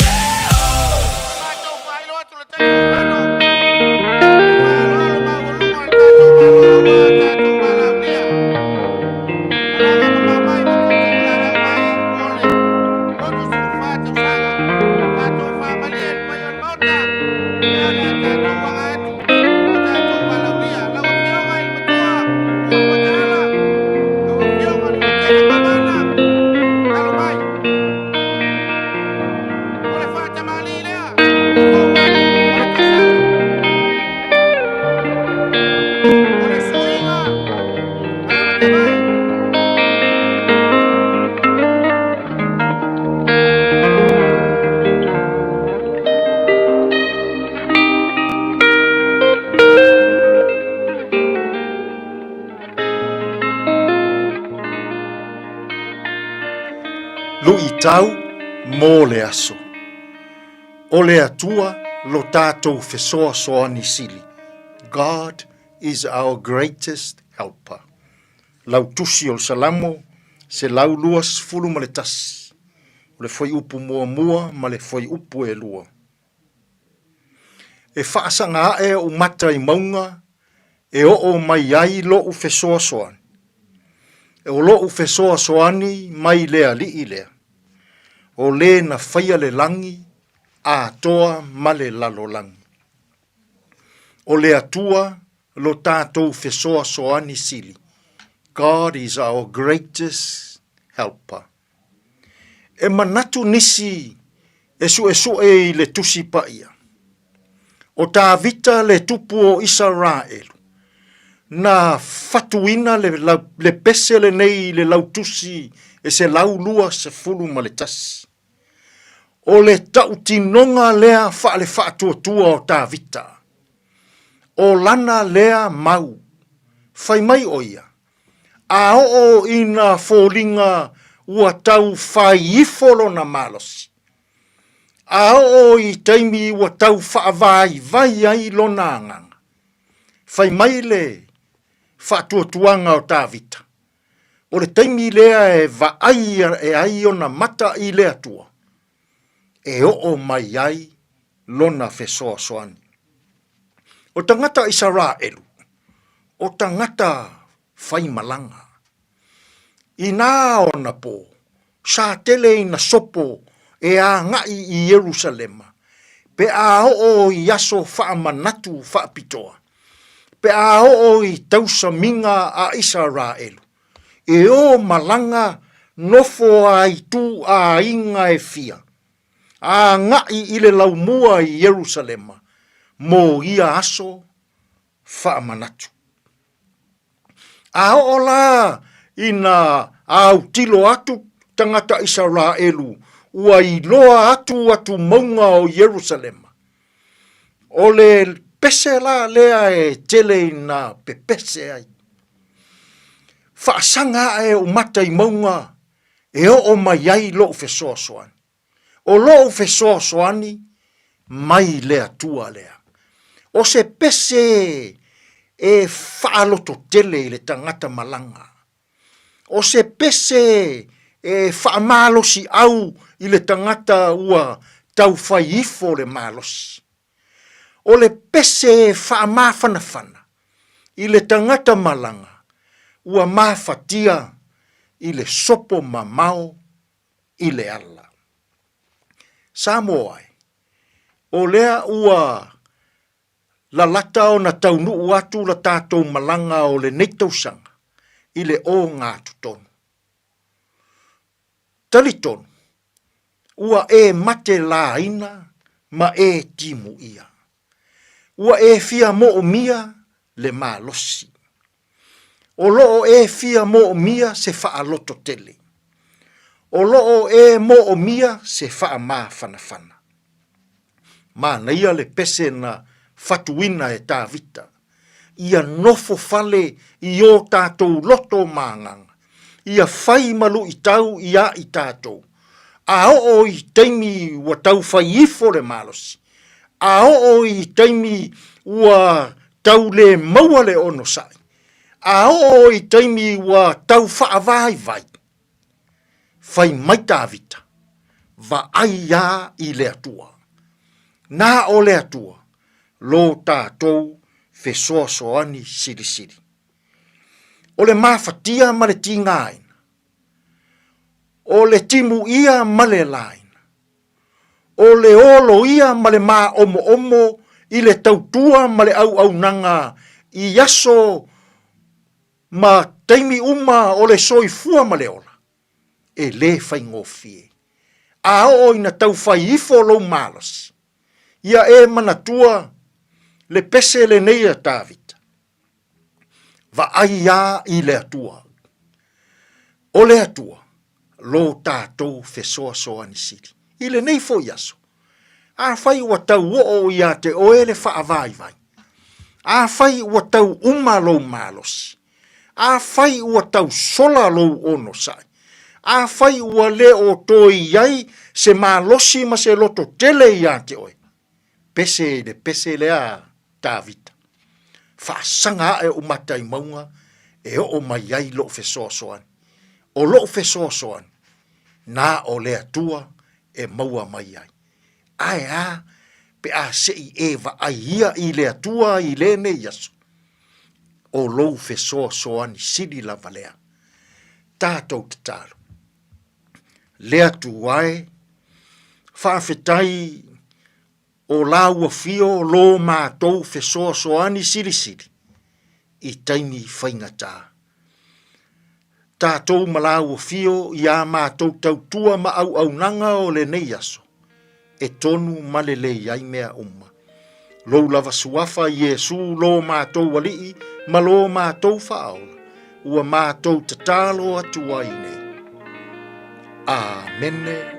Luʻitau mo le aso. O le Atua lo tatou fesoasoani sili. God is our greatest helper. Lau tusi o le Salamo 121, o le fuaiupu muamua ma le fuaiupu e lua. E faasaga ae oʻu mata i mauga e oo mai ai loʻu fesoasoani. O loʻu fesoasoani mai le Alii lea, o le na faia le lagi atoa ma le lalolagi. O le Atua lo tatou fesoasoani sili. God is our greatest helper. E manatu nisi e suʻesuʻe i le Tusi Paʻia. ʻO Tāvita le tupu o ʻIsaraʻelu, na fatuina le, le pese lenei i le lautusi e 121. ʻO le tautinoga lea faalefaatuatua o Tāvita. ʻO lana lea mau. Fai mai ʻo ia, A oo i nā foliga ua tau fai ifo lona malosi. A oo i taimi ua tau faavaivai ai lona agaga. Fai mai le faatuatuaga o Tavita. O le taimi lea e vaai e ai ona mata i le Atua, e oo mai ai lona fesoasoani. O tagata Isaraelu, o tagata faimalaga. Inā ona pō, sa tele ina sopo e agai i Ierusalema, pe a oo i aso faamanatu faapitoa, pe a oo i tausamiga a Isaraelu, e ō malaga nofo a ituaiga e fia, agai i le laumua i Ierusalema mo ia aso faamanatu. A oo la ina autilo atu tagata Isaraelu ua iloa atu atu mauga o Ierusalema, o le pese la lea e tele ina pepese ai. Faasaga ae ou mata i mauga e oo mai ai lou fesoasoani. O lou fesoasoani mai le Atua lea. O se pese e faalototele i le tagata malaga. O se pese e faamalosiau i le tagata ua taufai ifo le malosi. O le pese e faamafanafana i le tagata malaga ua mafatia i le sopo mamao i le ala. Samoa e, o lea ua lalata ona taunuu atu la tatou malaga o lenei tausaga i le ogatotonu. Talitonu, ua e mate laina ma e timuia. Ua e fia moomia le malosi. O loo e fia moomia se faalototele. O loo e moomia se faamafanafana. Manaia le pese na fatuina e Tavita, ia nofo fale i o tatou loto ma agaga, ia fai ma luitau ia i tatou, a oo i taimi ua tau fai ifo le malosi, a oo i taimi ua tau le maua le onosai, a oo i taimi ua tau faavaivai, fai mai Tavita, vaai a i le Atua. Na o le Atua lo tatou fesoasoani silisili. O le mafatia ma le tigaina, o le timuia ma le laina, o le olo ia ma le māomoomo i le tautua ma le auaunaga i aso ma taimi uma o le soifua ma le ola, e lē faigofie. A oo ina tau fai ifo lou malosi, ia e manatua le pese lenei a Tavita, Vaai a i le Atua. O le Atua lo tatou fesoasoani sili. I lenei foi aso, afai ua tau oo ia te oe le faavaivai, afai ua tau uma lou malosi, afai ua tau sola lou onosai, afai ua le o toe i ai se malosi ma se loto tele ia te oe, pese i le pese lea a Tavita, Faasaga ae ou mata i mauga e oo mai ai lou fesoasoani. O lou fesoasoani, na o le Atua e maua mai ai. Ae a pe a se i e vaai ia i le Atua i lenei aso? O lou fesoasoani sili lava lea. Tatou tatalo. Le Atua e, faafetai o lāua fio lo matou fesoasoani silisili i taimi faigata. Tatou ma lāua fio i ā matou tautua ma auaunaga o lenei aso, e tonu ma lelei ai mea uma. Lou lava suafa Iesū lo matou Alii ma lo matou Faaola, ua matou tatalo atu ai nei. Amene.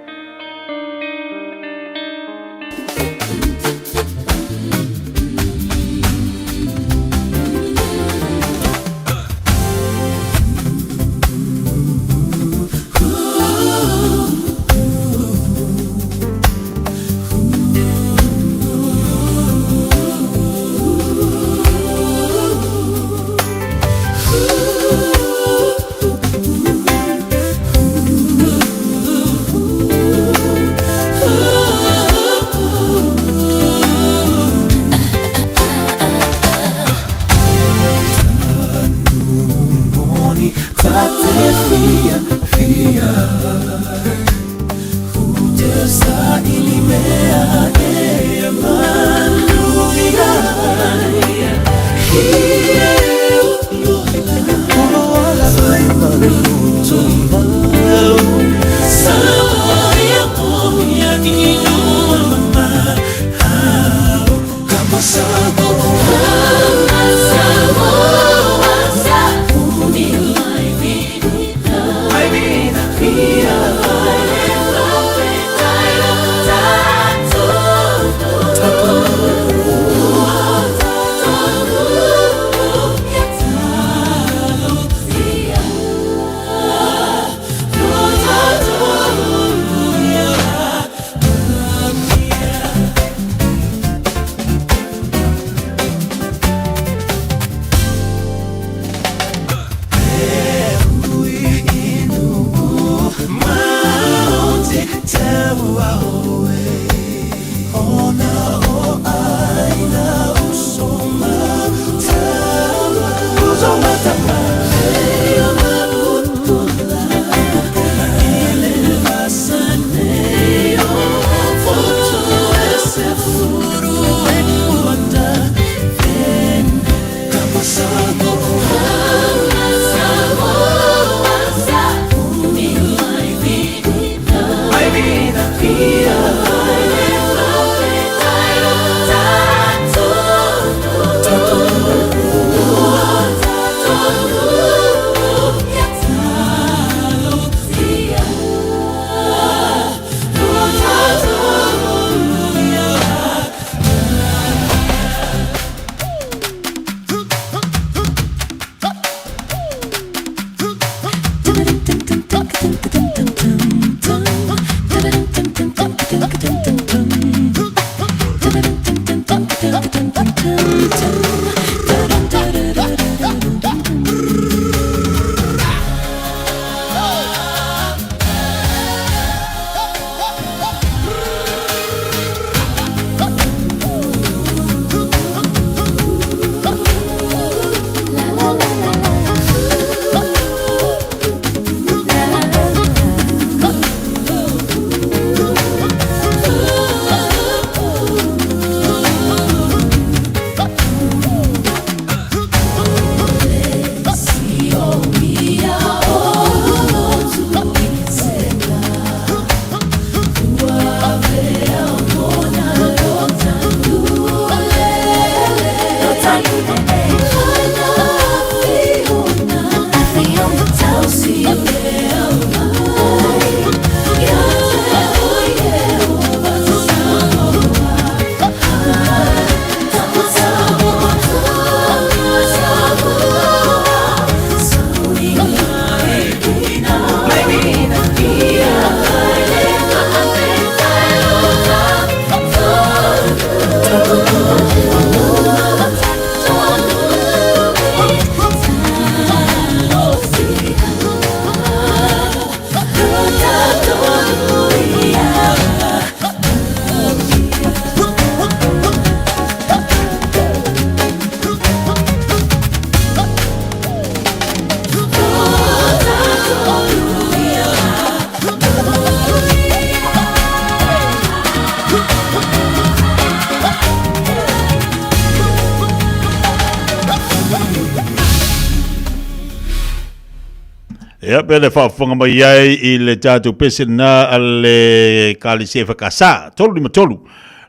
Ia, pe le faafofoga mai ai i le tatou pese lena a le Ekalesia EFKS, 353,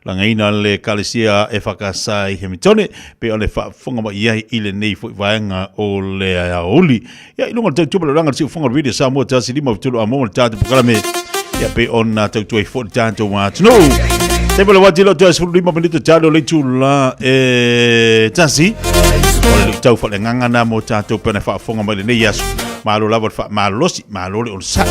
lagaina le Ekalesia EFKS i Hemitone, pe o le faafofoga mai ai i lenei foi vaega o le aoauli. Ia, i luga o le tautua ma le olaga o le siufofoga o le Radio Samoa 153 a mo le tatou polokalame, ia pe ona tautua ai foi le tatou atunuu. Te le wati lo toe 15 minute talo le itula e tasi. O le luitau faaleagaga na mo tatou pe ona faafofoga mai lenei aso. Malo lava le faamalosi, malo le onosai.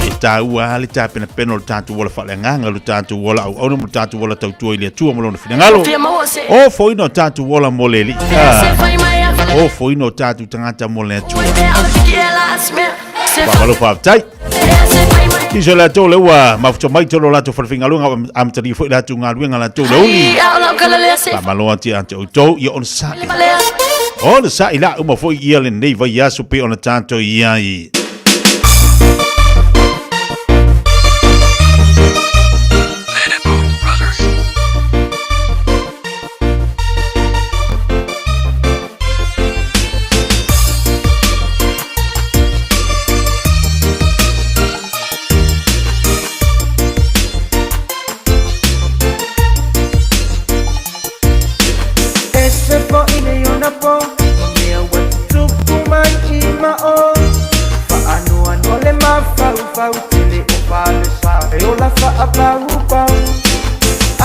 E taua lava le tapenapena o le tatou ola faaleagaga, lo tatou ola auauna ma lo tatou ola tautua i le Atua ma lona finagalo. O foina o tatou ola mo le Alii. O foina o tatou tagata mo le Atua. Faamalo faafetai. Iso latou le ua mafuta mai tolo latou falefaigaluega amatalia foi latou galuega latou le uli. Faamalo atu ia te outou ia onosai. Onosai la uma foi ia lenei vaiaso pe ona tatou i ai. fautele o falesa E ola faapaupau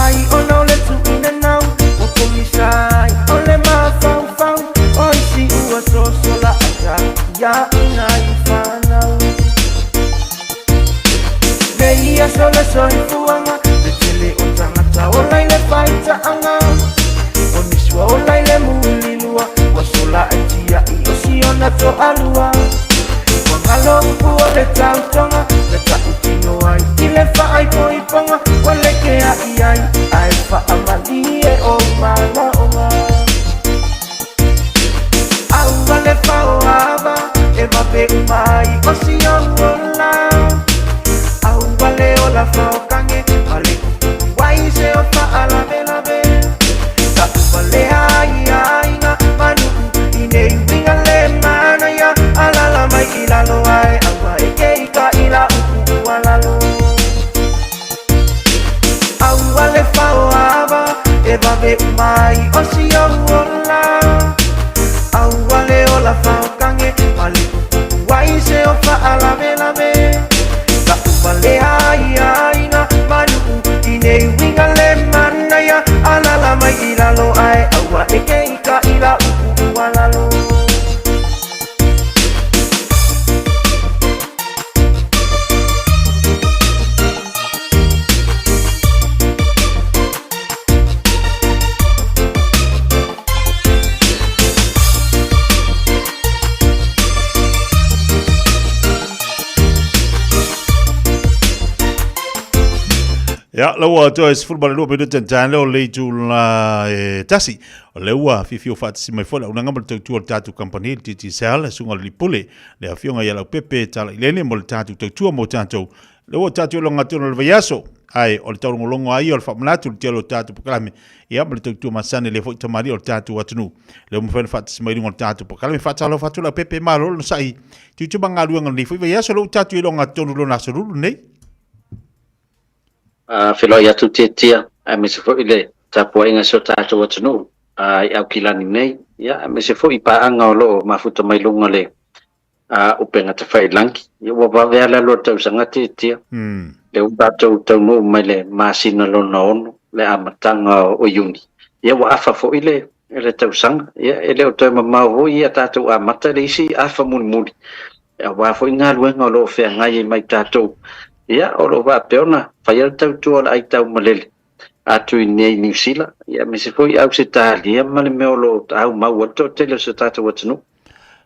Ai ona o le tuuinanau Ua pogisa ai o le mafaufau O isi ua sosola ata Ia ina i fanau Nei aso le soifuaga Le tele o tagata ola i le faitaaga O nisi ua ola i le mulilua Ua sola e tiai o siona toalua Ua galo upu o le tautoga Na tautino ai i le faaipoipoga Ua lekeai ai ae faamalie ou manaoga Aua le faoava e vave uma ai o si ou ola Aua le ola faokage ma le kukuku ai se o faalavelave Taʻuvalea ai aiga ma nuu i nei uiga le manaia Alala mai i lalo ae aua e ke i ka ila upu ua lalo Aua le faoava e vave uma ai o si ou ola Aua le ola faokage ma le kukuku ai se o faalavelave Taʻuvalea ai aiga ma nuu i nei uiga le manaia Alala mai i lalo ae aua e ke i ka ila upu ua lalo Ia, la ua toe 12 minute tane leo le itu la e tasi. O le ua fiafia faatasi mai foi le auaunaga ma le tautua o le tatou kamupani le Digicel, le susuga i le Lipule, le afioga ia Leaupepe Talailele mo le tatou tautua mo tatou. Le ua tatou iloga tonu o le vaiaso, ae o le taulogologo lava ia o le faamanatu i le tele o tatou polokalame, ia ma le tautua masani a lea foi tamalii o le tatou atunuu. Lea ua mafai ona faatasi mai i luga o le tatou polokalame. Faatalofa atu Leaupepe, malo le onosai tiute ma galuega i lenei foi vaiaso, lea ua tatou iloga tonu i lona aso lulu lenei. Feiloai atu Tiatia aemaise foi le tapuaiga i si o tatou atunuu i Aukilani nei, aemaise foi i paaga o lo o mafuta mai luga le upega tafailagi. Ua vave lava le alu o le tausaga Tiatia, lea ua tatou taunuu mai le masina lona ono, le amataga o Iuni, ua afa foi le tausaga. E le o toe mamao foi ia tatou amata le isi afa mulimuli aua foi galuega o lo o feagai ai ma i tatou, ia, o lo o faapea ona faia le tautua o le aitaumalele atu i inei i Niu Sila, ia, aemaise foi Ausetalia ma le mea o lo o aumau ai le toatele o si o tatou atunuu.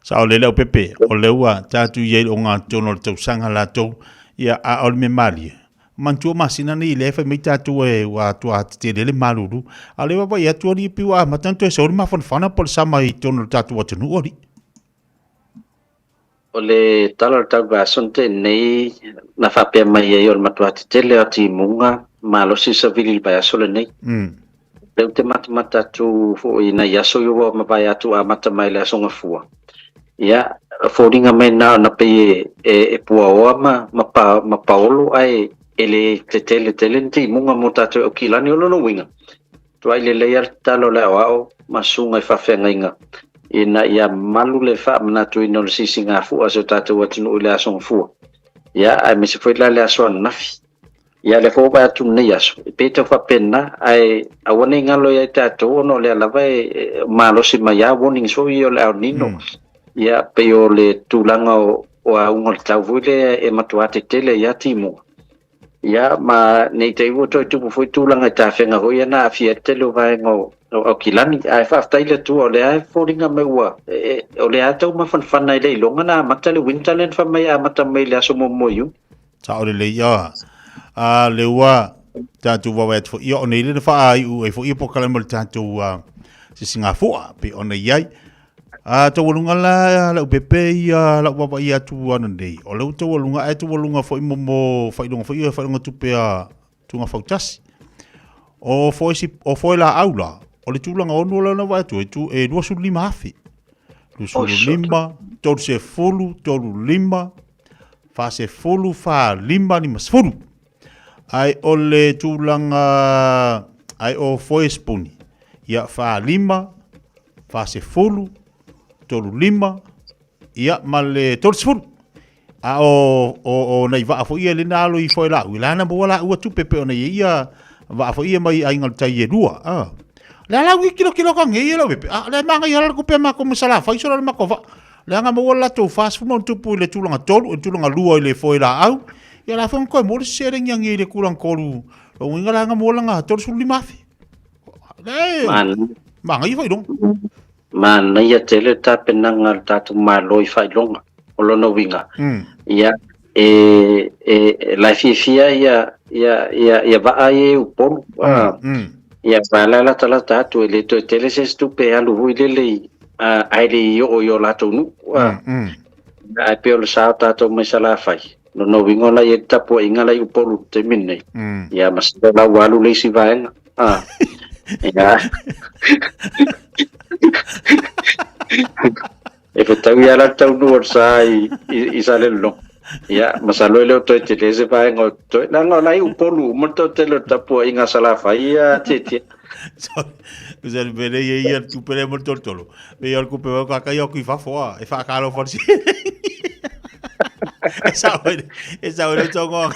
Sao lelei Leaupepe, o lea ua tatou i ai i le ogatotonu o le tausaga latou, ia, a o le mea malie, manatua masina nei lea e fai mai tatou e ua atoa tetele le malulu, a o lea e vaavaai atu alii pei ua amata ona toe sau le mafanafana po o le sama i totonu o le tatou atunuu alii. O le tala o le tauvaso na tea nei na faapea mai ai o le matua tetele o timuga malosi savili i le vaiaso lenei. Lea ou te matamata atu foi i nai aso ia ua mavae atu amata mai le Aso Gafua. Ia, foliga mai na ona pei e puaoa ma, ma, pa, ma paolo ae e le tetele tele ni timuga mo tatou e Aukilani. O lona uiga, Tuai lelei lava le tatalo a le aoao ma susuga i faafeagaiga ina ia malu le faamanatuina o le sisigafua a si o tatou atunuu i le Aso Gafua, ia, aemaise foi la le aso ananafi. Ia, lea foi ua vaai atu i lenei aso, e pei e tau faapena, ae aua ne i galo ia i tatou ona o lea lava e malosi mai lava warnings foi ia o le El Nino. Ia, pei o le tulaga o auga o le tau foi lea e matua tetele ai lava timuga. Ia, ma ne i te i ua toe tupu foi tulaga i tafega foi ia na aafia ai le tele o vaega o Aukilani. Ae faafetai i le Atua, o lea e foliga mai ua, o lea e tau mafanafana ai le iloga na amata le winter lea na fai mai e amata mai i le aso muamua o Iuni. Sao lelei, ia. A lea ua tatou vaavaai atu foi, ia o nei lea na faaiu ai foi polokalame o le tatou sisigafua pei ona i ai. A taualuga la Leaupepe ia lau vaavaai atu ananei, o lea ua taualuga ae taualuga foi mo mo faailoga foi ia faailoga tupe a Tuga Fautasi. O foe si o foe laau la, o le tulaga onu lea na vaai atu e tu e 25,000. 25, 30, 35, 40, 45, 50. Ae o le tulaga ae o foe sipuni, ia 45, 40, 35, ia ma le 30. A o, o, o nai vaa foi ia le na alo i foe lau, i lana maua la ua tupe pe ona ia ia vaa foi ia mai aiga o le tai e lua. Ah. Le ala ui kilo kilo ka ngei e lau pepe. Ah, le manga ia la kupe ma ko masala fai sola le mako va. Le anga maua la tou fast fu mo tupu i le tulaga tolu, i le tulaga lua i le foe la au. Ia la fo koe mo le sere ngia ngei le kulang kolu. Lo winga la anga mo la nga 35 afe. Le manga ia foi long. Manaia tele le tapenaga a le tatou Malo i faailoga. O lona uiga, ia, e, e, e la e fiafia ia, ia, ia, ia vaa ia i Upolu. A, ia, va la latalata atu, e le toe tele se isi tupe e alu foi lele i, a, ae le i oo i o latou nuu. A, ae pei o le sa o tatou mai Salafai. Lona uiga o la e i ai le tapuaiga la i Upolu i le taimi lenei. Ia, masalo la ua alu le isi vaega. Ah. Ia. E fetau ia la taunuu o le sa i, i, i Salelologa. Ia, masalo e le o toe tele se vaega o toe. Leaga o la i Upolu uma le toatele o le tapuaiga a Salafai ia Tietie. Sorry, pele ia ia le tupe le mo le tolotolo. Me ia le kupe wau ka kai aku i fafo a, e whakalo whare E sao e, e sao e le tongo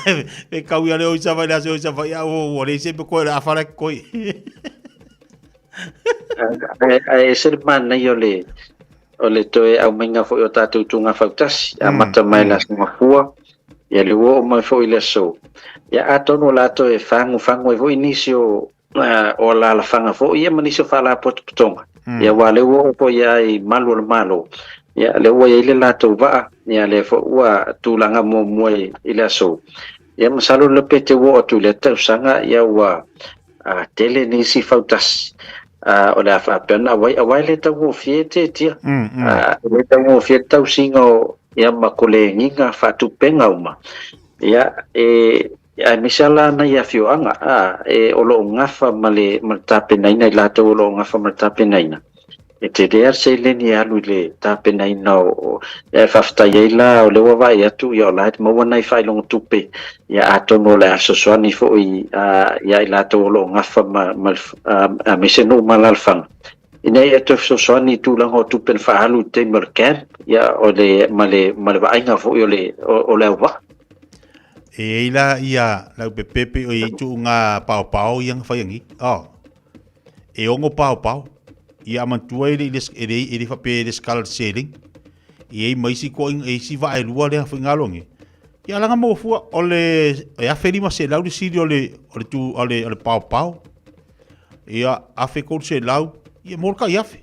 e kau ia le oisa vai le aso oisa vai a o o le se pe koe le awhara ki koi. Ae ese le manaia o le o le toe aumaiga foi o tatou tuga fautasi, amata mai le Aso Gafua, ia le ua oo mai foi i le aso. Ia atonu o le a toe fagufagu ai foi nisi o o alaalafaga foi ia ma nisi o faalapotopotoga. Ia aua o lea ua oo foi ia i malu o le Malo, ia lea ua i ai le latou vaa, ia lea foi ua tulaga muamua i le aso. Ia masalo le pe te ua oo atu i lea tausaga ia ua tele nisi fautasi o le a faapea ona auai, aua e le taugofie Tietia. E le taugofie le tausiga o ia ma kolegiga faatupega uma. Ia e Aemaise lava la nai afioaga a, e, o lo o gafa ma le, ma le tapenaina, i latou o lo o gafa ma le tapenaina. E tele lava le seleni e alu i le tapenaina o, o, e faafetai ai la o lea ua vaai atu, ia o la e maua nai faailoga tupe, ia atonu o le a fesoasoani foi a, ia i latou o lo o gafa ma, ma le, aemaise nuu ma alaalafaga, ina ia toe fesoasoani i tulaga o tupe na faaalu i le taimi o le camp, ia o le, ma le, ma le vaaiga foi o le, o, o le auvaa. E ei la ia lau pepepe o i tu ngā paopao ia nga whai angi. Oh. E ongo paopao. Ia amantua e le, e le, e le whape e le scarlet sailing. I ei maisi ko e isi va e lua lea whai ngalo ngi. Ia langa mo fua o le e afe lima se lau le sili o le o le tu o le o le paopao. Ia afe kolu se lau. Ia mo ka i afe.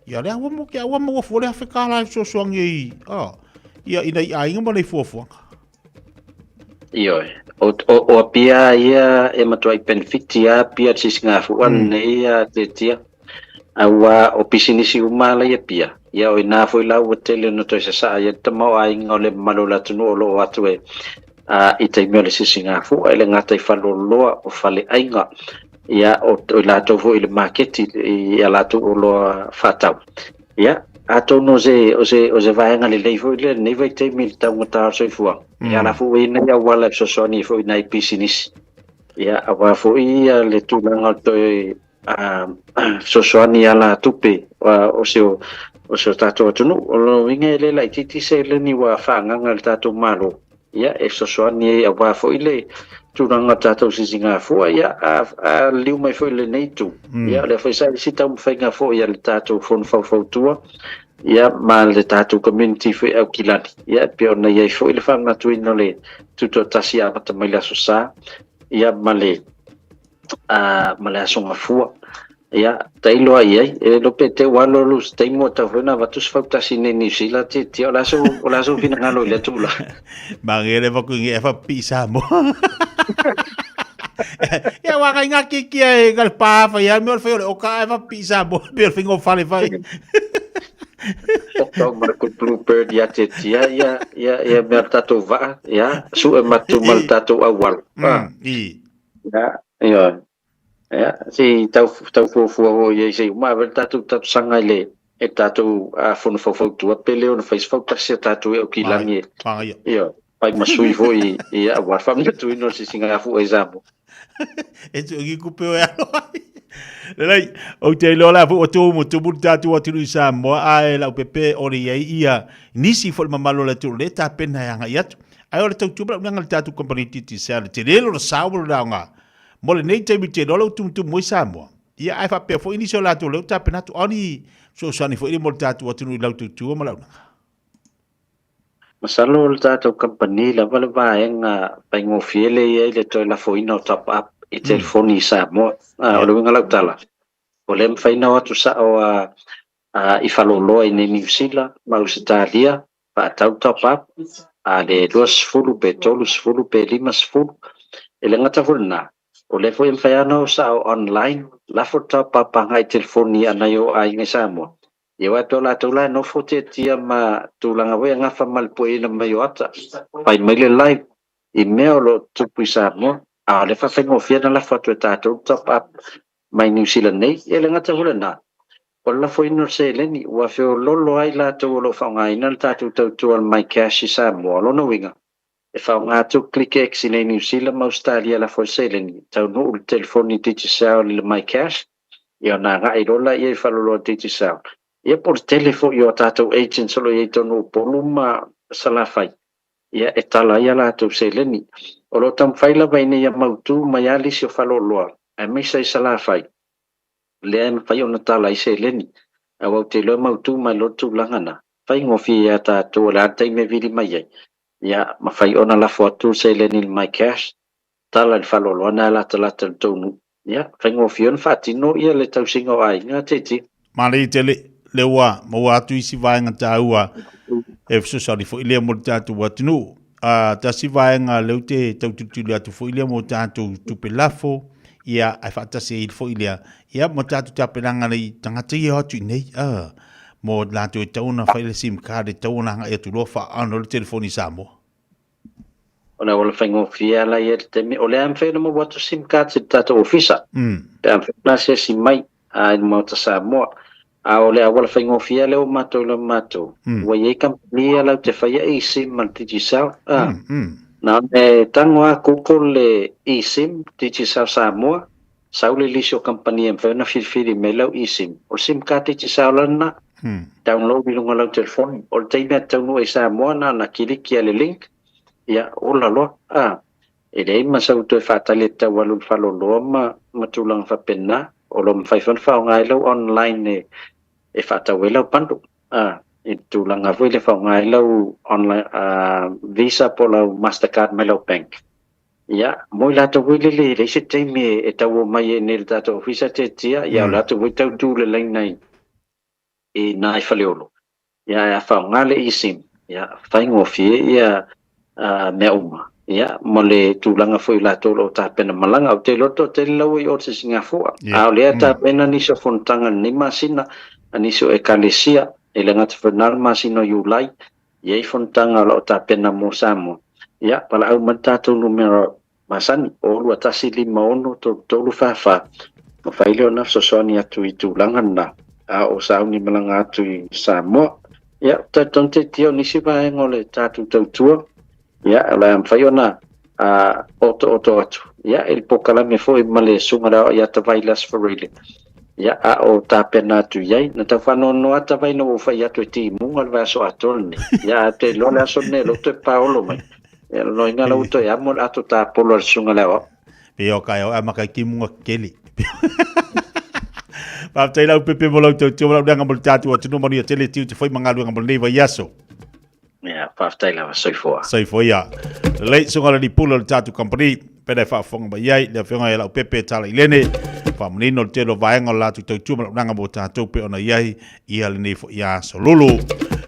Ia lea ua mo ke ua mo fua le afe ka la so so ngi. Oh. Ia ina i ainga ma le fuafuaga. Ioe. O, o, o Apia ia e matuai penefiti a Apia te sisigafua lenei a Tietia. Aua o pisinisi uma ala i Apia. Ia o ina foi la ua tele ona toe sasaa ai le tamaoaiga o le mamalu o le atunuu o lo o atu e a i taimi o le sisigafua e le gata i faleoloa o faleaiga ia o, o i latou foi i le maketi i a latou oloa faatau. Ia, atonu o se, o se, o se vaega lelei foi lea lenei vaitaimi i le taugata o le soifuaga. Ia, la foi ua i ai nai auala e fesoasoani ai foi i nai pisinisi. Ia, aua foi ia le tulaga o le toe fesoasoani i alatupe o si o, o si o tatou atunuu. O lona uiga e le laitiiti seleni ua faaagaaga e le tatou Malo. Ia, e fesoasoani ai aua foi le tulaga o le tatou sisigafua, ia, a, a liliu mai foi i lenei itu. Ia, o lea foi sa i isi taumafaiga foi a le tatou Fono Faufautua, ia, ma le tatou community foi Aukilani. Ia, e pei ona i ai foi le faamanatuina o le tutoatasi e amata mai le Aso Sa, ia, ma le, a, ma le Aso Gafua. Ia, tailo ai i ai. E le iloa pe te ua alu alu se taimi ua tatau foi ona avatu se fautasi i inei i Niu Sila, tiatia, o le a sou, o le a sou finagalo i lea tulaga? Manaia le vaku i e whapipii Samoa. Ia waka i ngā kiki e ka le pā whai a me o le whai o le oka e whapipii Samoa pe o le whingo whare whai. Oka o ma le Bluebird ia te tia ia ia ia mea le tatou vaa ia sue matu ma le tatou auala. I. Ia, ia. Ia, se i tau, tau fuafua foi i ai se i uma ave le tatou talosaga i le, e le tatou fono faufautua pe le ono fai se fautasi a tatou e Aukilani e, Manaia. ia, fai ma sui foi i, aua le faamanatuina o le sisigafua i Samoa. E tu i kupe o e alo ai. Lelei, ou te iloa la foi ua tumutumu le tatou atunuu i Samoa, ae laupepe o le i ai ia nisi foi o le mamalu o le atunuu lea e tapena e agai atu. Ae o le tautua ma le auaunaga a le tatou kamupani Digicel, e tele lona sao ma lona aoga. Mo lenei taimi ou te iloa o la ua tumutumu ai Samoa. Ia, ae faapea foi nisi o latou lea ua tapena atu, a o ni fesoasoani foi lea mo le tatou atunuu i lau tautua ma le auaunaga. Masalo o le tatou kamupani lava le vaega faigofie lea e i ai le toe lafoina o top up i telefoni i Samoa. O le uiga o lau tala, o lea e mafai ona o atu sao i faleoloa i inei Niu Sila ma Ausetalia faatau top up a le 20 pe 30 pe 50. E le gata foi i lena, o lea foi e mafai lava ona o sao online lafo le top up agai i telefoni a nai ou aiga i Samoa. Ia aua e pei o latou la e nofo tiatia ma tulaga foi e gafa ma le pueina mai o ata, fai mai le live i mea o lo o tutupu i Samoa, a o lea e faafaigofie ona lafo atu e tatou le top up mai Niu Sila nei. Ia e le gata foi lena, o le lafoina o le seleni, ua feoloolo ai latou o lo o faaaogaina le tatou tautua o le MyCash i Samoa. O lona uiga, e faaaoga atu ClickX i nei Niu Sila ma Ausetalia e lafo ai le seleni, taunuu le telefoni Digicel i le MyCash, ia ona agai loa laia i faleoloa Digicel. Ia po o le tele foi o a tatou agents o lo o i ai i totonu o Upolu ma Salafai, ia e tala ai a latou seleni. O lo o taumafai lava ina ia mautu mai lava lisi o faleoloa, aemaise i Salafai, lea e mafai ona tala ai seleni. Aua ou te iloa e mautu mai loa le tulaga lena, faigofie ia tatou o le a le taimi e vili mai ai, ia mafai ona lafo atu le seleni i le MyCash, tala i le faleoloa lena e latalata i le tou nuu. Ia, faigofie ona faatino ia le tausiga o aiga, Titi. Manaia tele, lea ua maua atu isi vaega taua e fesoasoani foi lea mo le tatou atunuu. A tasi vaega lea ou te tau tilotilo atu foi lea mo tatou tupe lafo, ia ae faatasi ai foi lea, ia mo tatou tapenaga nei tagata ia o atu i nei, a mo latou e tatau ona fai le sim card e tatau ona agai atu loa faaano le telefoni i Samoa. O le auala faigofie lava la ia i le taimi, o lea e mafai ona maua atu sim cards i le tatou ofisa, pe a mafai ona asiasi mai i le Maota Samoa. A o le auala faigofie lava lea ua matou iloa matou, ua i ai kamupani ia latou te faia eSIM ma le Digicel. Na ona e tago lava Google le eSIM, Digicel Samoa, sau le lisi o kamupani e mafai ona filifili mai lau eSIM. O le sim card Digicel la lena, download i luga o lau telefoni. O le taimi lava e taunuu ai i Samoa, na ona kiliki lava i le link, ia ola loa. E leai ma sau toe faatali e tau alu i le faleoloa ma ma tulaga faapena. O lo o mafai foi ona faaaoga ai lau online e faatau ai lau bundle i le tulaga foi lea e faaaoga ai lau online visa po o lau mastercard mai lau bank. Ia, mo i latou foi lele e leai se taimi e tau omai ai i le tatou ofisa tiatia, ia o latou foi tau tu le laina i ina i Faleolo. Ia ae a faaaoga le eSIM, ia faigofie ia mea uma. Ia mo le tulaga foi o latou o lo o tapena malaga. Ou te iloa toatele la ua i o i Singapore. A o lea e tapena nisi o fonotaga i lenei masina a nisi o Ekalesia, e le gata foi i lena le masina o Iulai, e i ai fonotaga o lo o tapena mo Samoa. Ia valaau mai le tatou numera masani, o 2156 3344, mafai lea ona fesoasoani atu i tulaga lena, a o sauni malaga atu i Samoa. Ia, ou te talitonu teitia o nisi vaega o le tatou tautua, ia, o le a mafai ona otooto atu, ia, i le polokalame foi ma le Susuga i le Aoao ia Tavai Las Fereile, ia, a o tapena atu i ai. Na tau faanoanoa lava Tavai ina ua ou fai atu e timuga le vaiaso atoa lenei, ia, ae ou te iloa le aso lenei o lea ua toe paolo mai. Ia lona uiga la ua toe amo le ato tapolo a le susuga i le aoao. Pei o kai au a makai timuga keli. Faafetai lau pepe mo lau tautua ma lau leaga mo le tatou atunuu manuia tele tiu te foi ma galuega mo lenei vaiaso. Ia, faafetai lava, soifua. Soifua ia. Lelei, susuga le lipula o le tatou company, pena e faafofoga mai ai le afioga ia lau pepe Tala Ilene, faamanino le tele o vaega o le latou tautua ma launaga mo tatou pe ona i ai ia lenei foi aso lulu.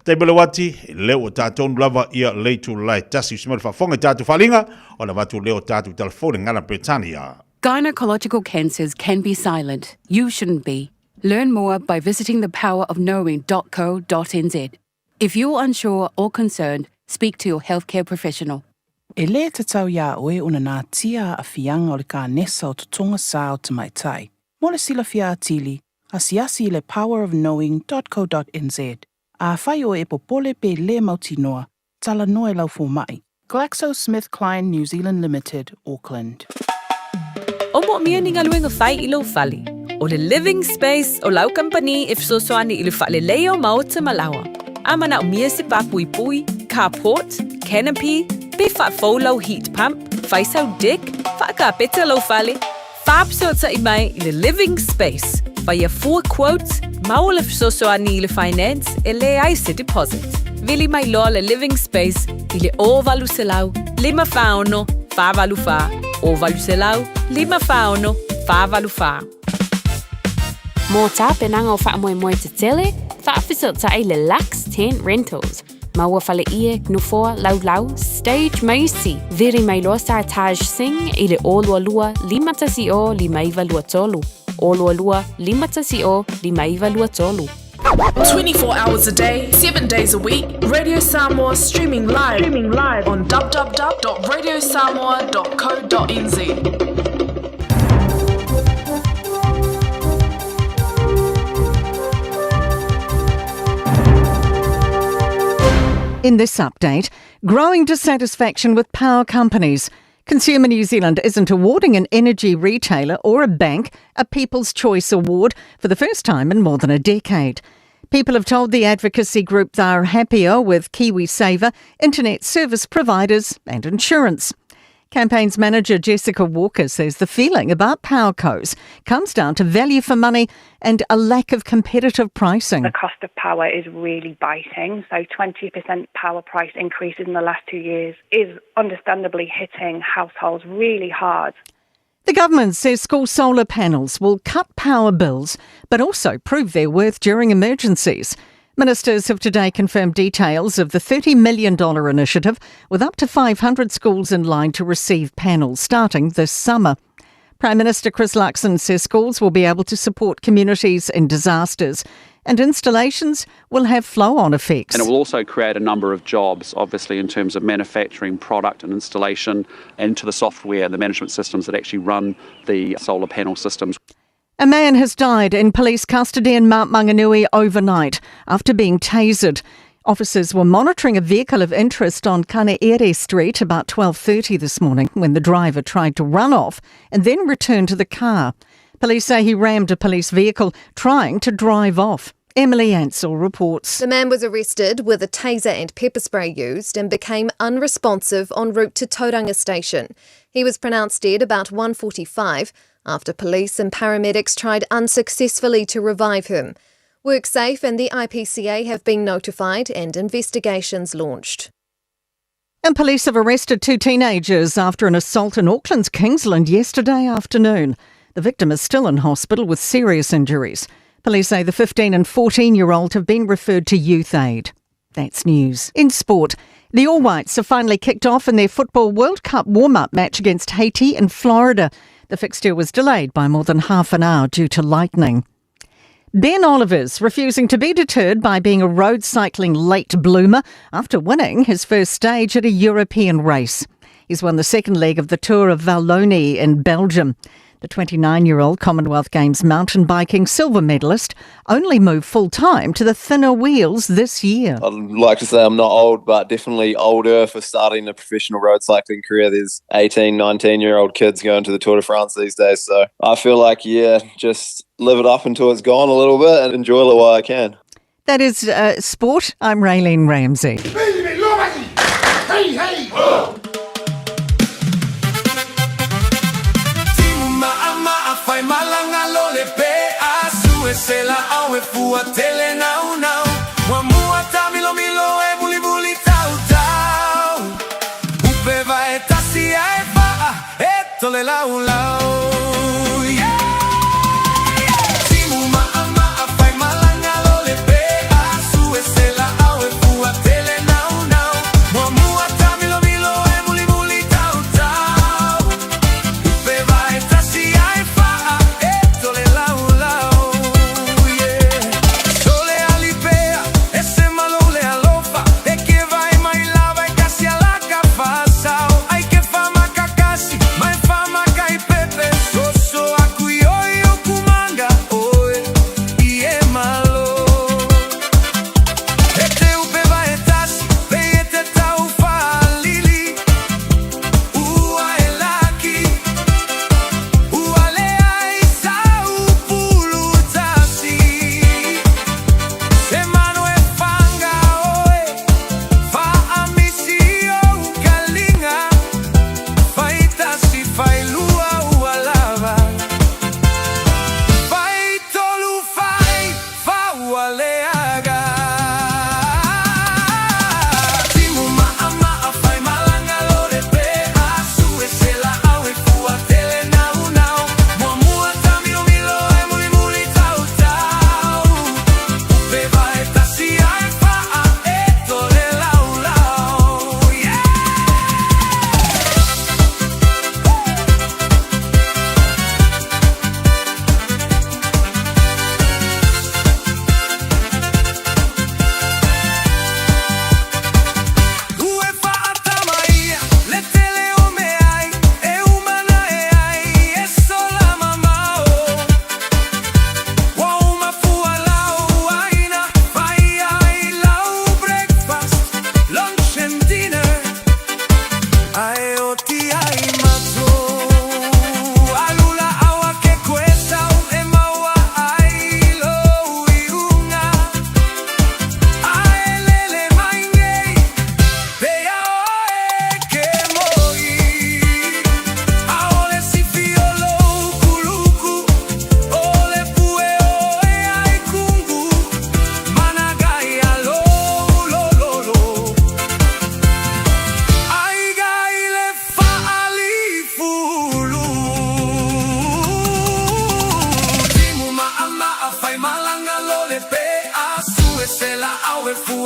Taimi o le uati, lea ua tatou lava ia le itula e tasi usi mai le faafofoga i tatou faaaliga, ona avatu lea o tatou telefoni Gana Peretania. Gynecological cancers can be silent. You shouldn't be. Learn more by visiting thepowerofknowing.co.nz. If you're unsure or concerned, speak to your healthcare professional. E lē tatau iā oe ona natia aafiaga o le kanesa o totoga sa o tamaitai. Mo le silafia atili, asiasi i le powerofknowing dot co dot nz. Afai oe e popole pe lē mautinoa, talanoa i lau fomai. GlaxoSmithKline New Zealand Limited, Auckland. O moomia ni galuega fai i lou fale. O le Living Space o lau kamupani e fesoasoani i le faaleleia o maota ma laoa. A manaomia se pāpuipui, carport, canopy, pe faafou lau heat pump, fai sau deck, faakapeta lou fale, faafesootai mai i le Living Space, faia fua quote, maua le fesoasoani i le finance e leai se deposit. Vili mai loa le Living Space i le 0800 546 484, 0800 546 484. Mō tapenaga o faamoemoe tetele, faafesootai le Lux Tent Rentals. Maua faleie, nofoa, laulau, stage ma isi. Vili mai loa Sartaj Singh i le 022 510 5923, 022 510 5923. 24 hours a day, 7 days a week, Radio Samoa streaming live, streaming live on www.radiosamoa.co.nz. In this update, growing dissatisfaction with power companies. Consumer New Zealand isn't awarding an energy retailer or a bank a People's Choice Award for the first time in more than a decade. People have told the advocacy group they are happier with KiwiSaver, internet service providers, and insurance. Campaigns manager Jessica Walker says the feeling about PowerCos comes down to value for money and a lack of competitive pricing. The cost of power is really biting. So 20% power price increases in the last 2 years is understandably hitting households really hard. The government says school solar panels will cut power bills, but also prove their worth during emergencies. Ministers have today confirmed details of the $30 million initiative, with up to 500 schools in line to receive panels starting this summer. Prime Minister Chris Luxon says schools will be able to support communities in disasters and installations will have flow-on effects. And it will also create a number of jobs, obviously, in terms of manufacturing, product and installation, and to the software and the management systems that actually run the solar panel systems. A man has died in police custody in Mount Maunganui overnight after being tasered. Officers were monitoring a vehicle of interest on Kanaere Street about 12:30 this morning when the driver tried to run off and then returned to the car. Police say he rammed a police vehicle trying to drive off. Emily Ansell reports. The man was arrested with a taser and pepper spray used and became unresponsive en route to Tauranga Station. He was pronounced dead about 1:45 after police and paramedics tried unsuccessfully to revive him. WorkSafe and the IPCA have been notified and investigations launched. And police have arrested 2 teenagers after an assault in Auckland's Kingsland yesterday afternoon. The victim is still in hospital with serious injuries. Police say the 15 and 14-year-old have been referred to Youth Aid. That's news. In sport, the All Whites have finally kicked off in their Football World Cup warm-up match against Haiti in Florida. The fixture was delayed by more than half an hour due to lightning. Ben Oliver's refusing to be deterred by being a road cycling late bloomer after winning his first stage at a European race. He's won the second leg of the Tour of Wallonie in Belgium. The 29-year-old Commonwealth Games mountain biking silver medalist only moved full-time to the thinner wheels this year. I'd like to say I'm not old, but definitely older for starting a professional road cycling career. There's 18, 19-year-old kids going to the Tour de France these days. So I feel like, just live it up until it's gone a little bit and enjoy it while I can. That is sport. I'm Raylene Ramsey. Hey, hey, oh!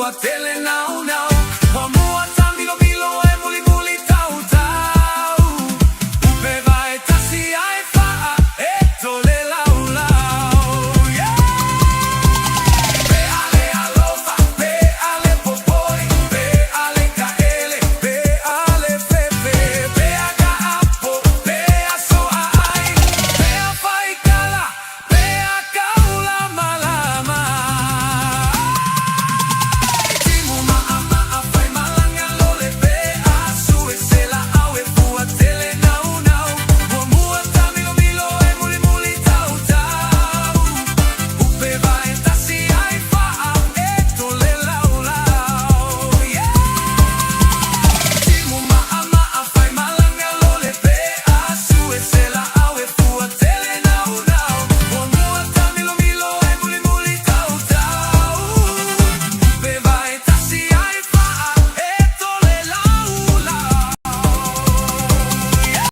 fua tele nau nau. Mua tamilomilo e mulimuli tautau. Upe vae tasi ai faa e tole lau lau. Yeah! Pe ale alofa, pe ale popoi, pe ale kaele, pe ale fefe, pe a kaapo, pe a soa ai, pe a faikala, pe a kaula malama. Timu maa maa fai malanga lole pe a sue se la au e fua tele nau nau. Mua tamilomilo e mulimuli tautau. Upe vae tasi ai faa e tole lau lau. Yeah! Timu maa maa fai malanga lole pe a sue se la au e fua tele nau nau. Mua tamilomilo e mulimuli tautau. Upe vae tasi ai faa e tole lau lau. Yeah!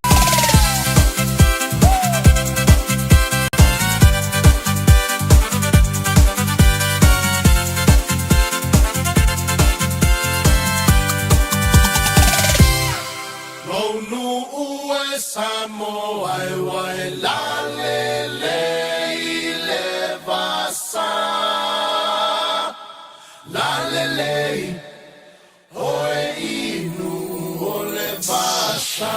Lou e Samoa e wai la le le i le vasa. La le le oe inu o le vasa.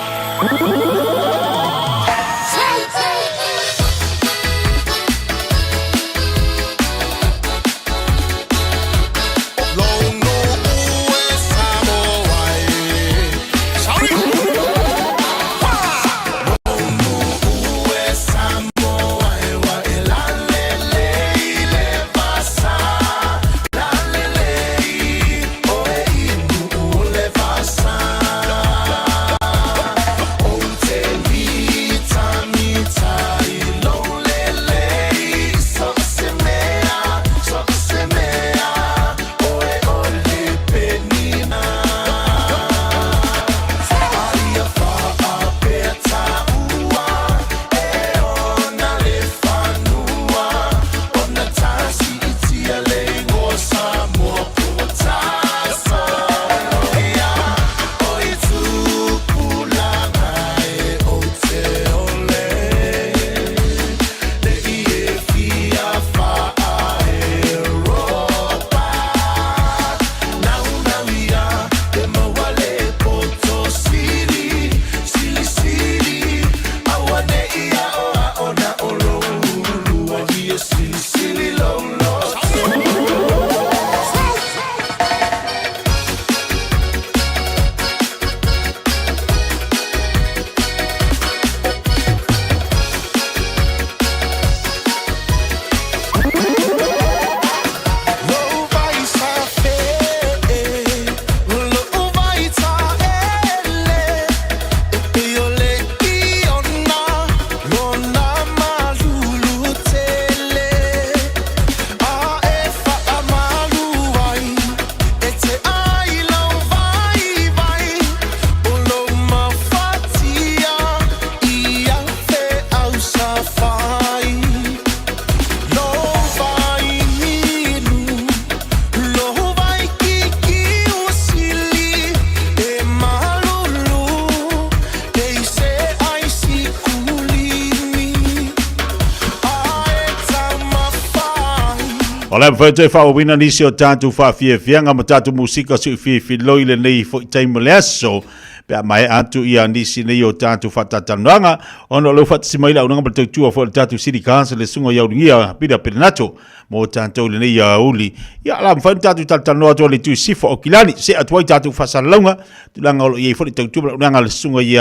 O le mawhai toe whaawina nisi o tātou whaafiafianga ma tātou musika si ufiafiloi le nei fo i taimo le aso. Pe a mai atu ia nisi nei o tātou whatatanoanga. Ona o lau whatasi mai la unanga ma tautua fo le tātou City Council le sunga i auringia pira perenato mo tātou le nei a uli. Ia la mawhai tātou tatanoa atu le tui sifo o kilani. Se atu ai tātou whasalalaunga. Tulanga o lo iei fo le tautua ma unanga le sunga i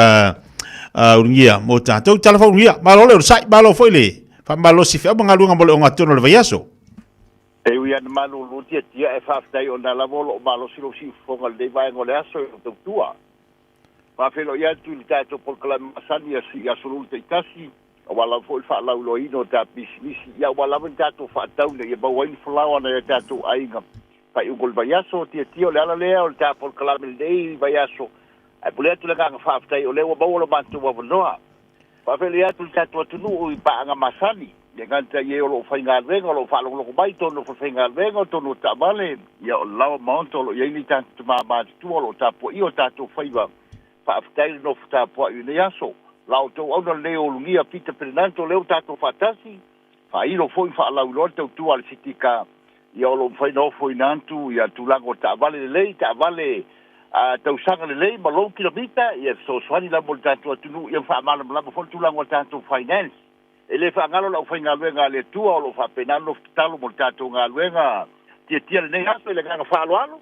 auringia mo tātou. Tala wha ungia. Malo le urusai, malo fo i le. Whamalosi whia mga lunga mo le o ngā tono le vaiaso. E ui ana malolo tiatia e faafetai ona lava o loo malosi lou siufofoga lenei vaega o le aso e tautua. Faafeloʻi atu i le tatou polokalame masani i aso lulu taʻitasi, auā lava foʻi le faalauiloaina o ta pisinisi, ia auā lava ni tatou faatau ina ia maua ai ni folao ana ia tatou aiga faaiuga o le vaiaso. Tiatia o le ala lea o le ta polokalame lenei vaiaso, ae pule atu le agaga faafetai o lea ua maua lo matou avanoa. Faafeloʻi atu i le tatou atunuu i paaga masani. Le gata i e o loo faigaluega o loo faalogologo mai totonu o falefaigaluega o totonu o taavale, ia o le laoa maota o loo iai nei tatou tama matutua o loo tapuaia o tatou faiva. Faafetai le nofo tapuai i lenei aso. La outou auna lenei o Ulugia Peter Perenanto lea ua tatou faatasi, faailo foi ma faalauiloa le tautua a le City Car, ia o loo mafai ona ofoina atu ia tulaga o taavale lelei, taavale tausaga lelei ma lou kilomita, ia e fesoasoani la mo le tatou atunuu, ia ma faamalamalama foi le tulaga o tatou finance. E le faagalo le aufaigaluega a le Atua o lo o faapena ona nofo tatalo mo le tatou galuega tiatia lenei aso i le agaga faaaloalo.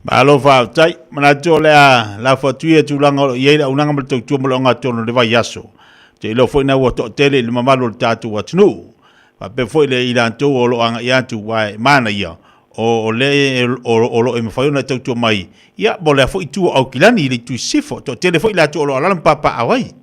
Malo faafetai. Manatu o le a lafo atu ia tulaga o lo o i ai le auaunaga ma le tautua mo le ogatotonu o le vaiaso. Ou te iloa foi na ua toatele i le mamalu o le tatou atunuu. Faapea foi le i latou o lo o agai atu aua e manaia o le o lo o e mafai ona tautua mai ia mo lea foi itu o Aukilani i le itu i sisifo. Toatele foi i latou o lo o alaala ma papaaao ai.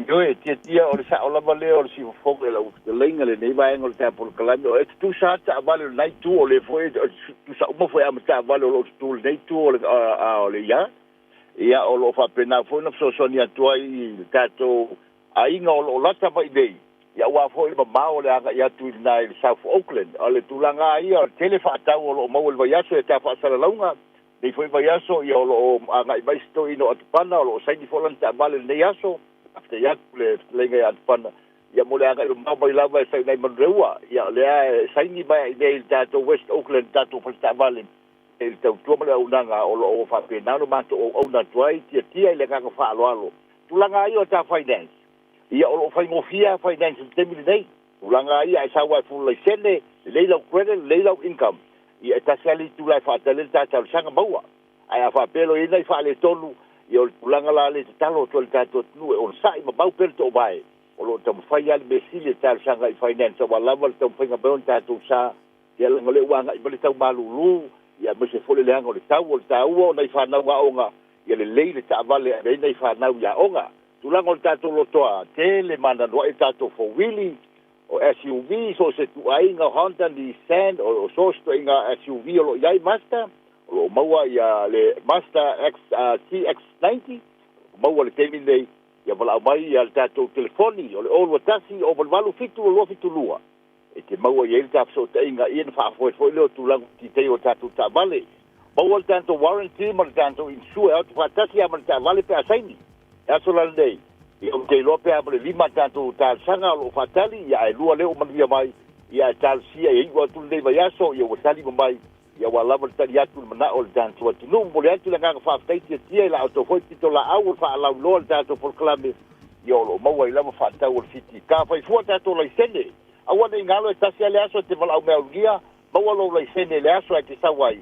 Ioe, tiatia o le sa'o lava lea o le sifofoga i lau fetalaiga lenei vaega o le tapolokalaga. O e tutusa lava taavale o lena itu, o lea foi e tutusa uma foi lava ma taavale o lo o tutu i lenei itu o le, o le ia. Ia, o lo o faapena foi ona fesoasoani atu ai i le tatou aiga o lo o lata mai nei, ia aua foi le mamao o le agai atu i lena i le South Auckland. O le tulaga lava ia, o le tele faatau o lo o maua i le vaiaso e ta faasalalauga. Lenei foi vaiaso, ia o lo o agai mai si toeaina o Atupana, o lo o saini foi lana taavale i lenei aso. Faafetai atu le fetalaiga ia Atupana, ia mo le agai mamao mai lava e fai nai manureua. Ia o lea e saini mai i inei i le tatou West Auckland, le tatou fale taavale, i le tautua ma le auaunaga o lo o faapena ona matou auauna atu ai, tiatia i le agaga faaaloalo. Tulaga lava ia o ta finance, ia o lo o faigofie lava finance i le taimi lenei. Tulaga lava ia, e sau lava e full laisene, lelei lau credit, lelei lau income, ia e tasi lava le itula e faatali ai le ta talosaga maua. Ae a faapea loa e i ai nai faaletonu, ia o le tulaga la lea e tatalo atu ai le tatou atunuu e onosai ma mau pea le toovae, o lo o taumafai lava le mea sili e talosaga i finance aua lava le taumafaiga mai o le tatou sa, ia leaga o lea ua agai mai le tau malulu, ia aemaise foi le leaga o le tau o le taua o nai fanau aoga, ia lelei le taavale e ave ai nai fanau i aoga. Tulaga o le tatou lotoa, tele ma anoanoai tatou fouwili, o SUV, so o se ituaiga o Honda, Nissan, o so o se ituaiga SUV o lo o i ai Mazda, o lo o maua ia le Mazda X, CX-90, maua i le taimi lenei, ia valaau mai ia le tatou telefoni o le 021 088 7272 e te maua i ai le ta fesootaiga ia ona faafoe foi lea o tulaga o detail o tatou taavale. Maua le tatou warranty ma le tatou insure e o atu faatasi lava ma le taavale pe a saini. E aso la lenei, ia ou te iloa pe a ma le lima tatou talosaga o lo o faatali, ia ae lua lea ua manuia mai, ia ae talosia ia iu atu lenei vaiaso, ia ua tali ma mai, ia ua lava le tali atu i le manao o le tatou atunuu. Momoli atu le agaga faafetai tiatia i la outou foi pitolaau o le faalauiloa i le tatou polokalame, ia o lo o maua ai lava faatau o le Fiti. Ka fai fua tatou laisene, aua ne i galo e tasi lava le aso e te valaau meaulugia, maua lou laisene i le aso ae te sau ai,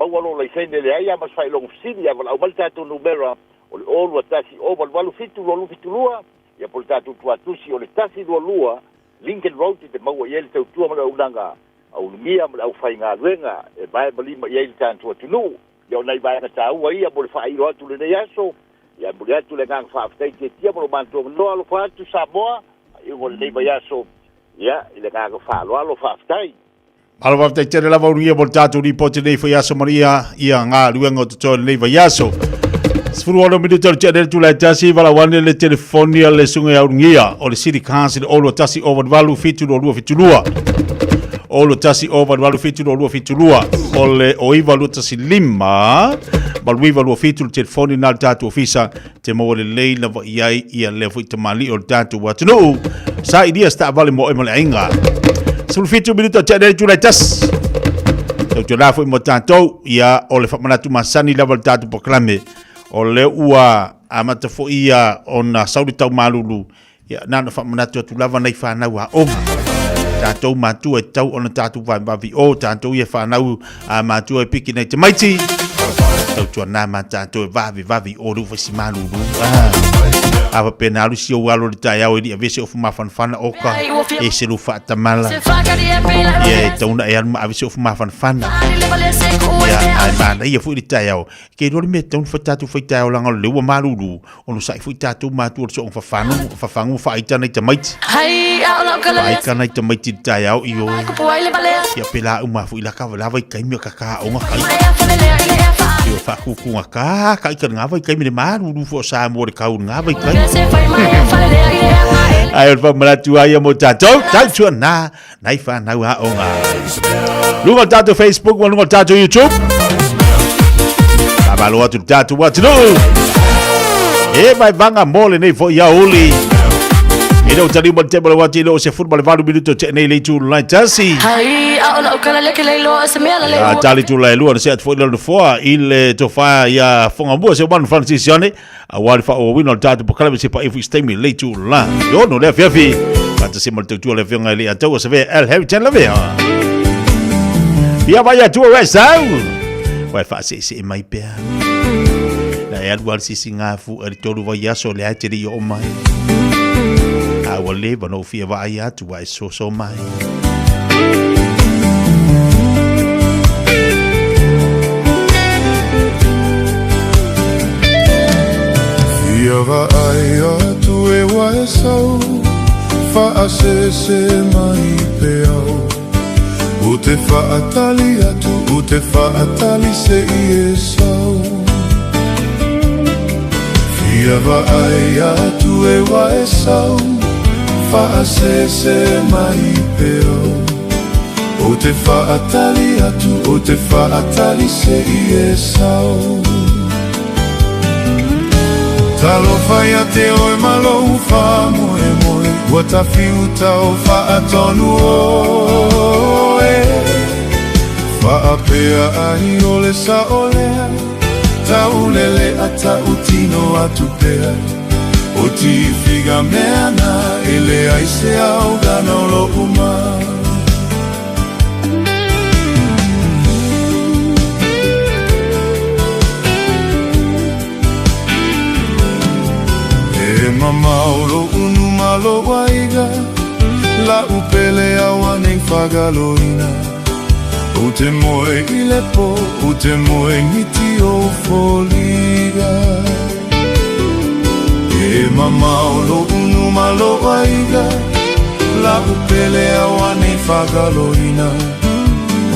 Maua lou laisene leai a ma se faailoga fesili a valaau mai le tatou numera o le 0 21 088 7272 ia po o le tatou tuatusi o le 122 Lincoln Road e te maua i ai le tautua ma le auaunaga aulumia ma le aufaigaluega e vae ma lima i ai le tatou atunuu. Ia o nai vaega taua ia mo le faailo atu i lenei aso. Ia e momoli atu le agaga faafetai tiatia mo lo matou avanoa. Alofa atu Samoa, faaiuga o lenei vaiaso ia i le agaga faaaloalo faafetai. Malo faafetai tele lava ulugia mo le tatou lipoti lenei foi aso manuia ia galuega o totoe lenei vaiaso. 16 minuta o le tea le tula e tasi valaau ane le telefoni a le susuga ia Ulugia o le City Council 0 1 0 8 7 2 2 7 2 0 1 0 8 7 2 2 7 2 o le o 9 2 1 5 8 9 2 7 le telefoni na le tatou ofisa te maua lelei lava i ai ia lea foi tamalii o le tatou atunuu. Sa ilia se taavale mo oe ma le aiga. 17 minuta tea le itula e tasi. Tautuana foi mo tatou, ia o le faamanatu masani lava le tatou polokalame. O lea ua amata foi ia ona sau le taumalulu, ia na ona faamanatu atu lava nai fanau aoga. Tatou matua e tatau ona tatou vavivavio, tatou ia fanau a matua e piki nei tamaiti. Tautuana ma tatou e vavivavio le ufaisi malulu. Ah. A faapena alu si ou alo i le taeao e le i avea se ofu mafanafana oka e se lu faatamala. Ia e tatau ona e alu ma ave se ofu mafanafana. Ia ae manaia foi le taeao. Ke iloa le mea e tatau ona fai tatou fai taeao leaga o lea ua malulu ona sa'i foi tatou matua o le soonga fafanu fafagu faaita nai tamaiti. Faaita nai tamaiti i le taeao i o. Ia pe la uma foi la ka la vai taimi o ka ka aoga kai. Pei o faakūkūgatā ka ika le ngā vaitaimi le malūlū foi o Samoa le kau i le ngā vaitaimi. Ae o le faamanatu lava ia mo tatou, tautuana nai fanau aoga. Luga o le tatou Facebook ma luga o le tatou YouTube. Faamalo atu i le tatou atunuu. E vaivaga mo lenei foi aoauli. E le o taliu ma le tema o le uati i le o 18 minuto te nei le itu lai tasi. A tali tu lai lua na se atu foi le nofoa i le tofa ia Whangamua se manu Francis Sione aua le faaauauina o le tatou polokalame se paia foi se taimi le itu la. Ono le afiafi. Faatasi ma le tautua le afioga i le Ataua Savea El Harry Lavea. Ia vai atua uē sau. Uae faaseesee mai pea. Na e alu lava le sisigafu i le tolu vaiaso lea e te le i oo mai. A ua leva ona ou fia vaai atu ua e soso mai. Fia vaai atu e ua e sau Faasese mai pe au U te faatali atu U te faatali se i e sau Fia vaai atu e ua e sau Faasese mai pe au U te faatali atu U te faatali se i e sau Talofa ia te oe ma lou faamoemoe Ua tafiuta o faatonu oe Faapea ai o le sao lea Taulele a tautino atu pea O tifiga mea na e leai se aogana o lou ma. E mamao loʻu numa lou aiga La'u pele auanei fagaloina Ou te moe i le po, ou te moe miti o foliga E mamao loʻu numa lou aiga La'u pele auanei fagaloina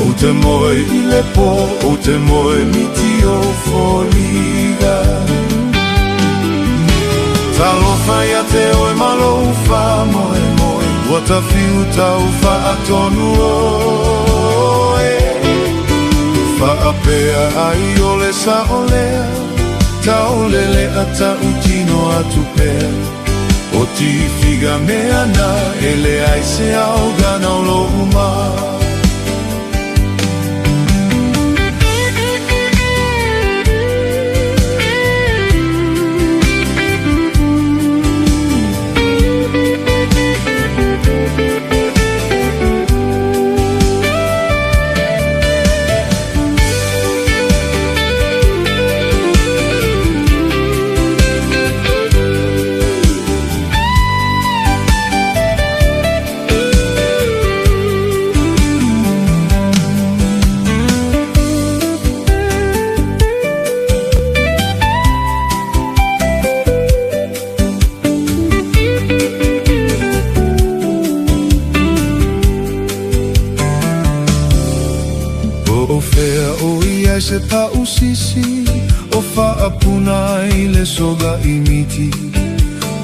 Ou te moe i le po, ou te moe miti o foliga Talofa ia te oe ma lou faamoemoe Ua tafiu tau faatonu oe Faapea ai o le sao lea Taulele a tautino atu pea O tifiga mea na e leai se aogana o lou ma. Po o fea o i ai se pau sisi O faapuna ai le soga i miti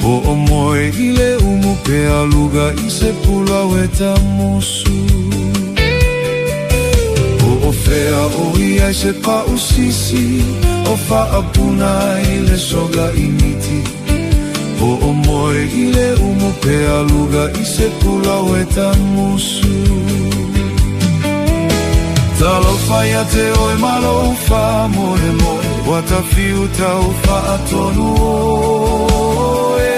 Po o moe i le umu pe aluga i se pula e tamusu Po o fea o i ai se pau sisi O faapuna ai le soga i miti Po o moe i le umu pe aluga i se pula e tamusu Talofa ia te oe ma lou faamoemoe Ua tafiu tau faatonu oe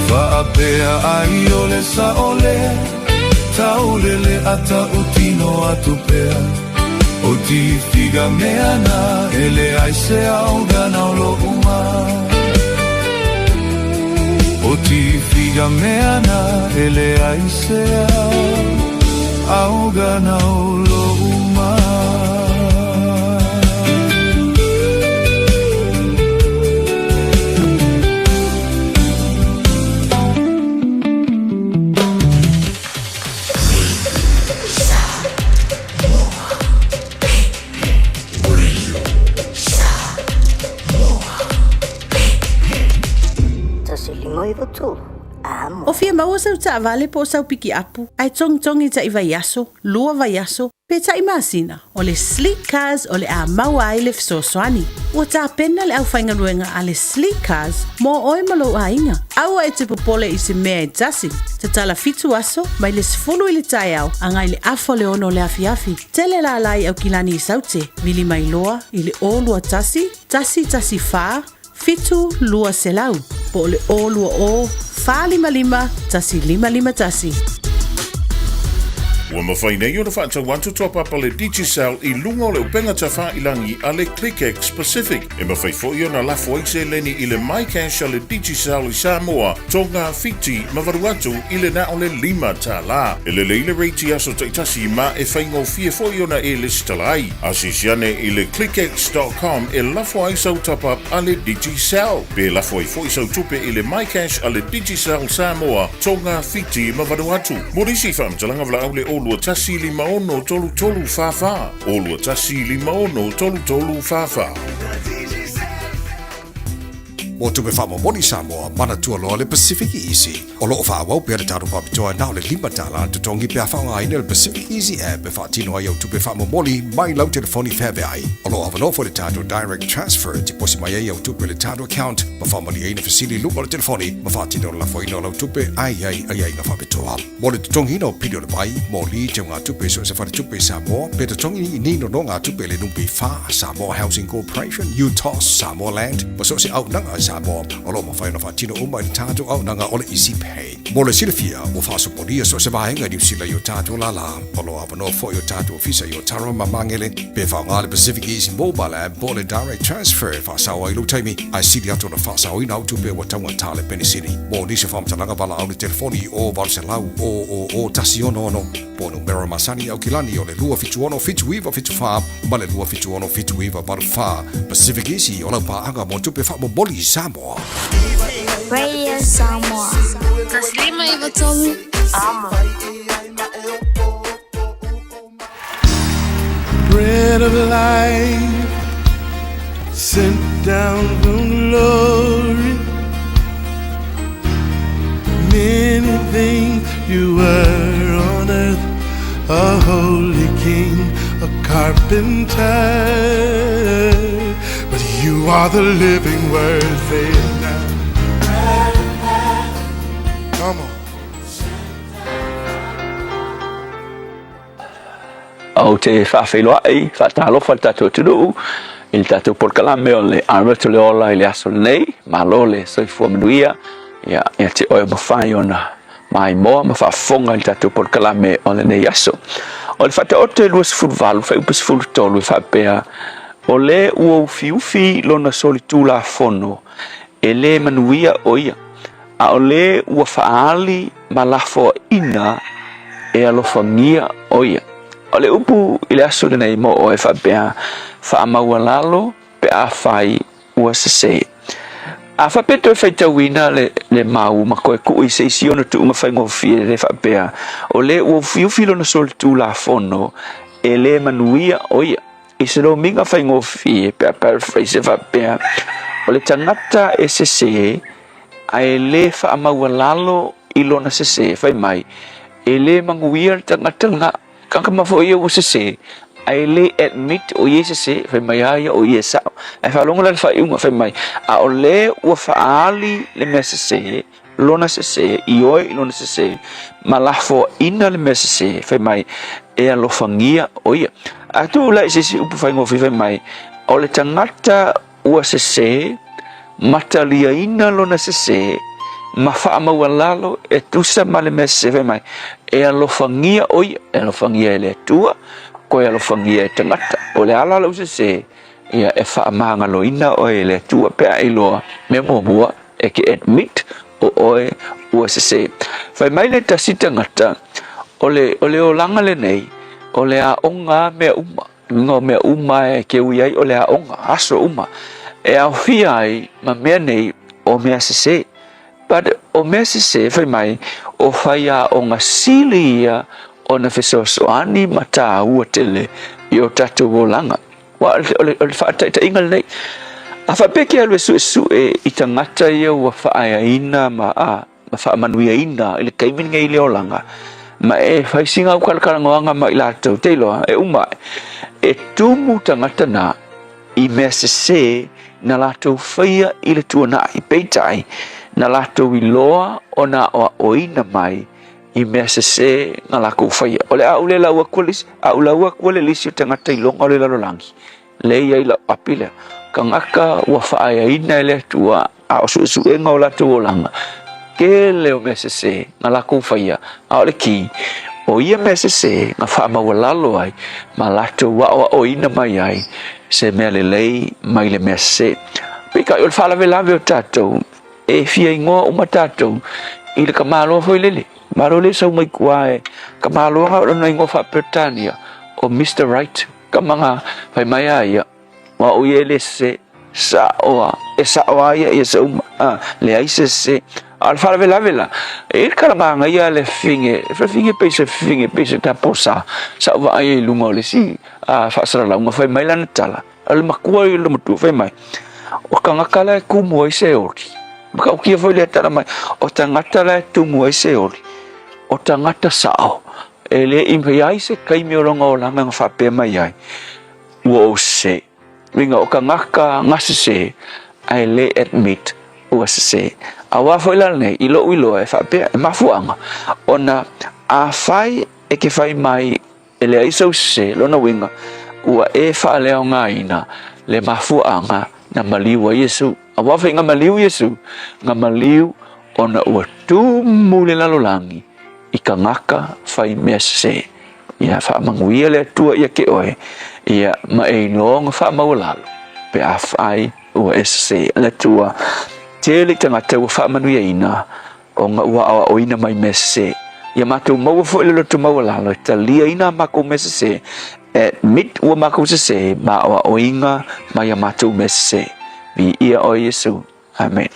Faapea ai o le sao lea Taulele a tautino atu pea O tifiga mea na e leai se aogana o lou ma O tifiga mea na e leai se aogana o lou ma. 1 5 9 3. Amo. O fia maua sau taavale po o sau pikiapu, ae togitogi i ta'i vaiaso, lua vaiaso, pe ta'i masina, o le Sleek Cars o le a maua ai le fesoasoani. Ua tapena le aufaigaluega a le Sleek Cars mo oe ma lou aiga. Aua e te popole i se mea e tasi. Tatala fitu aso, mai le 10 i le taeao agai i le afa o le 6 o le afiafi. Tele lala i Aukilani i Saute, vili mai loa i le 021 114 7200 po o le 020 455 1551. Ua mafai nei ona faatau atu top up a le Digicel i luga o le upega tafailangi a le ClickX Pacific. E mafai foi ona lafo ai seleni i le MyCash a le Digicel i Samoa, Tonga, Fiti ma Vanuatu i le na o le $5. E lelei le rate i aso taitasi ma e faigofie foi ona e lesitala ai. Asiasi ane i le clickx.com e lafo ai sau top up a le Digicel. Pe lafo ai foi sau tupe i le MyCash a le Digicel Samoa, Tonga, Fiti ma Vanuatu. Mo nisi faamatalaga valaau le 021 56 33 44. 021 56 33 44. Mo tupe faamomoli Samoa, manatua loa le Pacific Easy. O loo faaauau pea le tatou faapitoa na o le $5 le totogi pe a faaaogaina le Pacific Easy app e faatino ai au tupe faamomoli mai lau telefoni feaveai. O loo avanoa foi le tatou direct transfer e tiposi mai ai au tupe i le tatou account ma faamalieina fesili i luga o le telefoni ma faatino le lafoina o lau tupe ae i ai aiaiga faapitoa. Mo le totogiina o pili o le vai, moli, teugatupe i so o se faletupe i Samoa, pe totogi ni nonogatupe i le NPF, Samoa Housing Corporation, UTOS, Samoa Land, ma so o se auaunaga a Samoa, o lo o mafai ona faatino uma i le tatou auaunaga o le Easy Pay. Mo le silafia, ua faasopolia so o se vaega i Niu Sila i o tatou lālā. O lo o avanoa foi o tatou ofisa i Otara ma Magele, pe faaaoga le Pacific Easy Mobile App po o le Direct Transfer e faasao ai lou taimi, ae sili atu ona faasaoina au tupe ua taugata le penisini. Mo nisi o faamatalaga valaau i le telefoni o 800 000 166 po o numera masani i Aukilani o le 276 7974 ma le 276 7984. Pacific Easy o lau paaga mo tupe faamomoli i Samoa. Radio Samoa. 1 5 9 3. Amo. Bread of life sent down from glory. Many things you were on earth, a holy king, a carpenter. But you are the living word, say it now. Come on. Ou te faafeiloai, faatalofa i le tatou atunuu i le tatou polokalame o le Aroto le Ola i le aso lenei. Malo le soifua manuia ia ia te oe mafai ona maimoa ma faafofoga i le tatou polokalame o lenei aso. O le Faataoto e 28 fuaiupu 13 e faapea, O le ua ufiufi lona solitulafono e lē manuia o ia, a o le ua faaali ma lafoaina e alofagia o ia. O le upu i le aso lenei mo oe faapea, faamaualalo pe afai ua sesē. A faapea toe faitauina le, le mau ma koe kuʻu i se isi ona tuuga faigofie le faapea, o le ua ufiufi lona solitulafono e lē manuia o ia. I se lomiga faigofie pe a paraphrase e faapea, o le tagata e sesē ae le faamaualalo i lona sesē, fai mai, e le manuia le tagata lena. Kakama foi ia ua sesē ae le admit o ia i sesē, fai mai a ia o ia e sao. Ae faalogo la i le faaiuga, fai mai, a o le ua faaali le mea sesē, lona sesē, ioe i lona sesē, ma lafoaina le mea sesē, fai mai, e alofagia o ia. A tuu la i se isi upu faigofie, fai mai, o le tagata ua sesē, ma taliaina lona sesē, ma faamaualalo e tusa ma le mea sesē, fai mai, e alofagia o ia, e alofagia e le Atua, koe alofagia e tagata. Po o le a la lou sesē, ia e faamagaloina oe e le Atua pe a e iloa, mea muamua, e ke admit o oe ua sesē. Fai mai le tasi tagata, o le, o le olaga lenei, o le aoga a mea uma. Luga o mea uma e ke ui ai o le aoga, aso uma. E aofia ai ma mea nei o mea sesē. But o mea sesē, fai mai, o faiaoga sili ia ona fesoasoani ma tāua tele i o tatou olaga. Aua o le, o le faataitaiga lenei. A faapea e te alu e suesue i tagata ia ua faaeaina ma, a, ma faamanuiaina i le taimi lenei i le olaga, ma e fai sina au talatalanoaga ma i latou, te iloa, e uma ae, e tumu tagata na i mea sesē na latou faia i le tuanai, peitai, na latou iloa ona aoaoina mai i mea sesē na latou faia. O le a ou le lau atu le isi, a ou lau atu le lisi o tagata iloga o le lalolagi, lea e i ai lau api lea, tagata ua faaeaina e le Atua, a o suesuega o latou olaga, tele o mea sesē na latou faia, a o le kī, o ia mea sesē na faamaualalo ai ma latou aoaoina mai ai se mea lelei mai le mea sesē. Peitai, o le faalavelave o tatou, e fia igoa uma tatou i le tamaloa foi lele. Malo le sau mai tua e tamaloa na o lona igoa faa-Peretania o Mister Right. Kama na fai mai a ia, o au ia e le sese, sa'o a, e sa'o a ia ia se uma, a, leai se sese. A o le faalavelave la, e i ai le tala manaia a le fafine, fafine pei se fafine, pei se taposa, sa ou vaai ai i luga o le isi faasalalauga, fai mai lana tala, o le matua ia o le matua, fai mai, o tagata la e tumu ai se oli. Matautia foi lea tala mai, o tagata la e tumu ai se oli, o tagata sa'o, E le i i ai se taimi o lona olaga na faapea mai ai, Ua ou sesē. Uiga o tagata na sesē, ae le admit ua sesē. Aua foi la lenei, i lou iloa e faapea, e mafuaaga, ona afai e te fai mai e leai sou sesē, lona uiga, ua e faaleaogaina le mafuaaga na maliu ai Iesu. Aua foi na maliu Iesu, na maliu ona ua tumu le lalolagi i tagata fai mea sesē. Ia faamanuia le Atua ia te oe, ia ma e iloa ona faamaualalo pe afai ua e sesē. Le Atua, tele tagata ua faamanuiaina ona ua aoaoina mai mea sesē. Ia matou maua foi le loto maualalo e taliaina a matou mea sesē, admit ua matou sesē ma aoaoina mai a matou mea sesē. Viia oe Iesu. Amene.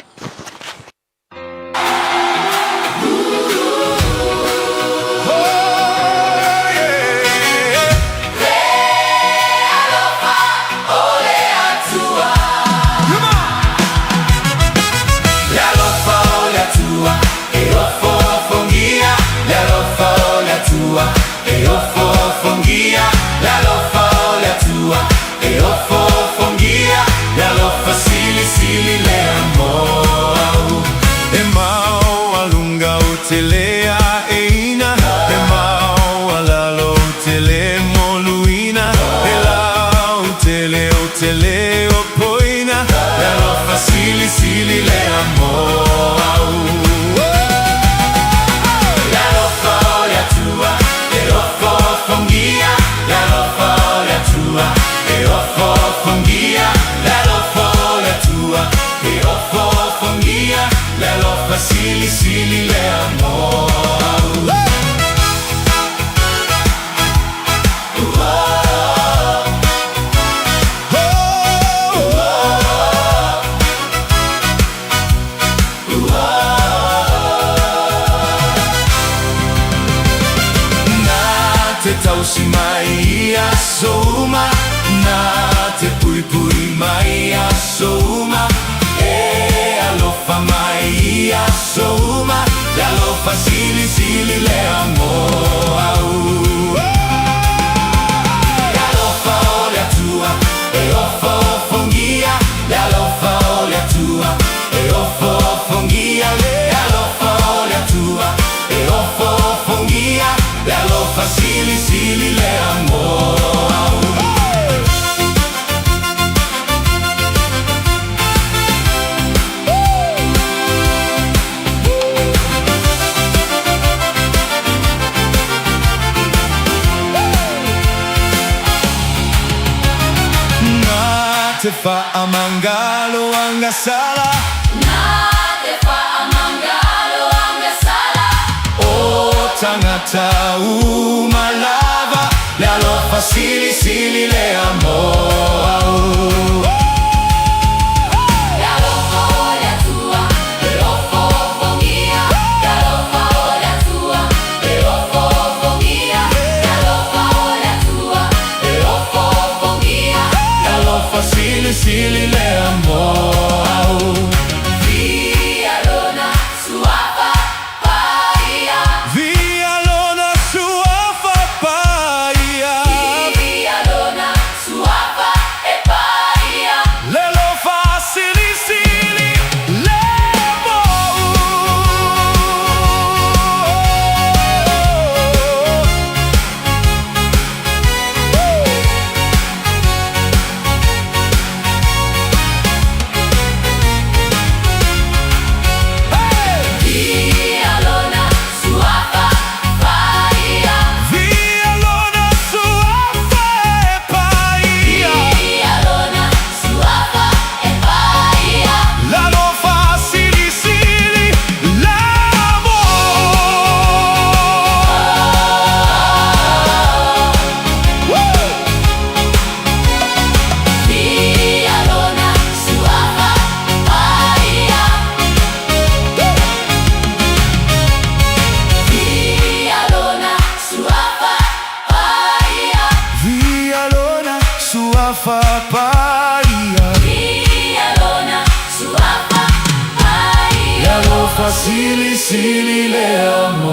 Faasilisili lea mo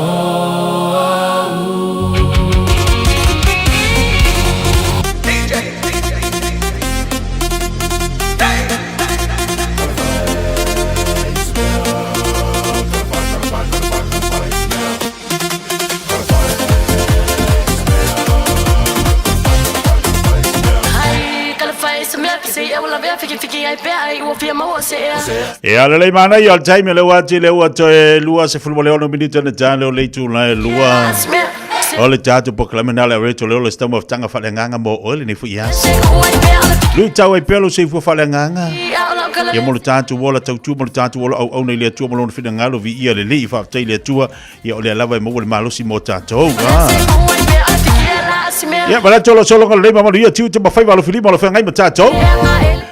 au. Ia lelei manaia o le taimi o lea ua ati lea ua toe 26 minute na tale o le itula e lua. O le tatou polokalame na le reto leo le sitau mafutaga faaleagaga mo oe lenei foi aso. Luitau ai pea lou soifua faaleagaga. Ia mo le tatou ola tautua mo le tatou ola auauna i le Atua ma lona finagalo viia le Alii faafetai i le Atua. Ia o lea lava e maua le malosi mo tatou. Ah. Ia, manatu o lo sologa lelei ma manuia tiute ma faiva alofilima o lo feagai ma tatou.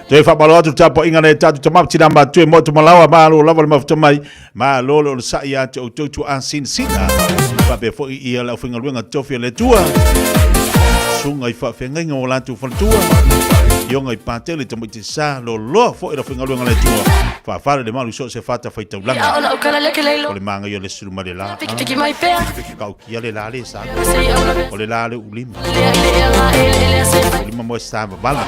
Toe faamalo atu le tapuaiga nai tatou tama ma tina matutua i motu ma laoa, malo lava le mafuta mai, malo le onosai ia te outou tuaa sinasina. Faapea foi ia le aufaigaluega tofi a le Atua, susuga i faafeagaiga o latou faletua, afioga i Patele Tamaiti Sa loloa foi le aufaigaluega a le Atua, faafale le malu i so o se fatafaitaulaga. O le magaia o le sulu ma le la. Kaukia le la le sa. O le la le ulima. Ulima mo e sa vavala.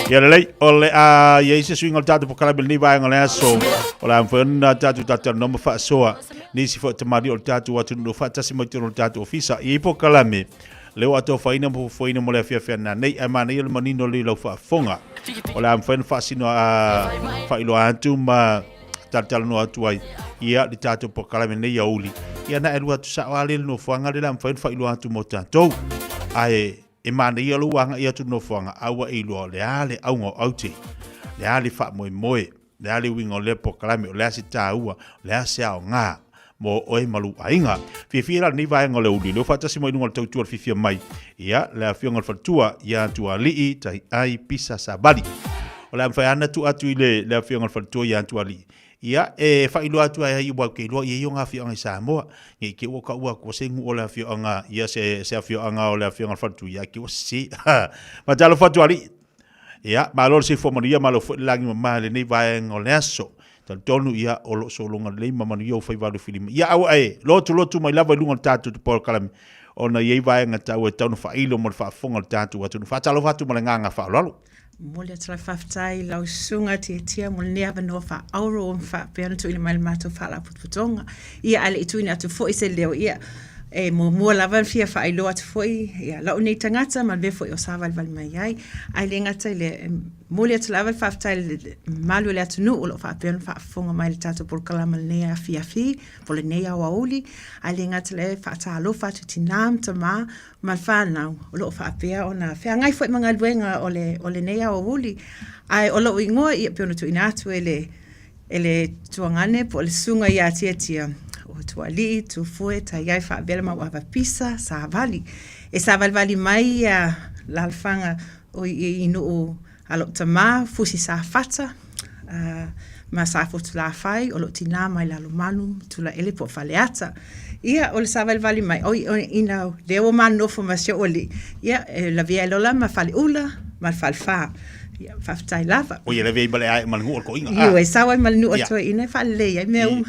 Ia lelei, o le a i ai se suiga o le tatou polokalame i lenei vaega o le aso. O le a mafai ona tatou talatalanoa ma faasoa nisi foi o tamalii o le tatou atunuu faatasi mai totonu o le tatou ofisa. E i ai polokalame lea ua atofaina ma fuafuaina mo le afiafi a nanei, ae manaia le manino lelei o lau faafofoga. O le a mafai ona faasino a faailoa atu ma talatalanoa atu ai ia le tatou polokalame nei aoauli. Ia na e alu atu sao lava lea i le nofoaga lea le a mafai ona faailoa atu mo tatou. Ae e manaia lou agai atu i le nofoaga, a ua e iloa o le a le auga o aute, le a le faamoemoe, le a le uiga o lea polokalame, o le a se taua, o le a se aoga mo oe ma lou aiga. Fiafia la lenei vaega o le aoauli, lea ua faatasi mai i luga o le tautua o le fiafia mai, ia, le afioga i le faletua ia Tualii Tahiai Pisa Savali. O le a mafai lava ona tuu atu i le, le afioga i le faletua ia Tualii, ia, e faailoa atu ai ai aua ou te iloa e i ai ona afioaga i Samoa. Ne i te i ua tau atu se nuu o le afioaga, ia se, se afioaga o le afioga i le faletua, ia te i ua sese. Faatalofa Tualii. Ia, malo le soifua manuia, malo foi le lagi mama i lenei vaega o le aso. Talitonu ia o lo o sologa lelei ma manuia ou faiva alofilima. Ia aua e lotulotu mai lava i luga o le tatou polokalame ona e i ai vaega taua e tatau ona faailo mo le faafofoga o le tatou atunuu. Faatalofa atu ma le agaga faaaloalo. Momoli atu lau faafetai i lau susuga Tiatia mo lenei avanoa faaauuro ua faapea ona tuuina mai i le matou faalapotopotoga. Ia ae le i tuuina atu foi se leo, ia e muamua lava ona fia faailoa atu foi ia lou nei tagata ma le mea foi o savalivali mai ai. Ae le gata i lea, e momoli atu lava le faafetai i le mamalu o le atunuu o lo o faapea ona faafofoga mai i le tatou polokalame i lenei afiafi po o lenei aoauli. Ae le gata i lea, e faatalofa atu i tina ma tama ma le fanau o lo o faapea ona feagai foi ma galuega o le, o lenei aoauli. Ae o lou igoa ia pei ona tuuina atu e le, e le tuagane po o le susuga ia Tiatia, o Tualii, Tufue, Taiai, Faavela Mauava Pisa, Savali. E savalivali mai ia lalafaga o i, i nuu a lou tama, Fusi Safata, ma Safotulafai, o lou tinā mai Lalomanu, Tulaele po o Faleata. Ia, o le savalivali mai, oi, ina lea ua ma nofo ma si ou alii, ia, e lavea ai loa la ma Faleula ma le Falefa. Ia, faafetai lava. Oi, e lavea ai ma le ae ma le nuu o le toeaina. Ioe, sau ai ma le nuu o le toeaina e faalelei ai mea uma.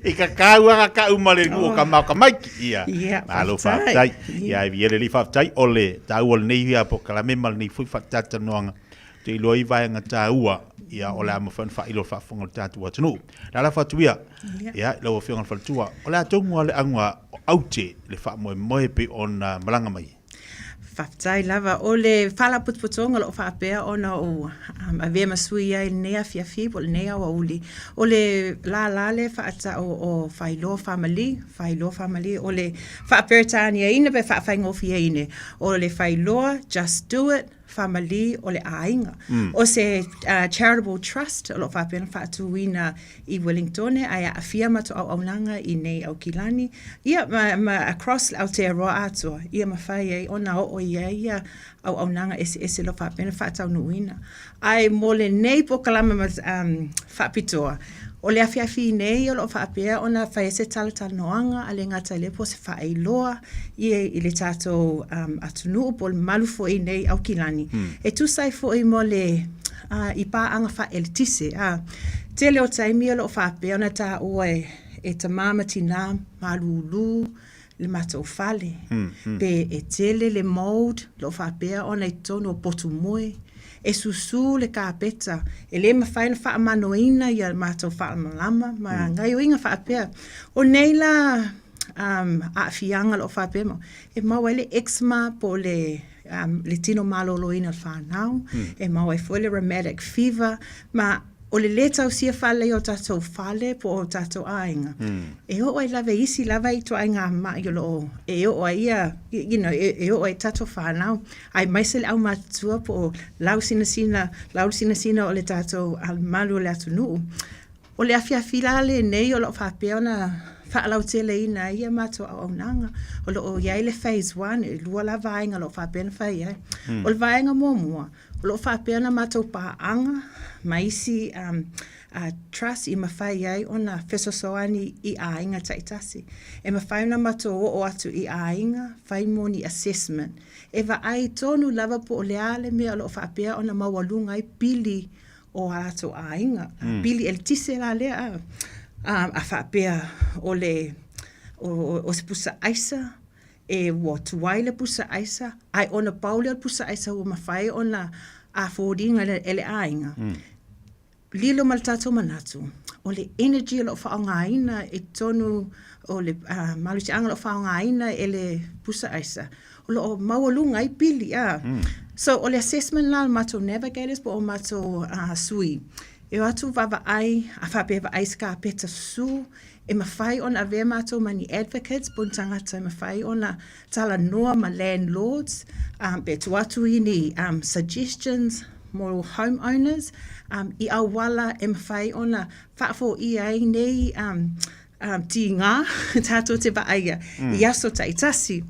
I ka kāua ka kau ma le nuu o ka mao ka maiki. Ia, Ia, malo faafetai. faafetai. Ia, e lelei faafetai o le taua o lenei ia polokalame ma lenei foi faatalatanoaga. Te iloa i vaega taua, ia, o le a mafai ona faailo i le faafofoga o le tatou atunuu. Le a lafo atu ia, ia, i lau Afioga i le Faletua, o le a tonu lava le auga o aute le faamoemoe pei ona malaga mai? Faafetai lava. O le Faalapotopotoga o lo o faapea ona ou avea ma sui ai i lenei afiafi po o lenei aoauli, o le lala lea e faatau o Failoa Family, Failoa Family, o le faa-Peretaniaina pe faafaigofieina, o le Failoa Just Do It, Family o le aiga. O se charitable trust o lo o faapea ona faatuina i Wellingtone ae aafia matou auaunaga i nei Aukilani, ia ma, ma across le Aotearoa atoa, ia mafai ai ona oo i ai ia auaunaga eseese o lo o faapea ona faataunuuina. Ae mo lenei polokalame ma, faapitoa, O le afiafi nei o lo o faapea ona fai ai se talatalanoaga a le gata i lea po o se faailoa i, i le tatou um, atunuu po o le mamalu foi nei Aukilani. E tusa ai foi mo le uh, i paaga faaeletise. A, tele o taimi o lo o faapea ona taua e, e tamā ma tinā malūlū le matou fale, pe e tele le mould o lo o faapea ona i totonu o potu moe, e susū le kāpeta, e le mafai ona faamanoina ia matou faalamalama ma gaioiga faapea. O nei la um, aafiaga o lo o faapea mau, e maua ai le eczema po o le, um, le tino maloloina o le whanau, e maua ai foi le rheumatic fever, ma o le lē tausia faaleleia o tatou fale po o tatou aiga, e oo ai lava i isi lava ituaiga ma'i o lo o e oo ai ia, you know, e, e oo ai tatou whanau, aemaise le aumatutua po o lausinasina, lausinasina o le tatou malu o le atunuu. O le afiafi la lenei o lo o faapea ona faalauteleina ai ia matou auaunaga. O lo o i ai le phase 1, e lua la vaega o lo o faapea ona fai ai. O le vaega muamua, O lo o faapea ona matou paaga ma isi um, uh, trust i mafai ai ona fesoasoani i aiga taitasi. E mafai ona matou oo atu i aiga, fai mo ni assessment. E vaai tonu lava po o le a le mea o lo o faapea ona maualuga ai pili o a latou aiga. Pili eletise la lea, a, a, a faapea o le o, o, o se pusa aisa, e ua tuai le pusa aisa, ae ona pau lea o le pusa aisa ua mafai ona afford-ina e le aiga. Lilo ma le tatou manatu, o le energy o lo o faaaogaina i totonu o le uh, malosiaga o lo o faaaogaina e le pusa aisa, o lo o maualuga ai pili. So, o le assessment la o le matou navigators po o matou sui, e o atu vaavaai, a faapea vaai se kapeta susu, E mafai ona avea matou ma ni advocates po o ni tagata e mafai ona talanoa ma landlords um, pe tuu atu i ni um, suggestions mo home owners um, i auala e mafai ona faafoia ai nei um, um, tīgā tātou te vaaia mm. i aso taitasi.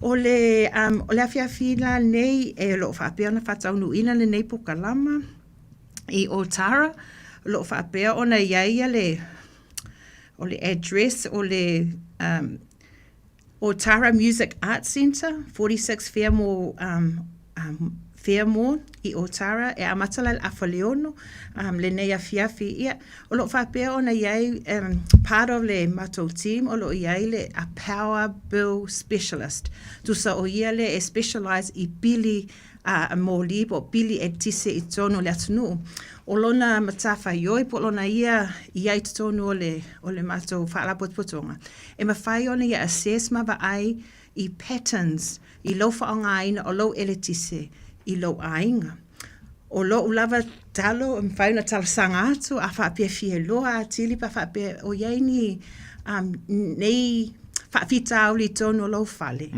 O le, um, o le afiafi la nei e lo o faapea ona faataunuuina lenei pokalama i Otara, o lo o faapea ona i ai ia le o le address o le um, Otara Music Arts Centre, 46 Fairmore, um, um, Fairmore i Otara, e amata la i le afa leono, um, lenei afiafi. Ia, o lo o faapea ona i ai um, part of le matou team, o lo o i ai le a power bill specialist. Tusa o ia le e specialize i pili a moli po o pili eletise i totonu o le atunuu. O lona matafaioi po o lona ia i ai i totonu o le, o le matou faalapotopotoga, e mafai ona ia assess ma vaai i patterns i lou faaaogaina o lou eletise i lou aiga. O lou lava talo, e mafai ona talosaga atu a faapea fia iloa atili pe a faapea o i ai ni um, nei faafitauli i totonu o lou fale.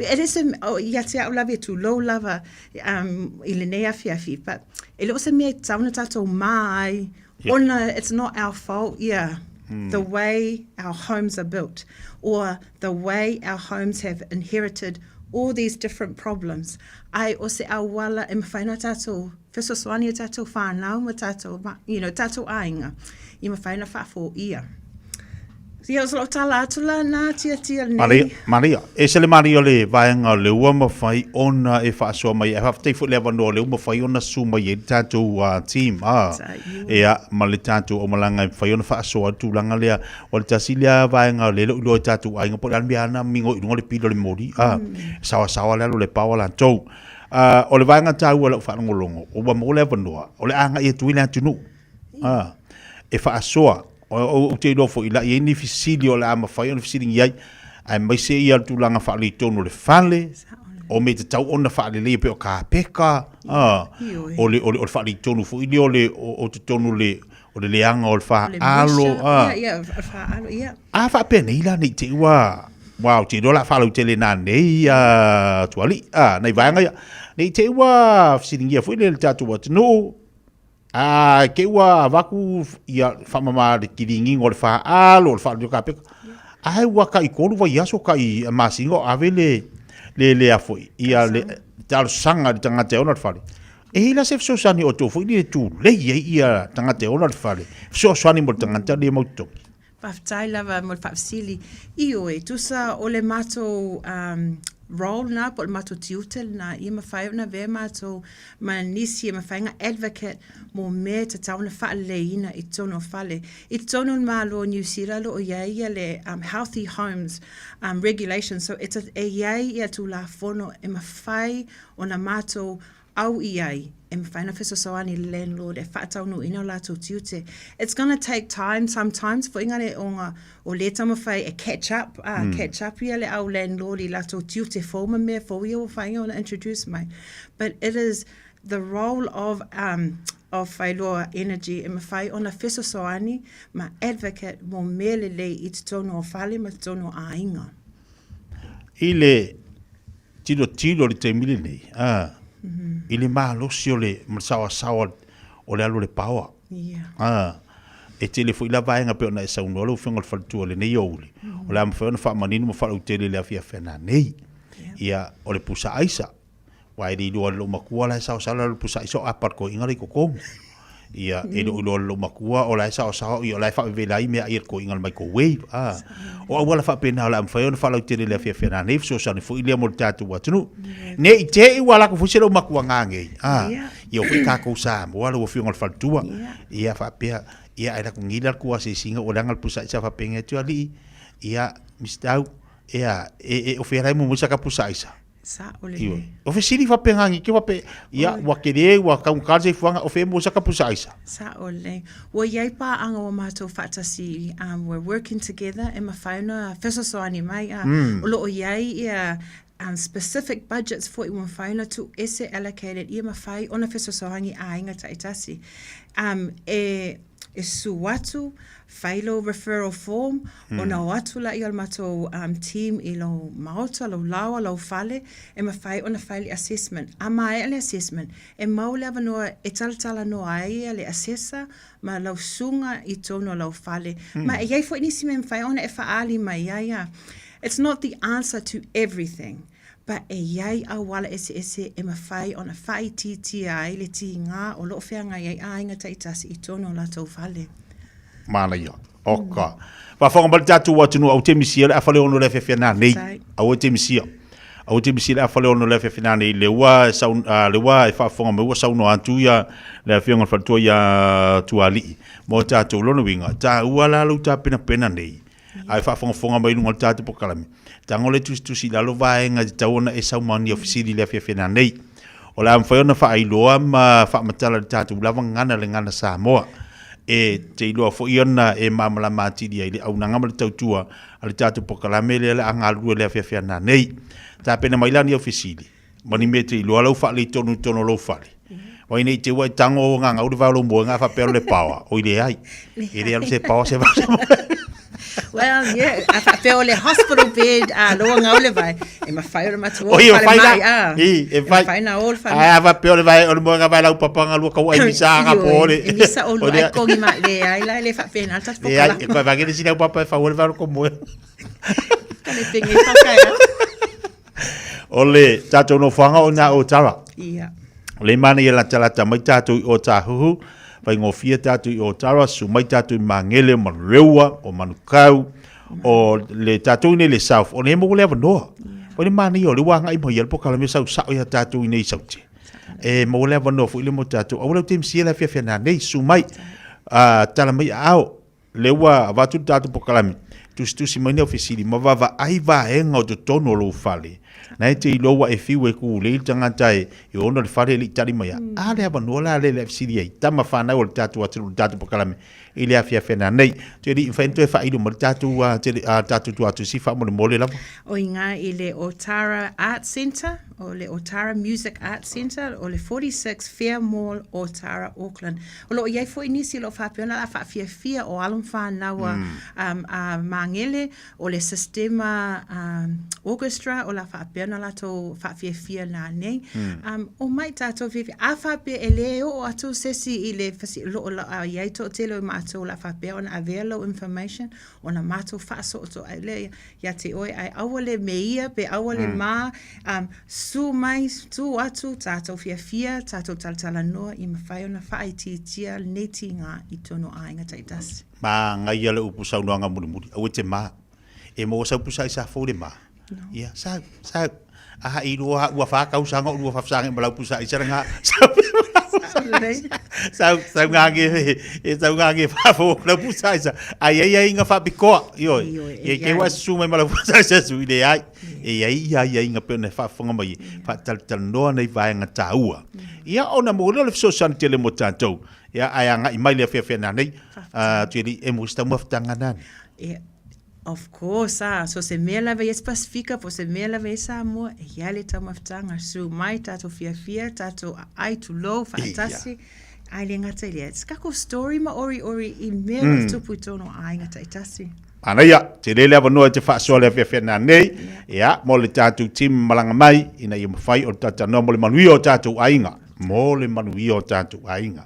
E le se, o, ia te au lava e tulou lava um, i lenei afiafi, but e le o se mea e tatau ona tatou mā ai, yeah. ona it's not our fault, yeah. The way our homes are built or the way our homes have inherited all these different problems. Ai o se auala e mafai ona tatou fesoasoani i tatou whānau ma tatou, you know, tatou aiga i mafai ona faafoia. Ia, o se tala atu la nā tiatia nei. Maria, Maria, e se le Maria o le vaega o le ua mafai ona e faasoa mai ai. Faafetai foi le avanoa o le ua mafai ona susu mai ai le tatou team, a, ea, ma le tatou aumalaga e mafai ona faasoa le tulaga lea. O le tasi lea vaega o le le o iloa e tatou aiga po o le a le mea ana mingo i luga o le pili o le moli, a, saoasaoa le alu o le power latou. O le vaega taua i lau faalogologo, ua maua le avanoa, o le agai atu ai le atunuu, a, e faasoa. Ou te iloa foi, la i ai ni fesili o le a mafai ona fesiligia ai, aemaise ia le tulaga faaletonu o le fale, o mea tatau ona faaleleia pei o kapeka, a, o le, o le, o le faaletonu foi lea o le, o totonu o le, o le leaga o le faalo, a. A faapenei la ne i te i ua, ua ou te iloa o le a faalautele nanei a Tualii, a, nai vaega ia, ne i te i ua fesiligia foi lea e le tatou atunuu, A ke ua avatu ia faamama le kiligiga o le faalo o le faalo o kapeka. Ae ua tai tolu vaiaso tai masina o ave le le le a foi ia le talosaga i le tagata e ona le fale. E i ai la se fesoasoani o outou foi nei e tulei ai ia tagata e ola le fale, fesoasoani mo le tagata le mau totogi. Faafetai lava mo le faafesili. Ioe, tusa o le matou um, role na, po o le matou tiute lena, ia mafai ona avea matou ma nisi e mafai ona advocate mo mea e tatau ona faaleleiina i totonu o fale. I totonu o le Malo o Niu Sila o lo o i ai ia le um, Healthy Homes um, Regulations, so e, e i ai ia Tulafono e mafai ona matou au i ai e mafai ona fesoasoani i le landlord e faataunuuina o latou tiute. It's gonna take time sometimes foi ngā le onga o lē taumafai e catch up, ah, mm. catch up ia le au landlord i latou tiute fou ma mea fou ia ua whainga ona introduce mai. But it is the role of um, of Whailoa Energy e mawhai ona fesoasoani ma advocate mō mea lelei i totonu o fale ma totonu o āinga. I le tilotilo i le taimi lenei, a, i le malosi o le ma le saoasaoa o le alu o le paoa. A, e tele foi la vaega pei ona e saunoa lau Afioga i le Faletua i lenei aoauli, o le a mafai ona faamanino ma faalautele i le afiafi a nanei. Ia, o le pusa aisa, aua e le iloa e le loomatua la e saosaoa le pusa aisa o apa le toeaina la i totonu. Ia, e le o iloa e le loomatua o la e saosaoa, ia o la e faavevela ai meaai a le toeaina i le microwave, a. O auala faapena o le a mafai ona faalautele i le afiafi a nanei, fesoasoani foi lea mo le tatou atunuu. Ne i te i ua alu atu foi se loomatua ngagei, a. Ia o foi tatou Samoa lau Afioga i le Faletua, ia faapea, ia ae latou nei la le tuasiasiga ua leaga le pusa aisa faapea atu alii, ia Mister Au, ia e e o fea la e muamua sa ka pusa aisa. Sa'o lelei. O fesili faapena ni ke faapea, ia ua tele ua taugata le soifuaga o fea e mua sa ka pusa aisa. Sa'o lelei. Ua i ai pāaga ua mātou faatasi, um, we're working together e mafai ona fesoasoani mai, a, o lo o i ai ia um, specific budgets foi ua mafai ona tuuese allocated ia mafai ona fesoasoani aiga taitasi. Um, e, e susu atu, fai lou referral form, mm. ona o atu laia o le matou um, team i lou maota, lou laoa, lou fale, e mafai ona fai le assessment. A maea le assessment, e mau le avanoa e talatalanoa ai ia le assessor ma lau susuga i totonu o lau fale. Mm. Ma e i ai foi nisi mea e mafai ona e faaali mai ai a. It's not the answer to everything, but e i ai auala eseese e mafai ona faaitiitia ai le tiga o lo o feagai ai aiga taitasi i totonu o latou fale. Manaia. Oka. Faafofoga mai le tatou atunuu aua te misia le afa le ono le afiafi ana nei. Aua te misia. Aua te misia le afa le ono le afiafi ana nei. Le ua sau, uh, le ua e faafofoga mai ua saunoa atu ia le afioga i le faletua ia Tualii mo tatou lona uiga. Taua la lou tapenapena nei. Ae faafogafoga mai i luga o le tatou polokalame. Tago le tusitusi i lalo vaega e tatau ona e saumani o fesili i le afiafi ana nei. O le a mafai ona faailoa ma faamatala i le tatou lava gagana le gagana Samoa. E te iloa foi ona e malamalama atili ai le auaunaga ma le tautua a le tatou polokalame lea o le a galulue i le afiafi ana nei. Tapena mai la ni au fesili ma ni mea e te iloa lau faaletonu i totonu o lou fale. Wai nei te ua e tango ngangau le vao lou moenga a faapea o le paoa. Oi leai. E le alu se paoa se vao se moenga. Well, yeah, a faapea o le hospital bed, a loa ngau le vai. E mawhai o le matua o le whai mai, a. I, e whai. E mawhai na o le whai. A faapea o le vai, o le moenga vai lau papa nga lua kau ai misa nga po le. E misa o lua ai kongi ma le ai la le faapea na tatu Le ai, e koe vangele sina papa e whau le vai ko moe. Ka le penge whakaea. O le tatou nofoaga o na o Tara. Ia. Le mana ia latalata mai tatou i Ōtāhuhu, faigofie tatou i Ōtara, susu mai tatou i Māngere, o Manurewa, o Manukau, o le tatou i nei le South, o nei maua le avanoa. O le manaia o le ua agai mai ia le polokalame sau sao ia tatou i nei i Saute. E maua le avanoa foi le mo tatou. Aua lau te misia le afiafi ana nei, susu mai, tala mai aao, Lea ua avatu le tatou polokalame, tusitusi mai ni au fesili ma vaavaai vaega o totonu o lou fale. Na e te iloa ua e fiu e kūlei le tagata e ona le fale e le i tali mai. A le avanoa la lea e fesili ai, tama fanau o le tatou atunuu i le tatou polokalame i le afiafi ana nei. Te alii, mafai ona toe faailo mai le tatou, tatou tuatusi faamolemole lava. O i ngā i le Otara Art Centre, o le Otara Music Art Centre, o le 46 Fair Mall, Otara, Auckland. O lo o i ai foi nisi o lo o faapea ona o le a faafiafia o alo ma fanau a, um, a Māngere, o le Sistema um, Orchestra o le a faapea ona latou faafiafia nanei. Um, omai tatou fiafia. A faapea e le oo atu se isi i le fasi, lo o a i ai toatele o matou o le a faapea ona avea lou information, ona matou faasootooai lea ia te oe, ae aua le me ia pe aua le ma, um, su mai, su atu, tatou fiafia, tatou talatalanoa, ia mafai ona faaitiitia lenei tiga i totonu o aiga taitasi. Manaia le upu saunoaga mulimuli, aua e te ma. E maua sau pusa i sa fou le ma. Ia, sau, sau. A i lua ua wha kausaga o lua whawhasange ma lau pusa i sara ngā. Sau, sau, sau ngā nge, e sau ngā nge whawho lau pusa i sa. Ai ai ai ngā whapikoa, ioi. E ke wa su mai ma lau pusa i sa su i le ai. E ai ia ai ai ngā pena whawhanga mai. Whataltalanoa nei vaenga tāua. Ia ona mo le fesoasoani tele mo tātou. Ia ai anga i mai le awhiawhia nā nei. Tueli e mo si taumafataga nani. E, Of course ah, so se mea lava ia Pasifika po o se mea lava ia Samoa, e i ai le taumafataga, su mai tatou fiafia, tatou aai tulou faatasi, ae le gata i lea, se kako story ma oriori i mea o lo o tupu i totonu o aiga taitasi. Manaia, tele le avanoa e te faasoa le afiafi nanei, ia, mo le tatou team malaga mai, ina ia mafai o le talanoa mo le manuia o tatou aiga, mo le manuia o tatou aiga.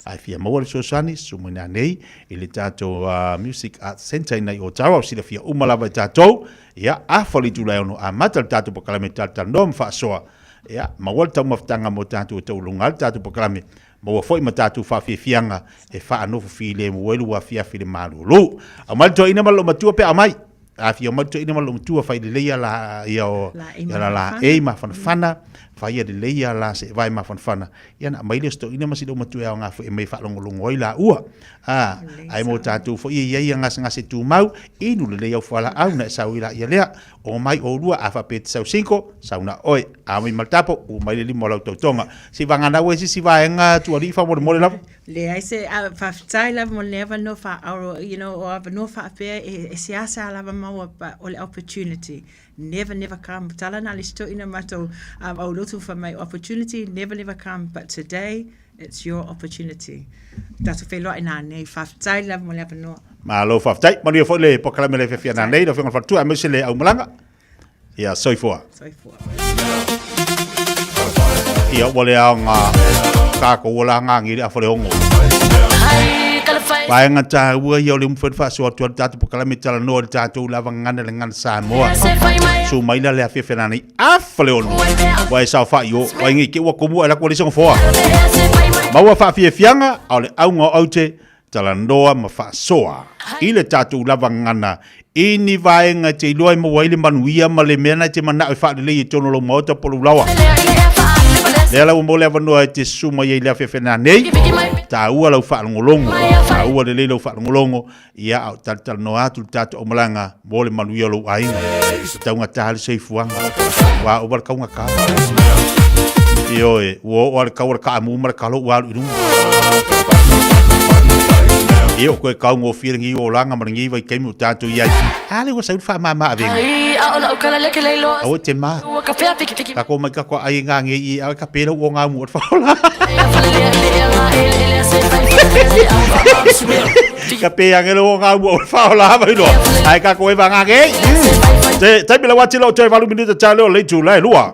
Ae fia maua le fesoasoani, susu mai nanei i le tatou Music Arts Centre inai o Otawa, o silafia uma lava e tatou, ia, afa le itula e ono amata le tatou polokalame talatalanoa ma faasoa, ia, maua le taumafataga mo tatou e taualoga ai le tatou polokalame, maua foi ma tatou faafiafiaga e faanofo filemu ai lou afiafi i le malulu. Aumai le toeaina ma le loomatua pe a aumai. Afio mai le toeaina ma le loomatua fai lelei a la ia o ia la la ei mafanafana, faia lelei a la seevae mafanafana. Ia ona aumai lea o si toeaina ma si loomatua e aoga foi e aumai e faalogologo ai laua. A, ae mo tatou foi e i ai gasegase tumau, inu lelei au fualaau ona e sau ai laia lea. Omai oulua, a faapea e te sau single, sau na oe. A omai ma le tapo, uu mai le lima o lau tautoga. Se i vagana ua i se isi vaega tuualii faamolemole lava. Leai se, a, faafetai lava mo lenei avanoa faaauau, you know, o avanoa faapea e, e seasea lava maua, but o le opportunity never never come. Tala na le isi toeaina matou um, aulotu fai mai, opportunity never never come, but today it's your opportunity. Tatou feiloai nanei, faafetai lava mo le avanoa. Malo faafetai. Manuia foi le polokalame le fiafia nanei, lau Afioga i le Faletua, aemaise le aumalaga. Ia, soifua. Soifua. Ia, ua le aoga tākou ua la ngāngi le afa le ongo. Vaega tāua ia o le umawhai whaasoa atu le tātou polokalame talanoa i le tātou lava ngana le ngana Samoa. Su mai la le afiafi nanei afa le ono. Ua e sao whai o, wai ngi ke ua komu ai la kua le songa foa. Maua whaafiafianga, au le aunga o aute, Talanoa ma faasoa i le tatou lava gagana i ni vaega e te iloa e maua ai le manuia ma le mea na e te manao e faalelei i totonu o lou maota po o lou laoa. Lea la ua maua le avanoa e te susu mai ai i le afiafi nanei, taua lau faalogologo, taua lelei lau faalogologo, ia a o talatalanoa atu le tatou aumalaga mo le manuia o lou aiga. E taugata le soifuaga, ua ova le taugata. Ioe, ua oo lava le tau o le kaamu ma le talo ua alu i luga. Ia o koe taugofie lenei olaga ma lenei vaitaimi o tatou i ai. A lea ua sau le faamama avega. Aua e te ma. Kako mai kako ai e ngā ngei i a ka pēra o ngā mua o te whaola. Ka pē ange lo ngā mua o te whaola mai loa. Ai ka koe wa ngā ngei. Te taimi la wati lo te valu minuta tā leo leitu lai lua.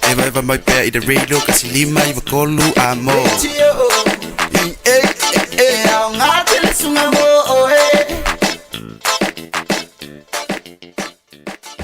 Eva eva mai pea i te radio kasi lima iwa kolu a mo.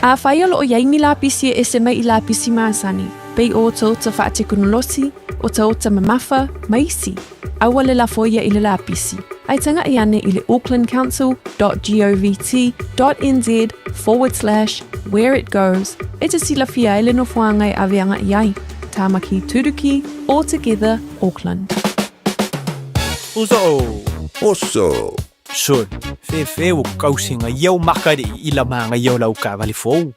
Afai o loo iai ni lapisi e ese mai i lapisi masani, pei o otaota faatekonolosi, otaota mamafa, ma isi, aua le lafo ia i le lapisi, ae taga'i ane i le aucklandcouncil dot govt dot nz forward slash where it goes e te silafia ai le nofoaga e ave aga'i ai. Tāmaki Turuki, All Together, Auckland. Uso! Oso! Sol, fefe ua kausi ga iau maka le i ila ma ga iau lau kaavale fou.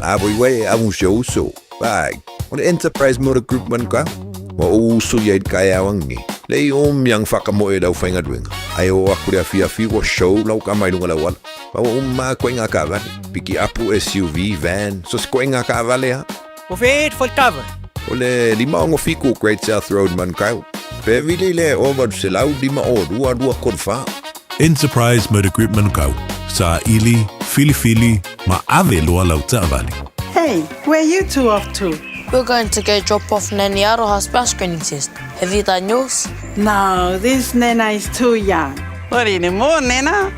La voi wei a un show uso. Bai, o le Enterprise Motor Group man ka. Wa o uso ia i kai awangi. Le i om yang whakamoe lau whainga duenga. Ai o aku le afi afi wa show lau ka mai lunga lau ala. Wa o ma koe ngā kaavale. Piki apu SUV, van, so se koe ngā kaavale ha. O fe e whaitava. O le lima ongo fiku Great South Road Manukau. Pe vili le o valu selau lima o lua lua kolu wha. Enterprise Motor Group Manukau. Sa ili, Filifili ma ave loa lau taavale. Hey, where are you two off to? We're going to go drop off Nanny Aroha's bowel screening test. Have you done yours? No, this Nana is too young. Not anymore, Nana.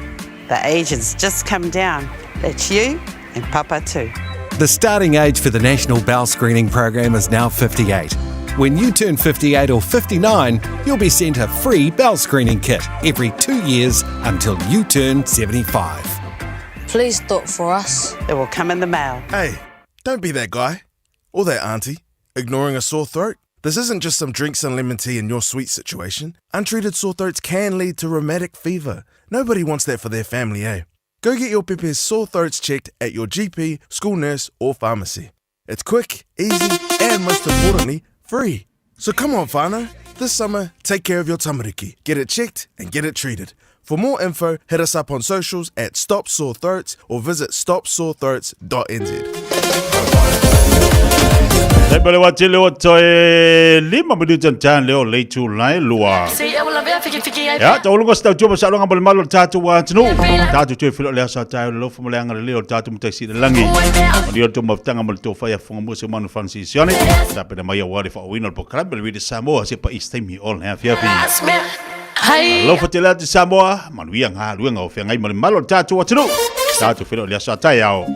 The age has just come down. That's you and Papa too. The starting age for the National Bowel Screening Program is now 58. When you turn 58 or 59, you'll be sent a free bowel screening kit every two years until you turn 75. Please do it for us. It will come in the mail. Hey, don't be that guy or that auntie ignoring a sore throat. This isn't just some drinks and lemon tea in your sweet situation. Untreated sore throats can lead to rheumatic fever. Nobody wants that for their family, eh? Go get your pepe's sore throats checked at your GP, school nurse, or pharmacy. It's quick, easy, and most importantly, free. So come on, whānau. This summer, take care of your tamariki. Get it checked and get it treated. For more info, hit us up on socials at Stop Sore Throats or visit stopsorethroats.nz. Le pele wa tele o toe lima minuta tan leo le tu lai lua. Ya, ta ulunga sa tau sa longa mo le malo tatu wa tnu. Tatu toe filo le asa tayo le lofu mo le anga le leo tatu mo taisi le langi. O dio to maftanga mo le to faya funga mo se manu Francis Sione. Ta pena mai wa le fa wina le pokala le wili Samoa se pa East Time all ha fia fi. Alofa tele atu Samoa, manuia ngā luenga o whengai mo le malo tatu wa tnu. Tatu filo le asa tayo.